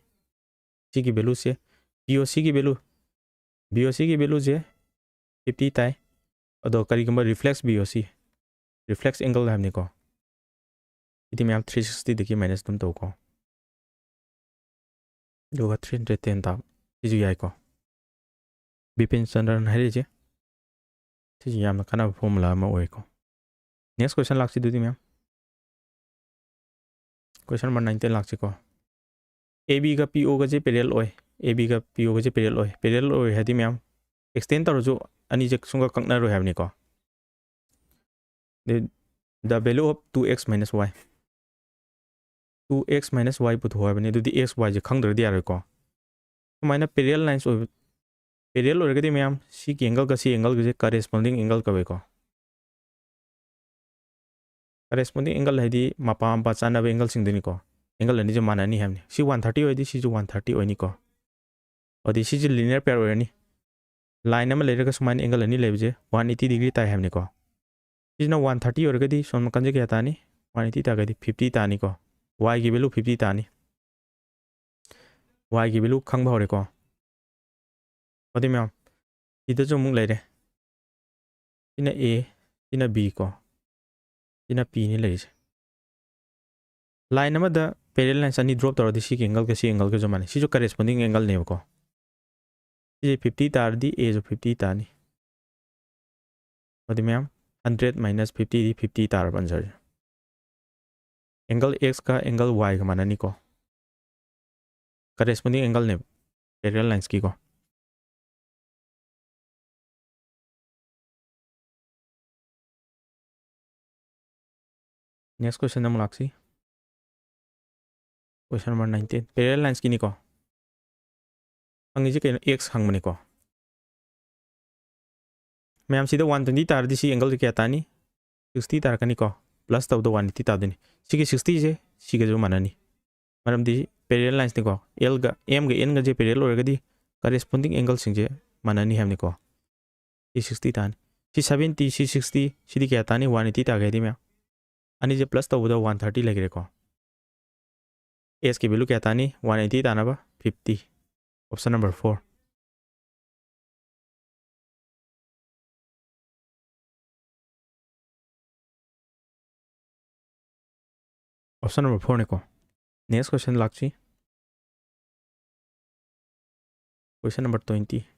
ꯁꯤꯒꯤ ꯚꯦꯂꯨꯁꯦ, ꯕꯤ ꯑꯣ ꯁꯤꯒꯤ ꯚꯦꯂꯨ, ꯕꯤ ꯑꯣ ꯁꯤꯒꯤ ꯚꯦꯂꯨꯁꯦ ꯐꯤꯐꯇꯤ ꯇꯥꯏ꯫ ꯑꯗꯣ ꯀꯔꯤꯒꯨꯝꯕ ꯔꯤꯐ꯭ꯂꯦꯛꯁ ꯕꯤ ꯑꯣ ꯁꯤ, ꯔꯤꯐ꯭ꯂꯦꯛꯁ ꯑꯦꯡꯒꯜ ꯍꯥꯏꯕꯅꯤꯀꯣ꯫ ꯁꯤꯗꯤ ꯃꯌꯥꯝ ꯊ꯭ꯔꯤ ꯁꯤꯛꯁꯇꯤꯗꯒꯤ ꯃꯥꯏꯅꯁ ꯑꯗꯨꯝ ꯇꯧꯀꯣ꯫ ꯑꯗꯨꯒ ꯊ꯭ꯔꯤ ꯍꯟꯗ꯭ꯔꯦꯠ ꯇꯦꯟ ꯇꯥꯕ꯫ ꯁꯤꯁꯨ ꯌꯥꯏꯀꯣ꯫ ꯕꯤꯄꯤꯟ ꯆꯟꯗ꯭ꯔꯟ ꯍꯥꯏꯔꯛꯏꯁꯦ꯫ ꯁꯤꯁꯨ ꯌꯥꯝꯅ ꯀꯥꯟꯅꯕ ꯐꯣꯔꯃꯨꯂꯥ ꯑꯃ ꯑꯣꯏꯀꯣ꯫ ꯅꯦꯛꯁ ꯀꯣꯏꯁꯟ ꯂꯥꯛꯁꯤ ꯑꯗꯨꯗꯤ ꯃꯌꯥꯝ꯫ ꯀꯣꯏꯁꯟ ꯅꯝꯕꯔ ꯅꯥꯏꯟꯇꯤꯟ ꯂꯥꯛꯁꯤꯀꯣ꯫ ꯑꯦ ꯕꯤꯒ ꯄꯤ ꯑꯣꯒꯁꯦ ꯄꯦꯔꯦꯜ ꯑꯣꯏ꯫ ꯑꯦ ꯕꯤꯒ ꯄꯤ ꯑꯣꯒꯁꯦ ꯄꯦꯔꯦꯜ ꯑꯣꯏ꯫ ꯄꯦꯔꯦꯜ ꯑꯣꯏ ꯍꯥꯏꯗꯤ ꯃꯌꯥꯝ, ꯑꯦꯛꯁꯇꯦꯟ ꯇꯧꯔꯁꯨ ꯑꯅꯤꯁꯦ ꯁꯨꯡꯀꯛ ꯀꯛꯅꯔꯣꯏ ꯍꯥꯏꯕꯅꯤꯀꯣ꯫ The value of two x minus y, two x minus y ꯄꯨꯊꯣꯛꯑꯣ ꯍꯥꯏꯕꯅꯤ꯫ ꯑꯗꯨꯗꯤ ꯑꯦꯛꯁ ꯋꯥꯏꯁꯦ ꯈꯪꯗ꯭ꯔꯗꯤ ꯌꯥꯔꯣꯏꯀꯣ꯫ ꯁꯨꯃꯥꯏꯅ ꯄꯦꯔꯦꯜ ꯂꯥꯏꯟꯁ ꯑꯣꯏꯕ, ꯄꯦꯔꯦꯜ ꯑꯣꯏꯔꯒꯗꯤ ꯃꯌꯥꯝ, ꯁꯤꯒꯤ ꯑꯦꯡꯒꯜꯒ ꯁꯤ ꯑꯦꯡꯒꯜꯒꯁꯦ ꯀꯔꯦꯁꯄꯣꯟꯗꯤꯡ ꯑꯦꯡꯒꯜ ꯀꯧꯋꯦꯀꯣ꯫ ꯀꯔꯦꯁꯄꯣꯟꯗꯤꯡ ꯑꯦꯡꯒꯜ ꯍꯥꯏꯗꯤ ꯃꯄꯥ ꯃꯄꯥ ꯆꯥꯟꯅꯕ ꯑꯦꯡꯒꯜꯁꯤꯡꯗꯨꯅꯤꯀꯣ꯫ ꯑꯦꯡꯒꯜ ꯑꯅꯤꯁꯦ ꯃꯥꯟꯅꯅꯤ ꯍꯥꯏꯕꯅꯤ꯫ ꯁꯤ ꯋꯥꯟ ꯊꯥꯔꯇꯤ ꯑꯣꯏꯔꯗꯤ ꯁꯤꯁꯨ ꯋꯥꯟ ꯊꯥꯔꯇꯤ ꯑꯣꯏꯅꯤꯀꯣ꯫ ꯑꯗꯨꯗꯤ ꯁꯤꯁꯦ ꯂꯤꯅꯤꯌꯔ ꯄꯦꯌꯔ ꯑꯣꯏꯔꯅꯤ꯫ ꯂꯥꯏꯟ ꯑꯃ ꯂꯩꯔꯒ ꯁꯨꯃꯥꯏꯅ ꯑꯦꯡꯒꯜ ꯑꯅꯤ ꯂꯩꯕꯁꯦ ꯋꯥꯟ ꯑꯩꯠꯇꯤ ꯗꯤꯒ꯭ꯔꯤ ꯇꯥꯏ ꯍꯥꯏꯕꯅꯤꯀꯣ꯫ ꯁꯤꯁꯤꯅ ꯋꯥꯟ ꯊꯥꯔꯇꯤ ꯑꯣꯏꯔꯒꯗꯤ ꯁꯣꯝ ꯅꯥꯀꯟꯁꯦ ꯀꯌꯥ ꯇꯥꯅꯤ? ꯋꯥꯟ ꯑꯩꯠꯇꯤ ꯇꯥꯔꯒꯗꯤ ꯐꯤꯐꯇꯤ ꯇꯥꯅꯤꯀꯣ꯫ ꯋꯥꯏꯒꯤ ꯚꯦꯂꯨ ꯐꯤꯐꯇꯤ ꯇꯥꯅꯤ꯫ ꯋꯥꯏꯒꯤ ꯚꯦꯂꯨ ꯈꯪꯕ ꯍꯧꯔꯦꯀꯣ꯫ ꯑꯗꯨꯗꯤ ꯃꯌꯥꯝ, ꯁꯤꯗꯁꯨ ꯑꯃꯨꯛ ꯂꯩꯔꯦ꯫ ꯁꯤꯅ ꯑꯦ, ꯁꯤꯅ ꯕꯤ ꯀꯣ, ꯁꯤꯅ ꯄꯤꯅꯤ ꯂꯩꯔꯤꯁꯦ꯫ ꯂꯥꯏꯟ ꯑꯃꯗ ꯄꯦꯔꯦꯜ ꯂꯥꯏꯟꯁ ꯑꯅꯤ ꯗ꯭ꯔꯣꯞ ꯇꯧꯔꯗꯤ ꯁꯤꯒꯤ ꯑꯦꯡꯒꯜꯒ ꯁꯤ ꯑꯦꯡꯒꯜꯒꯁꯨ ꯃꯥꯟꯅꯩ꯫ ꯁꯤꯁꯨ ꯀꯔꯦꯁꯄꯣꯟꯗꯤꯡ ꯑꯦꯡꯒꯜꯅꯦꯕꯀꯣ꯫ ꯁꯤꯁꯦ ꯐꯤꯐꯇꯤ ꯇꯥꯔꯗꯤ ꯑꯦꯁꯨ ꯐꯤꯐꯇꯤ ꯇꯥꯅꯤ꯫ ꯑꯗꯨꯗꯤ ꯃꯌꯥꯝ, ꯍꯟꯗ꯭ꯔꯦꯠ ꯃꯥꯏꯅꯁ ꯐꯤꯐꯇꯤꯗꯤ ꯐꯤꯐꯇꯤ ꯇꯥꯔꯕ ꯑꯟꯁꯔꯁꯦ꯫ ꯑꯦꯡꯒꯜ ꯑꯦꯛꯁꯀ ꯑꯦꯡꯒꯜ ꯋꯥꯏꯒ ꯃꯥꯟꯅꯅꯤꯀꯣ꯫ ꯀꯔꯦꯁꯄꯣꯟꯗꯤꯡ ꯑꯦꯡꯒꯜꯅꯦꯕ ꯄꯦꯔꯦꯜ ꯂꯥꯏꯟꯁꯀꯤꯀꯣ꯫ Next question ꯑꯃꯨꯛ ꯂꯥꯛꯁꯤ꯫ Question number nineteen, parallel linesꯀꯤꯅꯤꯀꯣ꯫ ꯍꯪꯉꯤꯁꯦ ꯀꯩꯅꯣ? X ꯍꯪꯕꯅꯤꯀꯣ꯫ ꯃꯌꯥꯝ, ꯁꯤꯗ one twenty ꯇꯥꯔꯗꯤ ꯁꯤ angle ꯁꯦ ꯀꯌꯥ ꯇꯥꯅꯤ? Sixty ꯇꯥꯔꯛꯀꯅꯤꯀꯣ꯫ Plus ꯇꯧꯕꯗ one eighty ꯇꯥꯗꯣꯏꯅꯤ꯫ ꯁꯤꯒꯤ sixty ꯁꯦ ꯁꯤꯒꯁꯨ ꯃꯥꯟꯅꯅꯤ, ꯃꯔꯝꯗꯤ parallel linesꯅꯤꯀꯣ꯫ Lꯒ, M ꯒ N ꯒꯁꯦ parallel ꯑꯣꯏꯔꯒꯗꯤ corresponding angleꯁꯤꯡꯁꯦ ꯃꯥꯟꯅꯅꯤ ꯍꯥꯏꯕꯅꯤꯀꯣ꯫ ꯁꯤ sixty ꯇꯥꯅꯤ꯫ ꯁꯤ seventy, ꯁꯤ sixty, ꯁꯤꯗꯤ ꯀꯌꯥ ꯇꯥꯅꯤ? One eighty ꯇꯥꯒꯦ ꯍꯥꯏꯗꯤ ꯃꯌꯥꯝ, ꯑꯅꯤꯁꯦ plus ꯇꯧꯕꯗ one thirty ꯂꯩꯈ꯭ꯔꯦꯀꯣ꯫ Sꯀꯤ value ꯀꯌꯥ ꯇꯥꯅꯤ? One eighty ꯇꯥꯅꯕ fifty꯫ Option number four꯫ Option number fourꯅꯤꯀꯣ꯫ Next question ꯂꯥꯛꯁꯤ꯫ Question number twenty,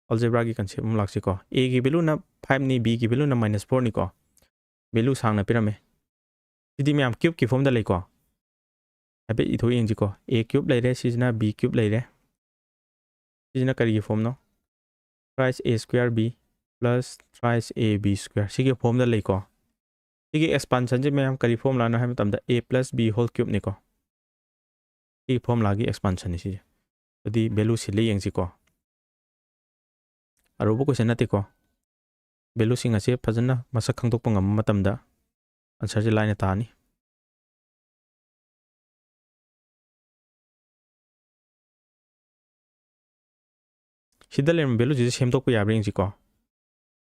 algebraꯒꯤ concept ꯑꯃ ꯂꯥꯛꯁꯤꯀꯣ꯫ Aꯒꯤ valueꯅ fiveꯅꯤ, Bꯒꯤ valueꯅ minus fourꯅꯤꯀꯣ꯫ Value ꯁꯥꯡꯅ ꯄꯤꯔꯝꯃꯦ꯫ ꯁꯤꯗꯤ ꯃꯌꯥꯝ cubeꯀꯤ formꯗ ꯂꯩꯀꯣ꯫ ꯍꯥꯏꯐꯦꯠ ꯏꯊꯣꯛ ꯌꯦꯡꯁꯤꯀꯣ꯫ A cube ꯂꯩꯔꯦ, ꯁꯤꯁꯤꯅ B cube ꯂꯩꯔꯦ꯫ ꯁꯤꯁꯤꯅ ꯀꯔꯤꯒꯤ formꯅꯣ? Thrice A square B plus thrice A B square꯫ ꯁꯤꯒꯤ formꯗ ꯂꯩꯀꯣ꯫ ꯁꯤꯒꯤ expansionꯁꯦ ꯃꯌꯥꯝ ꯀꯔꯤ formulaꯅꯣ ꯍꯥꯏꯕ ꯃꯇꯝꯗ A plus B whole cubeꯅꯤꯀꯣ꯫ ꯁꯤꯒꯤ formulaꯒꯤ expansionꯅꯤ ꯁꯤꯁꯦ꯫ ꯑꯗꯨꯗꯤ value ꯁꯤꯜꯂ ꯌꯦꯡꯁꯤꯀꯣ꯫ ꯑꯔꯨꯕ question ꯅꯠꯇꯦꯀꯣ꯫ Valueꯁꯤꯡ ꯑꯁꯦ ꯐꯖꯅ ꯃꯁꯛ ꯈꯪꯗꯣꯛꯄ ꯉꯝꯕ ꯃꯇꯝꯗ answerꯁꯦ ꯂꯥꯏꯅ ꯇꯥꯅꯤ꯫ ꯁꯤꯗ ꯂꯩꯔꯝꯕ valueꯁꯤꯁꯦ ꯁꯦꯝꯗꯣꯛꯄ ꯌꯥꯕ꯭ꯔꯥ ꯌꯦꯡꯁꯤꯀꯣ꯫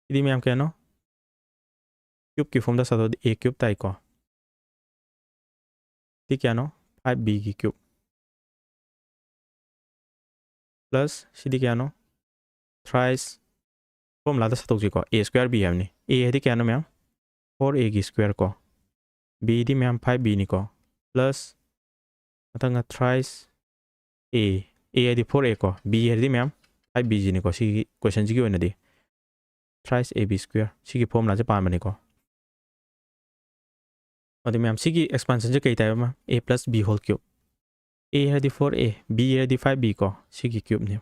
ꯁꯤꯗꯤ ꯃꯌꯥꯝ ꯀꯌꯥꯅꯣ? Cubeꯀꯤ formꯗ ꯁꯥꯗꯣꯛꯑꯗꯤ A cube ꯇꯥꯏꯀꯣ꯫ ꯁꯤ ꯀꯌꯥꯅꯣ? Five Bꯒꯤ cube꯫ Plus ꯁꯤꯗꯤ ꯀꯌꯥꯅꯣ? Thrice formulaꯗ ꯁꯥꯗꯣꯛꯁꯤꯀꯣ꯫ A square B ꯍꯥꯏꯕꯅꯤ꯫ A ꯍꯥꯏꯗꯤ ꯀꯌꯥꯅꯣ ꯃꯌꯥꯝ? Four Aꯒꯤ square ꯀꯣ꯫ Bꯗꯤ ꯃꯌꯥꯝ five Bꯅꯤꯀꯣ꯫ Plus ꯃꯊꯪꯅ thrice A꯫ A ꯍꯥꯏꯗꯤ four A ꯀꯣ꯫ B ꯍꯥꯏꯗꯤ ꯃꯌꯥꯝ five Bꯁꯤꯅꯤꯀꯣ꯫ ꯁꯤꯒꯤ questionꯁꯤꯒꯤ ꯑꯣꯏꯅꯗꯤ thrice A B square꯫ ꯁꯤꯒꯤ formulaꯁꯦ ꯄꯥꯟꯕꯅꯤꯀꯣ꯫ ꯑꯗꯨ ꯃꯌꯥꯝ, ꯁꯤꯒꯤ expansionꯁꯦ ꯀꯩ ꯇꯥꯏꯕ ꯑꯃ? A plus B whole cube꯫ A ꯍꯥꯏꯗꯤ four A, B ꯍꯥꯏꯗꯤ five B ꯀꯣ꯫ ꯁꯤꯒꯤ cubeꯅꯤ꯫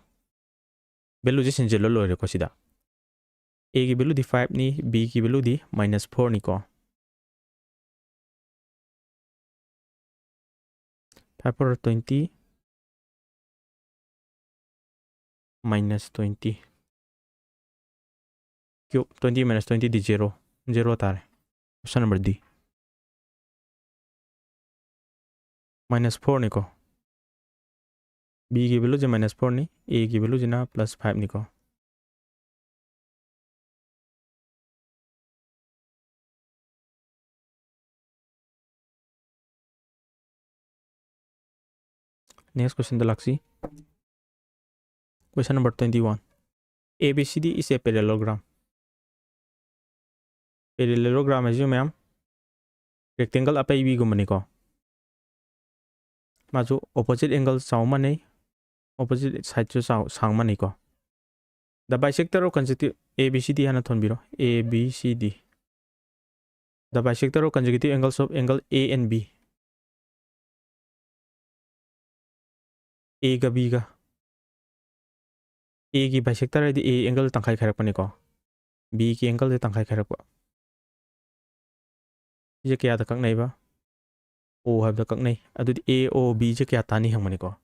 Valueꯁꯦ ꯁꯤꯟꯖꯤꯜꯂ ꯂꯣꯏꯔꯦꯀꯣ ꯁꯤꯗ꯫ Aꯒꯤ valueꯗꯤ fiveꯅꯤ, Bꯒꯤ valueꯗꯤ minus fourꯅꯤꯀꯣ꯫ Five power twenty minus twenty cube, twenty minus twenty ꯗꯤ zero, zero ꯇꯥꯔꯦ꯫ Option number D꯫ Minus four ꯅꯤꯀꯣ꯫ B ꯒꯤ value ꯁꯦ minus four ꯅꯤ, A ꯒꯤ value ꯁꯤꯅ plus five ꯅꯤꯀꯣ꯫ Next question the ꯂꯥꯛꯁꯤ꯫ Question number twenty one꯫ A B C D is a parallelogram꯫ Parallelogram ꯍꯥꯏꯁꯤ ꯃꯌꯥꯝ rectangle ꯑꯄꯩꯕꯤꯒꯨꯝꯕꯅꯤꯀꯣ꯫ ꯃꯥꯁꯨ opposite angle ꯆꯥꯎ ꯃꯥꯟꯅꯩ, opposite side ꯁꯨ ꯆꯥꯎ, ꯁꯥꯡ ꯃꯥꯟꯅꯩꯀꯣ꯫ The bisector of consecutive, A B C D ꯍꯥꯟꯅ ꯊꯣꯟꯕꯤꯔꯣ꯫ A B C D꯫ The bisector of consecutive angles of angle A and B꯫ A ꯒ B ꯒ꯫ A ꯒꯤ bisector ꯍꯥꯏꯗꯤ A angle ꯇꯪꯈꯥꯏ ꯈꯥꯏꯔꯛꯄꯅꯤꯀꯣ꯫ B ꯒꯤ angle ꯁꯦ ꯇꯪꯈꯥꯏ ꯈꯥꯏꯔꯛꯄ꯫ ꯁꯤꯁꯦ ꯀꯌꯥꯗ ꯀꯛꯅꯩꯕ? O ꯍꯥꯏꯕꯗ ꯀꯛꯅꯩ꯫ ꯑꯗꯨꯗꯤ A O B ꯁꯦ ꯀꯌꯥ ꯇꯥꯅꯤ ꯍꯪꯕꯅꯤꯀꯣ꯫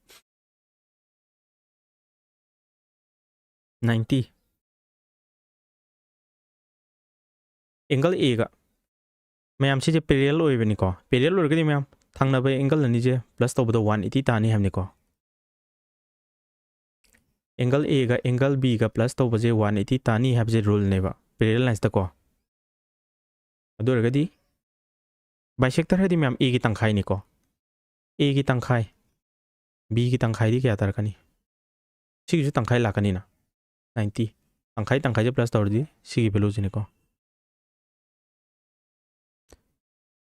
Ninety꯫ Angle A ꯒ ꯃꯌꯥꯝ ꯁꯤꯁꯦ parallel ꯑꯣꯏꯕꯅꯤꯀꯣ꯫ Parallel ꯑꯣꯏꯔꯒꯗꯤ ꯃꯌꯥꯝ ꯊꯪꯅꯕ angle ꯑꯅꯤꯁꯦ plus ꯇꯧꯕꯗ one eighty ꯇꯥꯅꯤ ꯍꯥꯏꯕꯅꯤꯀꯣ꯫ Angle A ꯒ angle B ꯒ plus ꯇꯧꯕꯁꯦ one eighty ꯇꯥꯅꯤ ꯍꯥꯏꯕꯁꯦ rule ꯅꯦꯕ parallel lines ꯇꯀꯣ꯫ ꯑꯗꯨ ꯑꯣꯏꯔꯒꯗꯤ bisector ꯍꯥꯏꯗꯤ ꯃꯌꯥꯝ A ꯒꯤ ꯇꯪꯈꯥꯏꯅꯤꯀꯣ꯫ A ꯒꯤ ꯇꯪꯈꯥꯏ, B ꯒꯤ ꯇꯪꯈꯥꯏꯗꯤ ꯀꯌꯥ ꯇꯥꯔꯛꯀꯅꯤ? ꯁꯤꯒꯤꯁꯨ ꯇꯪꯈꯥꯏ ꯂꯥꯛꯀꯅꯤꯅ, ninety꯫ ꯇꯪꯈꯥꯏ ꯇꯪꯈꯥꯏꯁꯦ plus ꯇꯧꯔꯗꯤ ꯁꯤꯒꯤ value ꯁꯤꯅꯤꯀꯣ꯫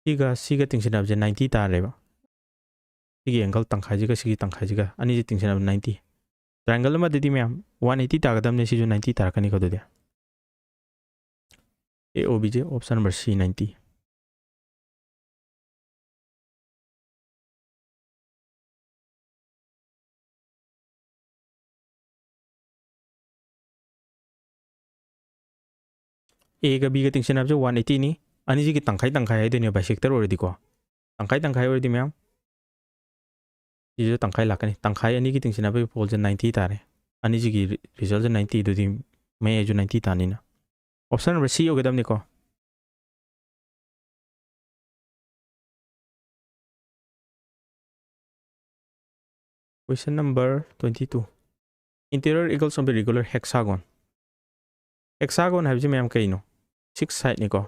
ꯁꯤꯒ ꯁꯤꯒ ꯇꯤꯡꯁꯤꯟꯅꯕꯁꯦ ninety ꯇꯥꯔꯦꯕ꯫ ꯁꯤꯒꯤ angle ꯇꯪꯈꯥꯏꯁꯤꯒ ꯁꯤꯒꯤ ꯇꯪꯈꯥꯏꯁꯤꯒ ꯑꯅꯤꯁꯤ ꯇꯤꯡꯁꯤꯟꯅꯕ ninety꯫ Triangle ꯑꯃꯗꯗꯤ ꯃꯌꯥꯝ one eighty ꯇꯥꯒꯗꯕꯅꯦ, ꯁꯤꯁꯨ ninety ꯇꯥꯔꯛꯀꯅꯤꯀꯣ꯫ ꯑꯗꯨꯗꯤ A O B say option number C, ninety꯫ A ꯒ B ꯒ ꯇꯤꯡꯁꯤꯟꯅꯕꯁꯦ one eighty ꯅꯤ꯫ ꯑꯅꯤꯁꯤꯒꯤ ꯇꯪꯈꯥꯏ ꯇꯪꯈꯥꯏ ꯍꯥꯏꯗꯣꯏꯅꯦ bisector ꯑꯣꯏꯔꯗꯤꯀꯣ꯫ ꯇꯪꯈꯥꯏ ꯇꯪꯈꯥꯏ ꯑꯣꯏꯔꯗꯤ ꯃꯌꯥꯝ ꯁꯤꯁꯨ ꯇꯪꯈꯥꯏ ꯂꯥꯛꯀꯅꯤ꯫ ꯇꯪꯈꯥꯏ ꯑꯅꯤꯒꯤ ꯇꯤꯡꯁꯤꯟꯅꯕꯒꯤ ꯄꯣꯜꯁꯦ ꯅꯥꯏꯟꯇꯤ ꯇꯥꯔꯦ꯫ ꯑꯅꯤꯁꯤꯒꯤ ꯔꯤꯖꯜꯁꯦ ꯅꯥꯏꯟꯇꯤ, ꯑꯗꯨꯗꯤ ꯃꯌꯥꯏꯁꯨ ꯅꯥꯏꯟꯇꯤ ꯇꯥꯅꯤꯅ꯫ Option number C ꯑꯣꯏꯒꯗꯕꯅꯤꯀꯣ꯫ Question number twenty two. Interior angles of a regular hexagon. Hexagon ꯍꯥꯏꯕꯁꯤ ꯃꯌꯥꯝ ꯀꯩꯅꯣ? Six sideꯅꯤꯀꯣ꯫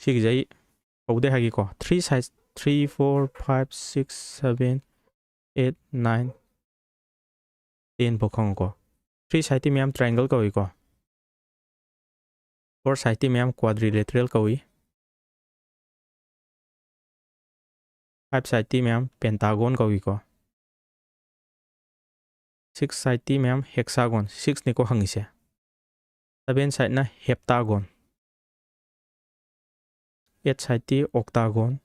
ꯁꯤꯒꯤꯁꯦ ꯑꯩ ꯍꯧꯗꯩ ꯍꯥꯏꯒꯦꯀꯣ꯫ Three side, three, four, five, six, seven, eight, nine, ten ꯐꯥꯎ ꯈꯪꯉꯨꯀꯣ꯫ Three sideꯇꯤ ꯃꯌꯥꯝ triangle ꯀꯧꯏꯀꯣ꯫ Four sideꯇꯤ ꯃꯌꯥꯝ quadrilateral ꯀꯧꯏ꯫ Five sideꯇꯤ ꯃꯌꯥꯝ pentagon ꯀꯧꯏꯀꯣ꯫ Six sideꯇꯤ ꯃꯌꯥꯝ hexagon, sixꯅꯤꯀꯣ ꯍꯪꯉꯤꯁꯦ꯫ Seven sideꯅ heptagon꯫ Eight sideꯇꯤ octagon꯫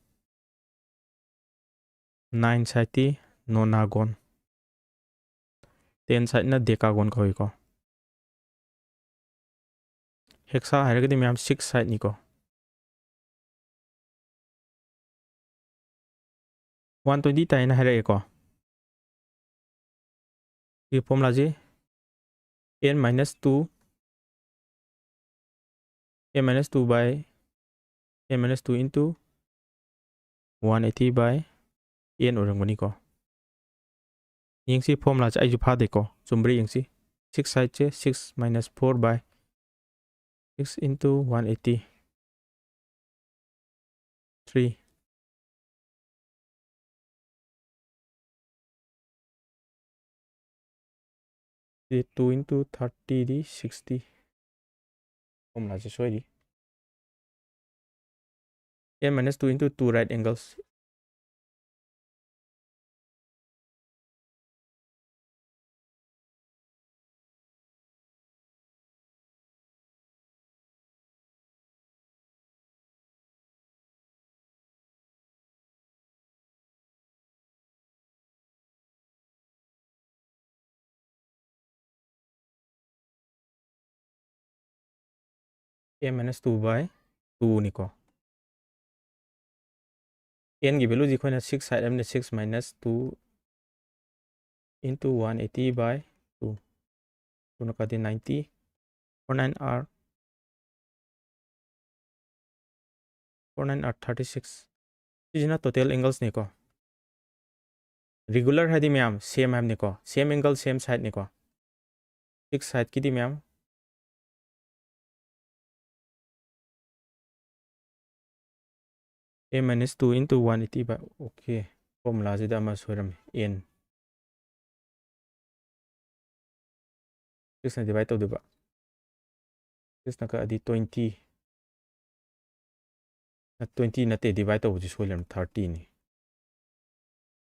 Nine sideꯇꯤ nonagon꯫ Ten sideꯅ decagon ꯀꯧꯏꯀꯣ꯫ Hexa ꯍꯥꯏꯔꯒꯗꯤ ꯃꯌꯥꯝ six sideꯅꯤꯀꯣ꯫ One twenty ꯇꯥꯏꯅ ꯍꯥꯏꯔꯛꯑꯦꯀꯣ꯫ ꯁꯤꯒꯤ formulaꯁꯤ n minus two, n minus two by, n minus two into one eighty by n ꯑꯣꯏꯔꯝꯒꯅꯤꯀꯣ꯫ ꯌꯦꯡꯁꯤ, formulaꯁꯦ ꯑꯩꯁꯨ ꯐꯥꯗꯦꯀꯣ, ꯆꯨꯝꯕ꯭ꯔꯥ ꯌꯦꯡꯁꯤ꯫ Six sideꯁꯦ six minus four by six into one eighty three. ꯁꯤ two into thirtyꯗꯤ sixty꯫ Formulaꯁꯦ ꯁꯣꯏꯔꯤ꯫ N minus two into two right angles. N minus two by twoꯅꯤꯀꯣ꯫ ꯑꯦꯟꯒꯤ ꯚꯦꯂꯨꯁꯤ ꯑꯩꯈꯣꯏꯅ ꯁꯤꯛꯁ ꯁꯥꯏꯠ ꯑꯃꯅ six minus two into one eighty by two, ꯇꯨꯅ ꯀꯥꯗꯤ ninety, four nine are, four nine are thirty six. ꯁꯤꯁꯤꯅ ꯇꯣꯇꯦꯜ ꯑꯦꯡꯒꯜꯁꯅꯤꯀꯣ꯫ ꯔꯤꯒꯨꯂꯔ ꯍꯥꯏꯗꯤ ꯃꯌꯥꯝ ꯁꯦꯝ ꯍꯥꯏꯕꯅꯤꯀꯣ, ꯁꯦꯝ ꯑꯦꯡꯒꯜ ꯁꯦꯝ ꯁꯥꯏꯠꯅꯤꯀꯣ꯫ ꯁꯤꯛꯁ ꯁꯥꯏꯠꯀꯤꯗꯤ ꯃꯌꯥꯝ A minus two into one eighty by, okay, ꯐꯣꯔꯃꯨꯂꯥꯁꯤꯗ ꯑꯃ ꯁꯣꯏꯔꯝꯃꯤ, ꯑꯦꯟ꯫ ꯁꯤꯛꯁꯅ ꯗꯤꯚꯥꯏꯠ ꯇꯧꯗꯣꯏꯕ, ꯁꯤꯛꯁꯅ ꯀꯛꯑꯗꯤ ꯇ꯭ꯋꯦꯟꯇꯤ, ꯇ꯭ꯋꯦꯟꯇꯤ ꯅꯠꯇꯦ, ꯗꯤꯚꯥꯏꯠ ꯇꯧꯕꯁꯤ ꯁꯣꯏ ꯂꯩꯔꯝꯃꯦ, ꯊꯥꯔꯇꯤꯅꯤ꯫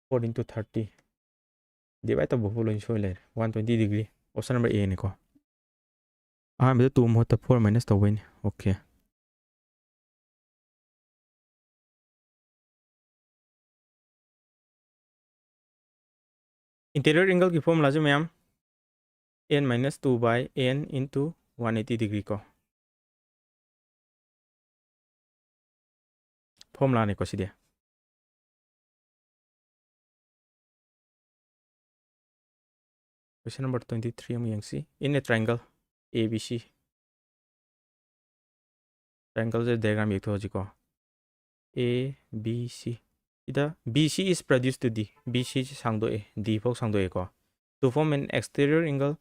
ꯐꯣꯔ ꯏꯟꯇꯨ ꯊꯥꯔꯇꯤ, ꯗꯤꯚꯥꯏꯠ ꯇꯧꯕꯐꯥꯎ ꯂꯣꯏ ꯁꯣꯏ ꯂꯩꯔꯦ꯫ One twenty degree, option number ꯑꯦꯅꯤꯀꯣ꯫ ꯑꯍꯥꯟꯕꯗ ꯇꯨ ꯃꯍꯨꯠꯇ ꯐꯣꯔ ꯃꯥꯏꯅꯁ ꯇꯧꯕꯩꯅꯤ꯫ ꯑꯣꯀꯦ꯫ ꯏꯟꯇꯦꯔꯤꯌꯔ ꯑꯦꯡꯒꯜꯒꯤ ꯐꯣꯔꯃꯨꯂꯥꯁꯦ ꯃꯌꯥꯝ, N minus two by N into one eighty degree ꯀꯣ꯫ ꯐꯣꯔꯃꯨꯂꯥꯅꯤꯀꯣ ꯁꯤꯗꯤ꯫ Question number twenty three ꯑꯃꯨꯛ ꯌꯦꯡꯁꯤ꯫ In a triangle A B C, ꯇ꯭ꯔꯥꯏꯡꯒꯜꯁꯦ ꯗꯥꯏꯒ꯭ꯔꯥꯝ ꯌꯦꯛꯊꯣꯛꯑꯁꯤꯀꯣ꯫ ꯑꯦ ꯕꯤ ꯁꯤ, ꯁꯤꯗ B C is produced to D, B C ꯁꯤ ꯁꯥꯡꯗꯣꯛꯑꯦ, ꯗꯤ ꯐꯥꯎ ꯁꯥꯡꯗꯣꯛꯑꯦꯀꯣ꯫ To form an exterior angle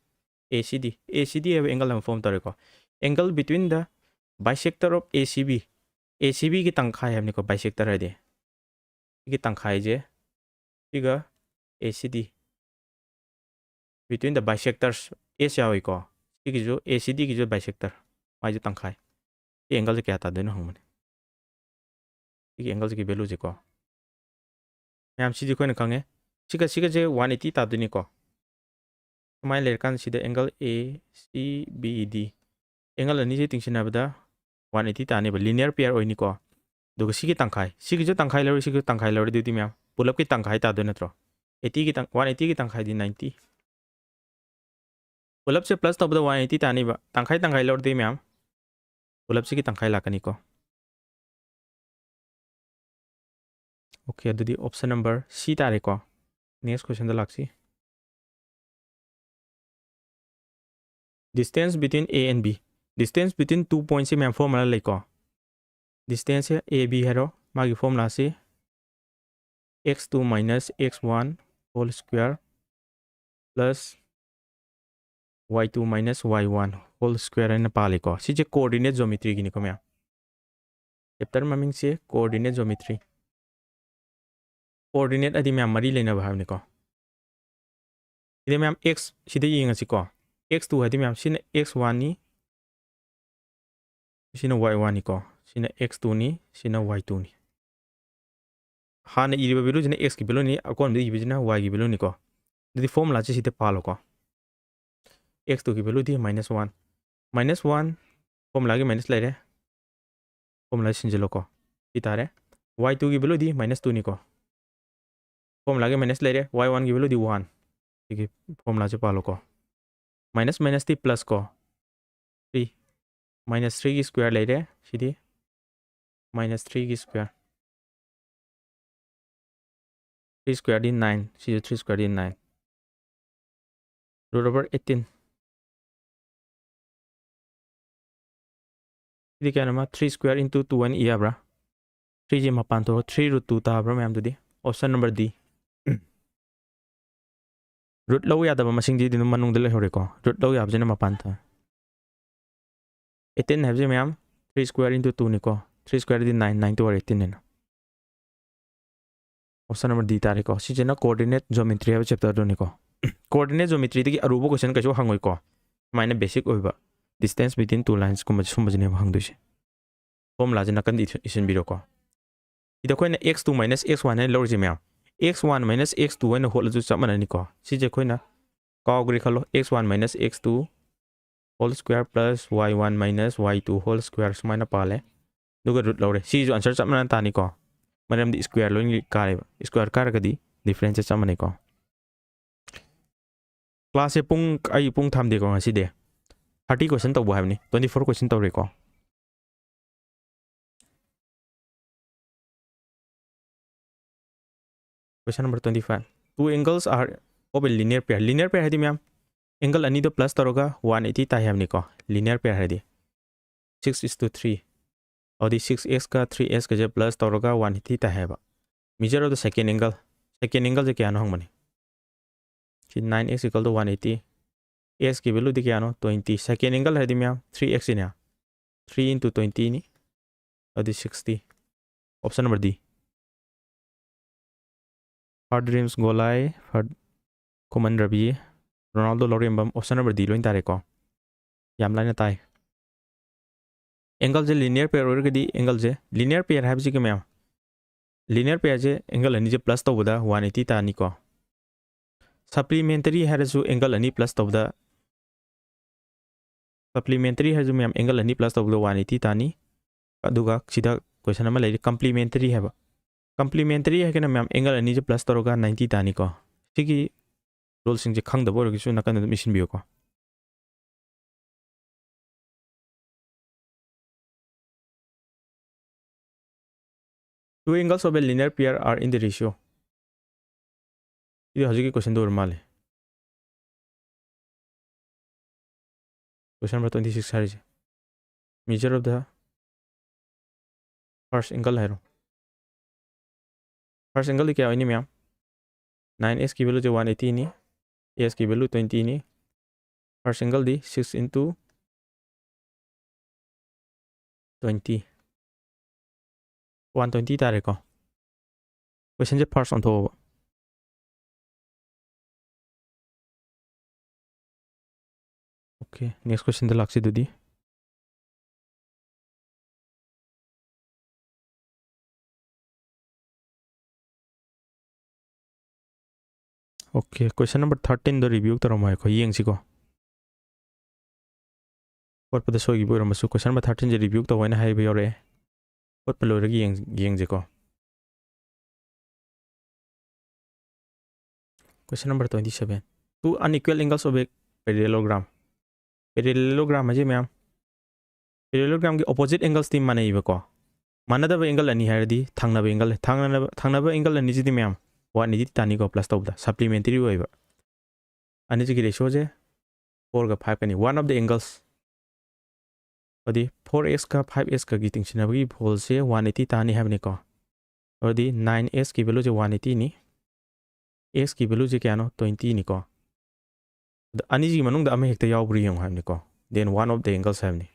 A C D, ꯑꯦ ꯁꯤ ꯗꯤ ꯍꯥꯏꯕ ꯑꯦꯡꯒꯜ ꯑꯃ ꯐꯣꯝ ꯇꯧꯔꯦꯀꯣ꯫ Angle between the bisector of A C B, A C ꯕꯤꯒꯤ ꯇꯪꯈꯥꯏ ꯍꯥꯏꯕꯅꯤꯀꯣ ꯕꯥꯏꯁꯦꯛꯇꯔ ꯍꯥꯏꯗꯤ꯫ ꯁꯤꯒꯤ ꯇꯪꯈꯥꯏꯁꯦ, ꯁꯤꯒ ꯑꯦ ꯁꯤ ꯗꯤ, between the bisectors, ꯑꯦꯁ ꯌꯥꯎꯏꯀꯣ꯫ ꯁꯤꯒꯤꯁꯨ, ꯑꯦ ꯁꯤ ꯗꯤꯒꯤꯁꯨ ꯕꯥꯏꯁꯦꯛꯇꯔ, ꯃꯥꯏꯁꯨ ꯇꯪꯈꯥꯏ꯫ ꯁꯤ ꯑꯦꯡꯒꯜꯁꯦ ꯀꯌꯥ ꯇꯥꯗꯣꯏꯅꯣ ꯍꯪꯕꯅꯤ꯫ ꯁꯤꯒꯤ ꯑꯦꯡꯒꯜꯁꯤꯒꯤ ꯚꯦꯂꯨꯁꯦꯀꯣ꯫ ꯃꯌꯥꯝ, ꯁꯤꯗꯤ ꯑꯩꯈꯣꯏꯅ ꯈꯪꯉꯦ꯫ ꯁꯤꯒ ꯁꯤꯒꯁꯦ ꯋꯥꯟ ꯑꯦꯠꯇꯤ ꯇꯥꯗꯣꯏꯅꯤꯀꯣ꯫ ꯁꯨꯃꯥꯏꯅ ꯂꯩꯔꯀꯥꯟꯁꯤꯗ ꯑꯦꯡꯒꯜ ꯑꯦ ꯁꯤ ꯕꯤ ꯗꯤ, ꯑꯦꯡꯒꯜ ꯑꯅꯤꯁꯦ ꯇꯤꯡꯁꯤꯟꯅꯕꯗ ꯋꯥꯟ ꯑꯦꯠꯇꯤ ꯇꯥꯅꯦꯕ, ꯂꯤꯅꯤꯌꯔ ꯄꯤꯌꯔ ꯑꯣꯏꯅꯤꯀꯣ꯫ ꯑꯗꯨꯒ ꯁꯤꯒꯤ ꯇꯪꯈꯥꯏ, ꯁꯤꯒꯤꯁꯨ ꯇꯪꯈꯥꯏ ꯂꯧꯔꯤ, ꯁꯤꯒꯤꯁꯨ ꯇꯪꯈꯥꯏ ꯂꯧꯔꯤ, ꯑꯗꯨꯗꯤ ꯃꯌꯥꯝ ꯄꯨꯂꯞꯀꯤ ꯇꯪꯈꯥꯏ ꯇꯥꯗꯣꯏ ꯅꯠꯇ꯭ꯔꯣ? ꯑꯦꯠꯇꯤꯒꯤ ꯇꯪ-, ꯋꯥꯟ ꯑꯦꯠꯇꯤꯒꯤ ꯇꯪꯈꯥꯏꯗꯤ ꯅꯥꯏꯟꯇꯤ꯫ ꯄꯨꯂꯞꯁꯦ ꯄ꯭ꯂꯁ ꯇꯧꯕꯗ ꯋꯥꯟ ꯑꯦꯠꯇꯤ ꯇꯥꯅꯤꯕ, ꯇꯪꯈꯥꯏ ꯇꯪꯈꯥꯏ ꯂꯧꯔꯗꯤ ꯃꯌꯥꯝ ꯄꯨꯂꯞꯁꯤꯒꯤ ꯇꯪꯈꯥꯏ ꯂꯥꯛꯀꯅꯤꯀꯣ꯫ Okay, ꯑꯗꯨꯗꯤ option number C ꯇꯥꯔꯦꯀꯣ꯫ Next questionꯗ ꯂꯥꯛꯁꯤ꯫ Distance between A and B. Distance between two pointsꯁꯦ ꯃꯌꯥꯝ formula ꯂꯩꯀꯣ꯫ Distanceꯁꯦ A B ꯍꯥꯏꯔꯣ, ꯃꯥꯒꯤ formulaꯁꯤ x two minus x one whole square plus y two minus y one whole square ꯍꯥꯏꯅ ꯄꯥꯜꯂꯤꯀꯣ꯫ ꯁꯤꯁꯦ coordinate geometryꯒꯤꯅꯤꯀꯣ ꯃꯌꯥꯝ꯫ Chapter ꯃꯃꯤꯡꯁꯦ coordinate geometry꯫ Coordinate ꯍꯥꯏꯗꯤ ꯃꯌꯥꯝ ꯃꯔꯤ ꯂꯩꯅꯕ ꯍꯥꯏꯕꯅꯤꯀꯣ꯫ ꯁꯤꯗ ꯃꯌꯥꯝ x ꯁꯤꯗ ꯌꯦꯡꯉꯁꯤꯀꯣ꯫ x two ꯍꯥꯏꯗꯤ ꯃꯌꯥꯝ ꯁꯤꯅ x oneꯅꯤ, ꯁꯤꯅ y oneꯅꯤꯀꯣ, ꯁꯤꯅ x twoꯅꯤ, ꯁꯤꯅ y twoꯅꯤ꯫ ꯍꯥꯟꯅ ꯏꯔꯤꯕ valueꯁꯤꯅ xꯀꯤ valueꯅꯤ, ꯑꯀꯣꯟꯕꯗ ꯏꯕꯁꯤꯅ yꯒꯤ valueꯅꯤꯀꯣ꯫ ꯑꯗꯨꯗꯤ formulaꯁꯦ ꯁꯤꯗ ꯄꯥꯜꯂꯣꯀꯣ꯫ x twoꯒꯤ valueꯗꯤ minus one꯫ Minus one, formulaꯒꯤ minus ꯂꯩꯔꯦ꯫ Formula ꯁꯤꯟꯖꯤꯜꯂꯣꯀꯣ꯫ ꯁꯤ ꯇꯥꯔꯦ꯫ y twoꯒꯤ valueꯗꯤ minus twoꯅꯤꯀꯣ꯫ Formulaꯒꯤ minus ꯂꯩꯔꯦ, y oneꯒꯤ valueꯗꯤ one꯫ ꯁꯤꯒꯤ formulaꯁꯦ ꯄꯥꯜꯂꯣꯀꯣ꯫ Minus minusꯇꯤ plus ꯀꯣ꯫ Three꯫ Minus threeꯒꯤ square ꯂꯩꯔꯦ꯫ ꯁꯤꯗꯤ minus threeꯒꯤ square꯫ Three squareꯗꯤ nine꯫ ꯁꯤꯁꯨ three squareꯗꯤ nine꯫ Root over eighteen꯫ ꯁꯤꯗꯤ ꯀꯌꯥꯅꯣ? ꯃꯥ three square into two ꯍꯥꯏꯅ ꯏ ꯌꯥꯕ꯭ꯔꯥ? Threeꯁꯦ ꯃꯄꯥꯟ ꯊꯣꯛꯑꯒ three root two ꯇꯥꯕ꯭ꯔꯥ ꯃꯌꯥꯝꯗꯨꯗꯤ? Option number D꯫ Root ꯂꯧ ꯌꯥꯗꯕ ꯃꯁꯤꯡꯗꯤ ꯑꯗꯨꯝ ꯃꯅꯨꯡꯗ ꯂꯩꯍꯧꯔꯦꯀꯣ꯫ Root ꯂꯧ ꯌꯥꯕꯁꯤꯅ ꯃꯄꯥꯟ ꯊꯣꯛꯑꯦ꯫ Eighteen ꯍꯥꯏꯕꯁꯦ ꯃꯌꯥꯝ three square into twoꯅꯤꯀꯣ꯫ Three squareꯗꯤ nine, nine two over eighteen ꯍꯥꯏꯅ꯫ Option number D ꯇꯥꯔꯦꯀꯣ꯫ ꯁꯤꯁꯤꯅ coordinate geometry ꯍꯥꯏꯕ chapterꯗꯨꯅꯤꯀꯣ꯫ Coordinate geometryꯗꯒꯤ ꯑꯔꯨꯕ question ꯀꯩꯁꯨ ꯍꯪꯉꯣꯏꯀꯣ꯫ ꯁꯨꯃꯥꯏꯅ basic ꯑꯣꯏꯕ distance between two linesꯀꯨꯝꯕ ꯁꯨꯝꯕꯁꯤꯅꯦꯕ ꯍꯪꯗꯣꯏꯁꯦ꯫ Formulaꯁꯦ ꯅꯥꯀꯟꯗ ꯏꯁ-, ꯏꯁꯤꯟꯕꯤꯔꯣꯀꯣ꯫ ꯁꯤꯗ ꯑꯩꯈꯣꯏꯅ x two minus x one ꯍꯥꯏꯅ ꯂꯧꯔꯤꯁꯦ ꯃꯌꯥꯝ, x one minus x two ꯍꯥꯏꯅ ꯍꯣꯠꯂꯁꯨ ꯆꯞ ꯃꯥꯟꯅꯅꯤꯀꯣ꯫ ꯁꯤꯁꯦ ꯑꯩꯈꯣꯏꯅ ꯀꯥꯎꯈ꯭ꯔꯦ ꯈꯜꯂꯣ, x one minus x two whole square plus y one minus y two whole square ꯁꯨꯃꯥꯏꯅ ꯄꯥꯜꯂꯦ꯫ ꯑꯗꯨꯒ root ꯂꯧꯔꯦ꯫ ꯁꯤꯁꯨ answer ꯆꯞ ꯃꯥꯟꯅꯅ ꯇꯥꯅꯤꯀꯣ, ꯃꯔꯝꯗꯤ square ꯂꯣꯏꯅ ꯀꯥꯔꯦꯕ꯫ Square ꯀꯥꯔꯒꯗꯤ differenceꯁꯦ ꯆꯞ ꯃꯥꯟꯅꯩꯀꯣ꯫ Classꯁꯦ ꯄꯨꯡ, ꯑꯩ ꯄꯨꯡ ꯊꯝꯗꯦꯀꯣ ꯉꯁꯤꯗꯤ꯫ Thirty question ꯇꯧꯕ ꯍꯥꯏꯕꯅꯤ, twenty four question ꯇꯧꯔꯦꯀꯣ꯫ Question number twenty five. Two angles are of a linear pair. Linear pair ꯍꯥꯏꯗꯤ ꯃꯌꯥꯝ, angle ꯑꯅꯤꯗꯣ plus ꯇꯧꯔꯒ one eighty ꯇꯥꯏ ꯍꯥꯏꯕꯅꯤꯀꯣ, linear pair ꯍꯥꯏꯗꯤ꯫ Six is to three, ꯑꯗꯨꯗꯤ six x ꯀ three s ꯀꯁꯦ plus ꯇꯧꯔꯒ one eighty ꯇꯥꯏ ꯍꯥꯏꯕ꯫ Measure of the second angle. Second angle ꯁꯦ ꯀꯌꯥꯅꯣ ꯍꯪꯕꯅꯤ꯫ ꯁꯤ nine x equal to one eighty, s ꯀꯤ value ꯗꯤ ꯀꯌꯥꯅꯣ? Twenty. Second angle ꯍꯥꯏꯗꯤ ꯃꯌꯥꯝ three x ꯁꯤꯅꯦ, three into twenty ꯅꯤ, ꯑꯗꯨꯗꯤ sixty. Option number D. Far Dreams Golai, Far Khuman Rabi, Ronaldo Laurembam, option number D ꯂꯣꯏ ꯇꯥꯔꯦꯀꯣ꯫ ꯌꯥꯝ ꯂꯥꯏꯅ ꯇꯥꯏ꯫ Angle ꯁꯦ linear pair ꯑꯣꯏꯔꯒꯗꯤ, angle ꯁꯦ linear pair ꯍꯥꯏꯕꯁꯤꯒ ꯃꯌꯥꯝ, linear pair ꯁꯦ angle ꯑꯅꯤꯁꯦ plus ꯇꯧꯕꯗ one eighty ꯇꯥꯅꯤꯀꯣ꯫ Supplementary ꯍꯥꯏꯔꯁꯨ angle ꯑꯅꯤ plus ꯇꯧꯕꯗ, supplementary ꯍꯥꯏꯔꯁꯨ ꯃꯌꯥꯝ angle ꯑꯅꯤ plus ꯇꯧꯕꯗ one eighty ꯇꯥꯅꯤ꯫ ꯑꯗꯨꯒ ꯁꯤꯗ question ꯑꯃ ꯂꯩꯔꯤ, complementary ꯍꯥꯏꯕ꯫ Complementary ꯍꯥꯏꯔꯒꯅ ꯃꯌꯥꯝ angle ꯑꯅꯤꯁꯦ plus ꯇꯧꯔꯒ ninety ꯇꯥꯅꯤꯀꯣ꯫ ꯁꯤꯒꯤ rule ꯁꯤꯡꯁꯦ ꯈꯪꯗꯕ ꯑꯣꯏꯔꯒꯁꯨ ꯅꯥꯀꯟꯗ ꯑꯗꯨꯝ ꯏꯁꯤꯟꯕꯤꯌꯨꯀꯣ꯫ Two angles of a linear pair are in the ratio. ꯁꯤꯗꯤ ꯍꯧꯖꯤꯛꯀꯤ question ꯗꯣ ꯑꯣꯏꯔ ꯃꯥꯜꯂꯦ꯫ Question number twenty six ꯍꯥꯏꯔꯤꯁꯦ, measure of the first angle ꯍꯥꯏꯔꯣ꯫ First angle ꯗꯤ ꯀꯌꯥ ꯑꯣꯏꯅꯤ ꯃꯌꯥꯝ? Nine x ꯀꯤ value ꯁꯦ one eighty ꯅꯤ, s ꯀꯤ value twenty ꯅꯤ꯫ First angle ꯗꯤ six into twenty, one twenty ꯇꯥꯔꯦꯀꯣ꯫ Question ꯁꯦ first ꯑꯣꯟꯊꯣꯛꯑꯣꯕ꯫ Okay, next question ꯗ ꯂꯥꯛꯁꯤ ꯑꯗꯨꯗꯤ꯫ Okay, question number thirteen ꯗꯣ review ꯇꯧꯔꯝꯃꯣ, ꯑꯩꯈꯣꯏ ꯌꯦꯡꯁꯤꯀꯣ꯫ ꯍꯣꯠꯄꯗ ꯁꯣꯏꯈꯤꯕ ꯑꯣꯏꯔꯝꯃꯁꯨ, question number thirteen ꯁꯦ review ꯇꯧ ꯍꯥꯏꯅ ꯍꯥꯏꯕ ꯌꯥꯎꯔꯛꯑꯦ꯫ ꯍꯣꯠꯄ ꯂꯣꯏꯔꯒ ꯌꯦꯡ-, ꯌꯦꯡꯁꯤꯀꯣ꯫ Question number twenty seven. Two unequal angles of a parallelogram. Parallelogram ꯍꯥꯏꯁꯦ ꯃꯌꯥꯝ, parallelogram ꯒꯤ opposite angles ꯇꯤ ꯃꯥꯟꯅꯩꯕꯀꯣ꯫ ꯃꯥꯟꯅꯗꯕ angle ꯑꯅꯤ ꯍꯥꯏꯔꯗꯤ ꯊꯪꯅꯕ angle, ꯊꯪꯅꯕ, ꯊꯪꯅꯕ angle ꯑꯅꯤꯁꯤꯗꯤ ꯃꯌꯥꯝ ꯋꯥꯟ ꯑꯩꯠꯇꯤ ꯇꯥꯅꯤꯀꯣ, ꯄ꯭ꯂꯁ ꯇꯧꯕꯗ ꯁꯄ꯭ꯂꯤꯃꯦꯟꯇꯔꯤ ꯑꯣꯏꯕ꯫ ꯑꯅꯤꯁꯤꯒꯤ ꯔꯦꯁꯤꯌꯣꯁꯦ ꯐꯣꯔꯒ ꯐꯥꯏꯚꯀꯅꯤ꯫ One of the angles, ꯑꯗꯨꯗꯤ ꯐꯣꯔ ꯑꯦꯛꯁꯀ ꯐꯥꯏꯚ ꯑꯦꯛꯁꯀꯒꯤ ꯇꯤꯡꯁꯤꯟꯅꯕꯒꯤ ꯐꯣꯜꯁꯦ ꯋꯥꯟ ꯑꯩꯠꯇꯤ ꯇꯥꯅꯤ ꯍꯥꯏꯕꯅꯤꯀꯣ꯫ ꯑꯗꯨꯗꯤ ꯅꯥꯏꯟ ꯑꯦꯛꯁꯀꯤ ꯚꯦꯂꯨꯁꯦ ꯋꯥꯟ ꯑꯩꯠꯇꯤꯅꯤ, ꯑꯦꯛꯁꯀꯤ ꯚꯦꯂꯨꯁꯦ ꯀꯌꯥꯅꯣ? ꯇ꯭ꯋꯦꯟꯇꯤꯅꯤꯀꯣ꯫ ꯑꯗ ꯑꯅꯤꯁꯤꯒꯤ ꯃꯅꯨꯡꯗ ꯑꯃ ꯍꯦꯛꯇ ꯌꯥꯎꯕ꯭ꯔꯥ ꯌꯦꯡꯉꯨ ꯍꯥꯏꯕꯅꯤꯀꯣ꯫ Then one of the angles ꯍꯥꯏꯕꯅꯤ꯫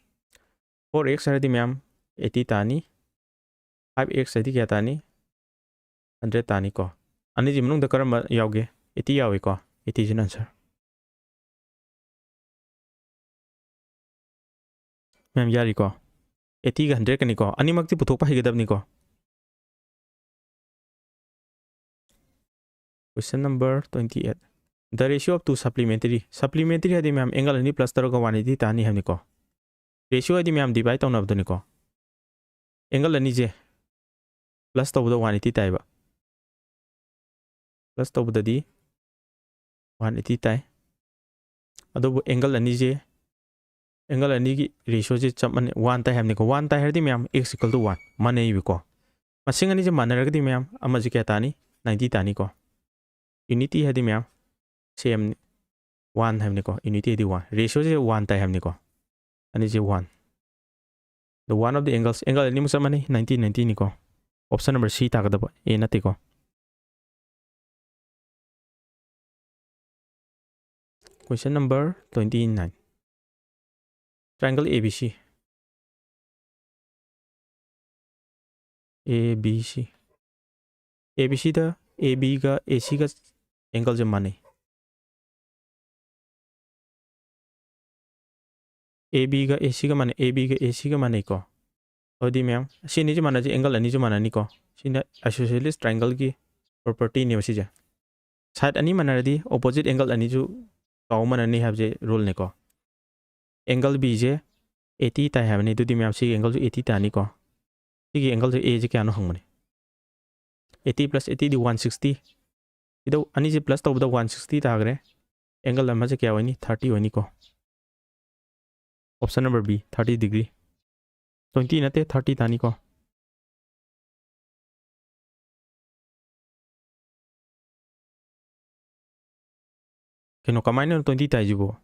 ꯐꯣꯔ ꯑꯦꯛꯁ ꯍꯥꯏꯔꯗꯤ ꯃꯌꯥꯝ ꯑꯩꯠꯇꯤ ꯇꯥꯅꯤ, ꯐꯥꯏꯚ ꯑꯦꯛꯁ ꯍꯥꯏꯗꯤ ꯀꯌꯥ ꯇꯥꯅꯤ? ꯍꯟꯗ꯭ꯔꯦꯠ ꯇꯥꯅꯤꯀꯣ꯫ ꯑꯅꯤꯁꯤ ꯃꯅꯨꯡꯗ ꯀꯔꯝꯕ ꯌꯥꯎꯒꯦ? ꯑꯩꯠꯇꯤ ꯌꯥꯎꯏꯀꯣ꯫ ꯑꯩꯠꯇꯤꯁꯤꯅ ꯑꯟꯁꯔ꯫ ꯃꯌꯥꯝ ꯌꯥꯔꯤꯀꯣ? ꯑꯩꯠꯇꯤꯒ ꯍꯟꯗ꯭ꯔꯦꯠꯀꯅꯤꯀꯣ꯫ ꯑꯅꯤꯃꯛꯇꯤ ꯄꯨꯊꯣꯛꯄ ꯍꯩꯒꯗꯕꯅꯤꯀꯣ꯫ Question number twenty eight. The ratio of two supplementary. Supplementary ꯍꯥꯏꯗꯤ ꯃꯌꯥꯝ angle ꯑꯅꯤ ꯄ꯭ꯂꯁ ꯇꯧꯔꯒ ꯋꯥꯟ ꯑꯩꯠꯇꯤ ꯇꯥꯅꯤ ꯍꯥꯏꯕꯅꯤꯀꯣ꯫ ꯔꯦꯁꯤꯌꯣ ꯍꯥꯏꯗꯤ ꯃꯌꯥꯝ ꯗꯤꯚꯥꯏꯠ ꯇꯧꯅꯕꯗꯨꯅꯤꯀꯣ꯫ Angle ꯑꯅꯤꯁꯦ ꯄ꯭ꯂꯁ ꯇꯧꯕꯗ ꯋꯥꯟ ꯑꯩꯠꯇꯤ ꯇꯥꯏꯕ꯫ ꯄ꯭ꯂꯁ ꯇꯧꯕꯗꯗꯤ ꯋꯥꯟ ꯑꯩꯠꯇꯤ ꯇꯥꯏ꯫ ꯑꯗꯨꯕꯨ angle ꯑꯅꯤꯁꯦ, angle ꯑꯅꯤꯒꯤ ꯔꯦꯁꯤꯌꯣꯁꯦ ꯆꯞ ꯃꯥꯟꯅꯩ, ꯋꯥꯟ ꯇꯥꯏ ꯍꯥꯏꯕꯅꯤꯀꯣ꯫ ꯋꯥꯟ ꯇꯥꯏ ꯍꯥꯏꯔꯗꯤ ꯃꯌꯥꯝ x equal to one ꯃꯥꯟꯅꯩꯕꯀꯣ꯫ ꯃꯁꯤꯡ ꯑꯅꯤꯁꯦ ꯃꯥꯟꯅꯔꯒꯗꯤ ꯃꯌꯥꯝ ꯑꯃꯁꯦ ꯀꯌꯥ ꯇꯥꯅꯤ? ꯅꯥꯏꯟꯇꯤ ꯇꯥꯅꯤꯀꯣ꯫ ꯌꯨꯅꯤꯇꯤ ꯍꯥꯏꯗꯤ ꯃꯌꯥꯝ ꯁꯦꯝꯅꯤ꯫ ꯋꯥꯟ ꯍꯥꯏꯕꯅꯤꯀꯣ, ꯌꯨꯅꯤꯇꯤ ꯍꯥꯏꯗꯤ ꯋꯥꯟ꯫ ꯔꯦꯁꯤꯌꯣꯁꯦ ꯋꯥꯟ ꯇꯥꯏ ꯍꯥꯏꯕꯅꯤꯀꯣ꯫ ꯑꯅꯤꯁꯦ one. The one of the angles, angle ꯑꯅꯤꯃꯛ ꯆꯞ ꯃꯥꯟꯅꯩ, ꯅꯥꯏꯟꯇꯤ ꯅꯥꯏꯟꯇꯤꯅꯤꯀꯣ꯫ ꯑꯣꯞꯁꯟ ꯅꯝꯕꯔ ꯁꯤ ꯇꯥꯒꯗꯕ, ꯑꯦ ꯅꯠꯇꯦꯀꯣ꯫ Question number twenty nine. Triangle A B C. A B C. A B Cꯗ A Bꯒ A Cꯒ angle ꯁꯦ ꯃꯥꯟꯅꯩ꯫ A Bꯒ A Cꯒ ꯃꯥꯟꯅꯩ, A Bꯒ A Cꯒ ꯃꯥꯟꯅꯩꯀꯣ꯫ ꯑꯗꯨꯗꯤ ꯃꯌꯥꯝ, ꯁꯤ ꯑꯅꯤꯁꯤ ꯃꯥꯟꯅꯁꯤ, angle ꯑꯅꯤꯁꯨ ꯃꯥꯟꯅꯅꯤꯀꯣ꯫ ꯁꯤꯅ isosceles triangleꯒꯤ propertyꯅꯦꯕ ꯁꯤꯁꯦ꯫ Side ꯑꯅꯤ ꯃꯥꯟꯅꯔꯗꯤ opposite angle ꯑꯅꯤꯁꯨ ꯀꯥꯎ ꯃꯥꯟꯅꯅꯤ ꯍꯥꯏꯕꯁꯦ ruleꯅꯤꯀꯣ꯫ Angle Bꯁꯦ eighty ꯇꯥꯏ ꯍꯥꯏꯕꯅꯤ, ꯑꯗꯨꯗꯤ ꯃꯌꯥꯝ ꯁꯤꯒꯤ angleꯁꯨ eighty ꯇꯥꯅꯤꯀꯣ꯫ ꯁꯤꯒꯤ angleꯁꯦ A ꯁꯦ ꯀꯌꯥꯅꯣ ꯍꯪꯕꯅꯤ꯫ Eighty plus eightyꯗꯤ one sixty꯫ ꯁꯤꯗ ꯑꯅꯤꯁꯦ ꯄ꯭ꯂꯁ ꯇꯧꯕꯗ one sixty ꯇꯥꯈ꯭ꯔꯦ꯫ Angle ꯑꯃꯁꯦ ꯀꯌꯥ ꯑꯣꯏꯅꯤ? Thirty ꯑꯣꯏꯅꯤꯀꯣ꯫ Option number B, thirty degree꯫ Twenty ꯅꯠꯇꯦ, thirty ꯇꯥꯅꯤꯀꯣ꯫ ꯀꯩꯅꯣ, ꯀꯃꯥꯏꯅ twenty ꯇꯥꯏꯁꯤꯕꯣ?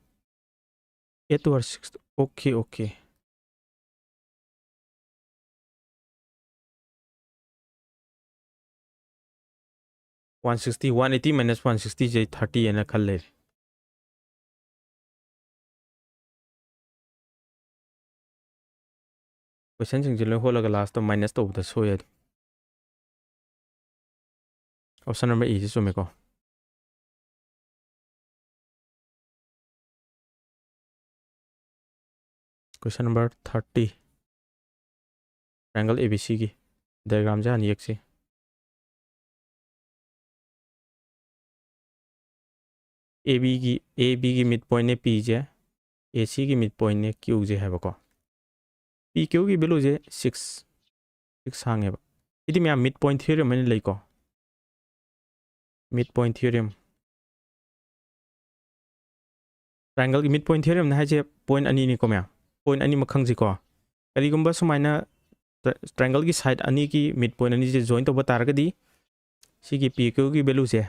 Eight over six. Okay, okay. One sixty, one eighty minus one sixty ꯁꯦ thirty ꯍꯥꯏꯅ ꯈꯜ ꯂꯩꯔꯦ꯫ ꯀꯣꯏꯁꯟꯁꯤꯡꯁꯦ ꯂꯣꯏ ꯍꯣꯠꯂꯒ ꯂꯥꯁꯇ ꯃꯥꯏꯅꯁ ꯇꯧꯕꯗ ꯁꯣꯏ ꯑꯗꯣ꯫ Option number A ꯁꯤ ꯆꯨꯝꯃꯦꯀꯣ꯫ Question number thirty. Triangle A B C ꯒꯤ diagram ꯁꯦ ꯍꯥꯟꯅ ꯌꯦꯛꯁꯤ꯫ A B ꯒꯤ, A B ꯒꯤ mid point ꯅꯦ P ꯁꯦ, A C ꯒꯤ mid point ꯅꯦ Q ꯁꯦ ꯍꯥꯏꯕꯀꯣ꯫ P Q ꯒꯤ value ꯁꯦ six, six ꯍꯥꯡꯉꯦꯕ꯫ ꯁꯤꯗꯤ ꯃꯌꯥꯝ mid point theorem ꯍꯥꯏꯅ ꯂꯩꯀꯣ꯫ Mid point theorem. Triangle ꯒꯤ mid point theorem ꯅ ꯍꯥꯏꯁꯦ point ꯑꯅꯤꯅꯤꯀꯣ ꯃꯌꯥꯝ꯫ Point ꯑꯅꯤꯃꯛ ꯈꯪꯁꯤꯀꯣ꯫ ꯀꯔꯤꯒꯨꯝꯕ ꯁꯨꯃꯥꯏꯅ tri-, triangle ꯒꯤ side ꯑꯅꯤꯒꯤ mid point ꯑꯅꯤꯁꯦ join ꯇꯧꯕ ꯇꯥꯔꯒꯗꯤ ꯁꯤꯒꯤ P Q ꯒꯤ value ꯁꯦ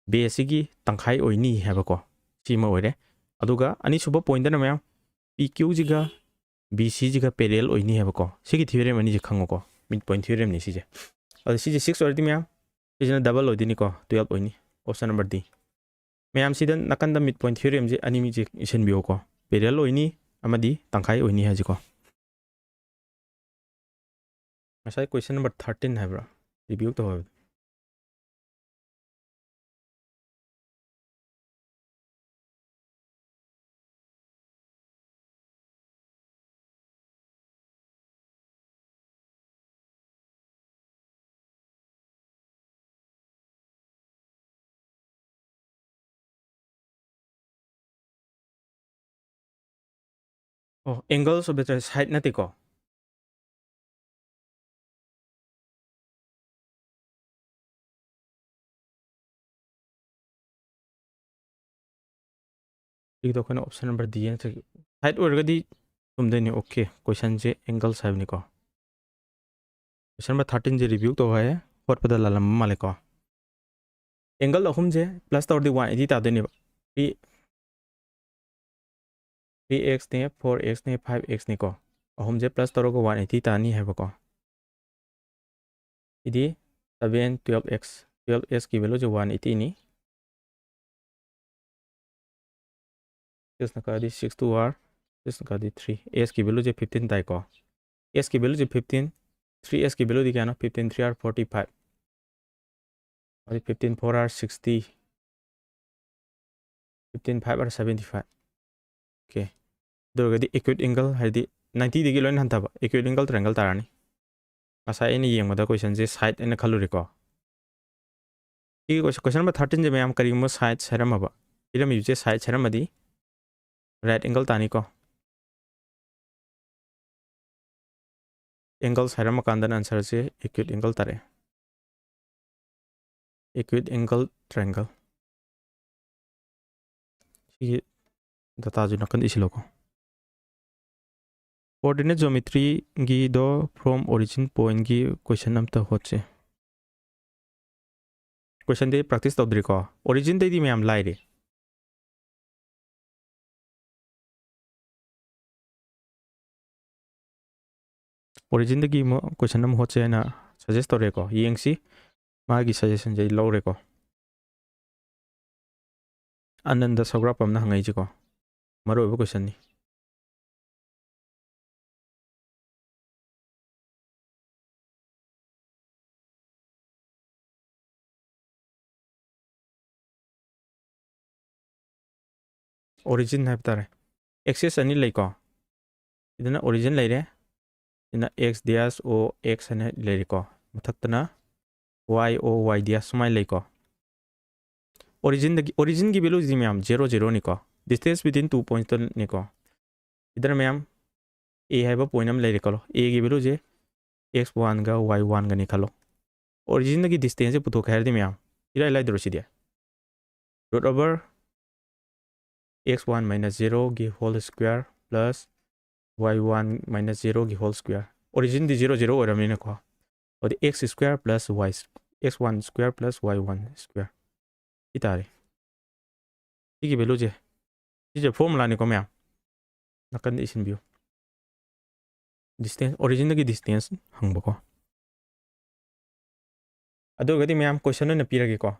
base ꯁꯤꯒꯤ ꯇꯪꯈꯥꯏ ꯑꯣꯏꯅꯤ ꯍꯥꯏꯕꯀꯣ꯫ ꯁꯤꯃ ꯑꯣꯏꯔꯦ꯫ ꯑꯗꯨꯒ ꯑꯅꯤꯁꯨꯕ point ꯇꯅ ꯃꯌꯥꯝ P Q ꯁꯤꯒ B C ꯁꯤꯒ parallel ꯑꯣꯏꯅꯤ ꯍꯥꯏꯕꯀꯣ꯫ ꯁꯤꯒꯤ theorem ꯑꯅꯤꯁꯦ ꯈꯪꯉꯨꯀꯣ꯫ Mid point theorem ꯅꯤ ꯁꯤꯁꯦ꯫ ꯑꯗꯣ ꯁꯤꯁꯦ six ꯑꯣꯏꯔꯗꯤ ꯃꯌꯥꯝ, ꯁꯤꯁꯤꯅ double ꯑꯣꯏꯗꯣꯏꯅꯤꯀꯣ, twelve ꯑꯣꯏꯅꯤ꯫ Option number D꯫ ꯃꯌꯥꯝ ꯁꯤꯗ ꯅꯥꯀꯟꯗ mid point theorem ꯁꯦ ꯑꯅꯤꯁꯦ ꯏꯁꯤꯟꯕꯤꯌꯨꯀꯣ꯫ Parallel ꯑꯣꯏꯅꯤ ꯑꯃꯗꯤ ꯇꯪꯈꯥꯏ ꯑꯣꯏꯅꯤ ꯍꯥꯏꯁꯤꯀꯣ꯫ ꯉꯁꯥꯏ question number thirteen ꯍꯥꯏꯕ꯭ꯔꯥ? Review ꯇꯧ ꯍꯥꯏꯕꯗꯣ꯫ ꯑꯣ, angles of the side ꯅꯠꯇꯦꯀꯣ꯫ ꯁꯤꯒꯤꯗꯣ ꯑꯩꯈꯣꯏꯅ option number D ꯍꯥꯏꯅ ꯆꯠꯈꯤ꯫ Side ꯑꯣꯏꯔꯒꯗꯤ ꯆꯨꯝꯗꯣꯏꯅꯤ꯫ Okay, question ꯁꯦ angles ꯍꯥꯏꯕꯅꯤꯀꯣ꯫ Question number thirteen ꯁꯦ review ꯇꯧ ꯍꯥꯏꯌꯦ꯫ ꯍꯣꯠꯄꯗ ꯂꯥꯜꯂꯝꯕ ꯃꯥꯜꯂꯦꯀꯣ꯫ ꯑꯦꯡꯒꯜ ꯑꯍꯨꯝꯁꯦ ꯄ꯭ꯂꯁ ꯇꯧꯔꯗꯤ ꯋꯥꯟ ꯑꯩꯠꯇꯤ ꯇꯥꯗꯣꯏꯅꯦꯕ꯫ ꯊ꯭ꯔꯤ ꯊ꯭ꯔꯤ ꯑꯦꯛꯁꯅꯦ, ꯐꯣꯔ ꯑꯦꯛꯁꯅꯦ, ꯐꯥꯏꯚ ꯑꯦꯛꯁꯅꯦꯀꯣ꯫ ꯑꯍꯨꯝꯁꯦ ꯄ꯭ꯂꯁ ꯇꯧꯔꯒ ꯋꯥꯟ ꯑꯩꯠꯇꯤ ꯇꯥꯅꯤ ꯍꯥꯏꯕꯀꯣ꯫ ꯁꯤꯗꯤ ꯁꯕꯦꯟ, ꯇꯨꯌꯦꯜꯞ ꯑꯦꯛꯁ, ꯇꯨꯌꯦꯜꯞ ꯑꯦꯛꯁꯀꯤ ꯚꯦꯂꯨꯁꯦ ꯋꯥꯟ ꯑꯩꯠꯇꯤꯅꯤ꯫ ꯁꯤꯛꯁꯅ ꯀꯛꯑꯗꯤ ꯁꯤꯛꯁ ꯇꯨ ꯑꯥꯔ, ꯁꯤꯛꯁꯅ ꯀꯛꯑꯗꯤ ꯊ꯭ꯔꯤ꯫ ꯑꯦꯁꯀꯤ ꯚꯦꯂꯨꯁꯦ ꯐꯤꯐꯇꯤꯟ ꯇꯥꯏꯀꯣ꯫ ꯑꯦꯁꯀꯤ ꯚꯦꯂꯨꯁꯦ ꯐꯤꯐꯇꯤꯟ, ꯊ꯭ꯔꯤ ꯑꯦꯁꯀꯤ ꯚꯦꯂꯨꯗꯤ ꯀꯌꯥꯅꯣ? Fifteen three are forty five. ꯑꯗꯨꯗꯤ fifteen four are sixty, fifteen five are seventy five. Okay, ꯑꯗꯨ ꯑꯣꯏꯔꯒꯗꯤ ꯑꯦꯀ꯭ꯌꯨꯠ ꯑꯦꯡꯒꯜ ꯍꯥꯏꯗꯤ ꯅꯥꯏꯟꯇꯤꯗꯒꯤ ꯂꯣꯏꯅ ꯍꯟꯊꯕ ꯑꯦꯀ꯭ꯌꯨꯠ ꯑꯦꯡꯒꯜ ꯇ꯭ꯔꯥꯏꯡꯒꯜ ꯇꯥꯔꯅꯤ꯫ ꯉꯁꯥꯏ ꯑꯩꯅ ꯌꯦꯡꯕꯗ ꯀꯣꯏꯁꯟꯁꯦ ꯁꯥꯏꯠ ꯍꯥꯏꯅ ꯈꯜꯂꯨꯔꯦꯀꯣ꯫ ꯁꯤꯒꯤ ꯀꯣꯏꯁꯟ ꯅꯝꯕꯔ ꯊꯥꯔꯇꯤꯟꯁꯦ ꯃꯌꯥꯝ ꯀꯔꯤꯒꯨꯝꯕ ꯁꯥꯏꯠ ꯍꯥꯏꯔꯝꯃꯕ, ꯄꯤꯔꯝꯃꯤꯕꯁꯦ ꯁꯥꯏꯠ ꯍꯥꯏꯔꯝꯃꯗꯤ ꯔꯥꯏꯠ ꯑꯦꯡꯒꯜ ꯇꯥꯅꯤꯀꯣ꯫ ꯑꯦꯡꯒꯜꯁ ꯍꯥꯏꯔꯝꯃꯀꯥꯟꯗꯅ ꯑꯟꯁꯔꯁꯦ ꯑꯦꯀ꯭ꯌꯨꯠ ꯑꯦꯡꯒꯜ ꯇꯥꯔꯛꯑꯦ꯫ Acute angle triangle. ꯁꯤꯒꯤ ꯗꯇꯥꯁꯨ ꯅꯥꯀꯟꯗ ꯏꯁꯤꯜꯂꯣꯀꯣ꯫ ꯀꯣꯑꯣꯔꯗꯤꯅꯦꯠ ꯖꯣꯃꯦꯇ꯭ꯔꯤꯒꯤꯗꯣ ꯐ꯭ꯔꯣꯝ ꯑꯣꯔꯤꯖꯤꯟ ꯄꯣꯏꯟꯒꯤ ꯀꯣꯏꯁꯟ ꯑꯝꯇ ꯍꯣꯠꯁꯦ꯫ ꯀꯣꯏꯁꯟꯗꯤ ꯄ꯭ꯔꯦꯛꯇꯤꯁ ꯇꯧꯗ꯭ꯔꯤꯀꯣ꯫ ꯑꯣꯔꯤꯖꯤꯟꯗꯩꯗꯤ ꯃꯌꯥꯝ ꯂꯥꯏꯔꯦ꯫ ꯑꯣꯔꯤꯖꯤꯟꯗꯒꯤ ꯑꯃꯨꯛ ꯀꯣꯏꯁꯟ ꯑꯃ ꯍꯣꯠꯁꯦ ꯍꯥꯏꯅ ꯁꯖꯦꯁ ꯇꯧꯔꯛꯑꯦꯀꯣ꯫ ꯌꯦꯡꯁꯤ, ꯃꯥꯒꯤ ꯁꯖꯦꯁꯟꯁꯦ ꯑꯩ ꯂꯧꯔꯦꯀꯣ꯫ ꯑꯅꯟꯗ ꯁꯧꯒ꯭ꯔꯥꯛꯄꯝꯅ ꯍꯪꯉꯛꯏꯁꯦꯀꯣ, ꯃꯔꯨꯑꯣꯏꯕ ꯀꯣꯏꯁꯟꯅꯤ꯫ ꯑꯣꯔꯤꯖꯤꯟ ꯍꯥꯏꯕ ꯇꯥꯔꯦ꯫ ꯑꯦꯛꯁꯤꯁ ꯑꯅꯤ ꯂꯩꯀꯣ꯫ ꯁꯤꯗꯅ ꯑꯣꯔꯤꯖꯤꯟ ꯂꯩꯔꯦ, ꯁꯤꯅ ꯑꯦꯛꯁ ꯗꯦꯁ ꯑꯣ ꯑꯦꯛꯁ ꯍꯥꯏꯅ ꯂꯩꯔꯦꯀꯣ꯫ ꯃꯊꯛꯇꯅ ꯋꯥꯏ ꯑꯣ ꯋꯥꯏ ꯗꯦꯁ ꯁꯨꯃꯥꯏꯅ ꯂꯩꯀꯣ꯫ ꯑꯣꯔꯤꯖꯤꯟꯗꯒꯤ, ꯑꯣꯔꯤꯖꯤꯟꯒꯤ ꯚꯦꯂꯨꯁꯤꯗꯤ ꯃꯌꯥꯝ ꯖꯦꯔꯣ ꯖꯦꯔꯣꯅꯤꯀꯣ꯫ Distance between two pointsꯇꯅꯤꯀꯣ꯫ ꯁꯤꯗꯅ ꯃꯌꯥꯝ ꯑꯦ ꯍꯥꯏꯕ ꯄꯣꯏꯟ ꯑꯃ ꯂꯩꯔꯦ ꯈꯜꯂꯣ꯫ ꯑꯦꯒꯤ ꯚꯦꯂꯨꯁꯦ ꯑꯦꯛꯁ ꯋꯥꯟꯒ ꯋꯥꯏ ꯋꯥꯟꯒꯅꯤ ꯈꯜꯂꯣ꯫ ꯑꯣꯔꯤꯖꯤꯟꯗꯒꯤ ꯗꯤꯁꯇꯦꯟꯁꯁꯦ ꯄꯨꯊꯣꯛꯀꯦ ꯍꯥꯏꯔꯗꯤ ꯃꯌꯥꯝ ꯏꯔꯥꯏ ꯂꯥꯏꯗ꯭ꯔꯣ ꯁꯤꯗꯤ? Root over x one minus zeroꯒꯤ whole square plus y one minus zeroꯒꯤ whole square꯫ ꯑꯣꯔꯤꯖꯤꯟꯗꯤ ꯖꯦꯔꯣ ꯖꯦꯔꯣ ꯑꯣꯏꯔꯕꯅꯤꯅꯀꯣ꯫ ꯑꯗꯨꯗꯤ x square plus y, x one square plus y one square꯫ ꯁꯤ ꯇꯥꯔꯦ꯫ ꯁꯤꯒꯤ value ꯁꯦ, ꯁꯤꯁꯦ formula ꯅꯤꯀꯣ ꯃꯌꯥꯝ, ꯅꯥꯀꯟꯗ ꯏꯁꯤꯟꯕꯤꯌꯨ꯫ Distance, origin ꯗꯒꯤ distance ꯍꯪꯕꯀꯣ꯫ ꯑꯗꯨ ꯑꯣꯏꯔꯒꯗꯤ ꯃꯌꯥꯝ question ꯑꯣꯏꯅ ꯄꯤꯔꯒꯦꯀꯣ꯫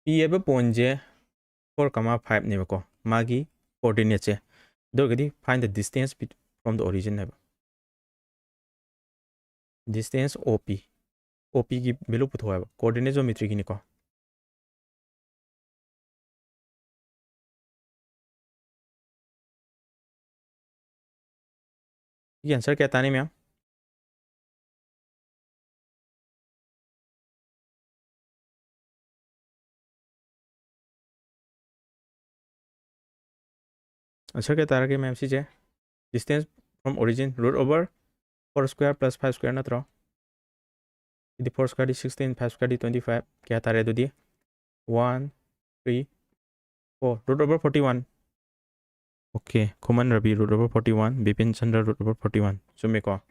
P ꯍꯥꯏꯕ point ꯁꯦ four comma five ꯅꯦꯕꯀꯣ, ꯃꯥꯒꯤ coordinate ꯁꯦ꯫ ꯑꯗꯨ ꯑꯣꯏꯔꯒꯗꯤ find the distance bit-, from the origin ꯍꯥꯏꯕ꯫ Distance O P꯫ O P ꯒꯤ value ꯄꯨꯊꯣꯛꯑꯣ ꯍꯥꯏꯕ, coordinate geometry ꯒꯤꯅꯤꯀꯣ꯫ ꯁꯤꯒꯤ answer ꯀꯌꯥ ꯇꯥꯅꯤ ꯃꯌꯥꯝ? Answer ꯀꯌꯥ ꯇꯥꯔꯒꯦ ꯃꯌꯥꯝ ꯁꯤꯁꯦ? Distance from origin root over four square plus five square ꯅꯠꯇ꯭ꯔꯣ? ꯁꯤꯗꯤ four square ꯗꯤ sixteen, five square ꯗꯤ twenty five, ꯀꯌꯥ ꯇꯥꯔꯦ ꯑꯗꯨꯗꯤ? One, three, four, root over forty one꯫ Okay, ꯈꯨꯃꯟ Ravi root over forty one, Bipin Chandra root over forty one꯫ ꯆꯨꯝꯃꯦꯀꯣ?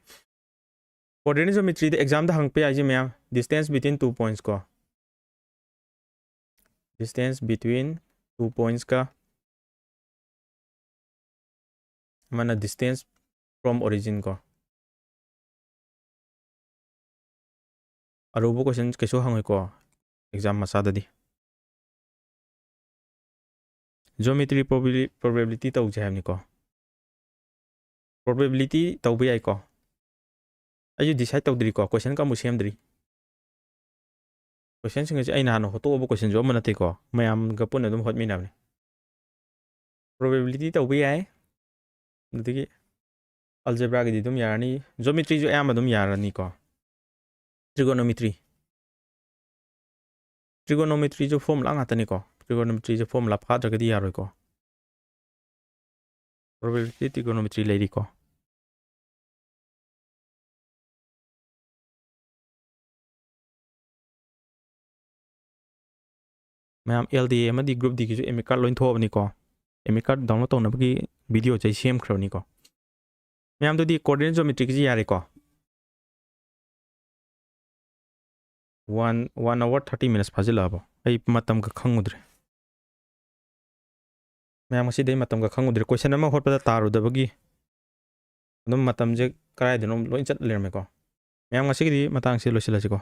Coordinate geometry ꯗ exam ꯗ ꯍꯪꯉꯛꯄ ꯌꯥꯏꯁꯦ ꯃꯌꯥꯝ, distance between two points ꯀꯣ꯫ Distance between two points ꯀ, ꯑꯃꯅ distance from origin ꯀꯣ꯫ ꯑꯔꯨꯕ question ꯀꯩꯁꯨ ꯍꯪꯉꯣꯏꯀꯣ exam ꯃꯆꯥꯗꯗꯤ꯫ Geometry probably-, probability ꯇꯧꯁꯦ ꯍꯥꯏꯕꯅꯤꯀꯣ꯫ Probability ꯇꯧꯕ ꯌꯥꯏꯀꯣ꯫ ꯑꯩꯁꯨ decide ꯇꯧꯗ꯭ꯔꯤꯀꯣ, question ꯀ ꯑꯃꯨꯛ ꯁꯦꯝꯗ꯭ꯔꯤ꯫ Question ꯁꯤꯡ ꯑꯁꯤ ꯑꯩꯅ ꯍꯥꯟꯅ ꯍꯣꯠꯇꯣꯛꯑꯕ question ꯁꯨ ꯑꯃ ꯅꯠꯇꯦꯀꯣ, ꯃꯌꯥꯝꯒ ꯄꯨꯟꯅ ꯑꯗꯨꯝ ꯍꯣꯠꯃꯤꯟꯅꯕꯅꯤ꯫ Probability ꯇꯧꯕ ꯌꯥꯏ, ꯑꯗꯨꯗꯒꯤ algebra ꯒꯤꯗꯤ ꯑꯗꯨꯝ ꯌꯥꯔꯅꯤ, geometry ꯁꯨ ꯑꯌꯥꯝꯕ ꯑꯗꯨꯝ ꯌꯥꯔꯅꯤꯀꯣ꯫ Trigonometry, trigonometry ꯁꯨ formula ꯉꯥꯛꯇꯅꯤꯀꯣ, trigonometry ꯁꯨ formula ꯐꯥꯗ꯭ꯔꯒꯗꯤ ꯌꯥꯔꯣꯏꯀꯣ꯫ Probability, trigonometry ꯂꯩꯔꯤꯀꯣ꯫ ꯃꯌꯥꯝ L D A ꯑꯃꯗꯤ group D ꯒꯤꯁꯨ admit card ꯂꯣꯏ ꯊꯣꯛꯑꯕꯅꯤꯀꯣ꯫ Admit card download ꯇꯧꯅꯕꯒꯤ video ꯁꯦ ꯑꯩ ꯁꯦꯝꯈ꯭ꯔꯕꯅꯤꯀꯣ꯫ ꯃꯌꯥꯝꯗꯨꯗꯤ coordinate geometry ꯒꯤꯁꯤ ꯌꯥꯔꯦꯀꯣ꯫ One, one hour thirty minutes ꯐꯥꯖꯤꯜꯂꯛꯑꯕꯣ? ꯑꯩ ꯃꯇꯝꯒ ꯈꯪꯉꯨꯗ꯭ꯔꯦ꯫ ꯃꯌꯥꯝ, ꯉꯁꯤꯗꯤ ꯑꯩ ꯃꯇꯝꯒ ꯈꯪꯉꯨꯗ꯭ꯔꯦ꯫ Question ꯑꯃ ꯍꯣꯠꯄꯗ ꯇꯥꯔꯨꯗꯕꯒꯤ ꯑꯗꯨꯝ ꯃꯇꯝꯁꯦ ꯀꯗꯥꯏꯗꯅꯣ ꯂꯣꯏ ꯆꯠ ꯂꯩꯔꯝꯃꯦꯀꯣ꯫ ꯃꯌꯥꯝ, ꯉꯁꯤꯒꯤꯗꯤ ꯃꯇꯥꯡꯁꯤ ꯂꯣꯏꯁꯤꯜꯂꯁꯤꯀꯣ꯫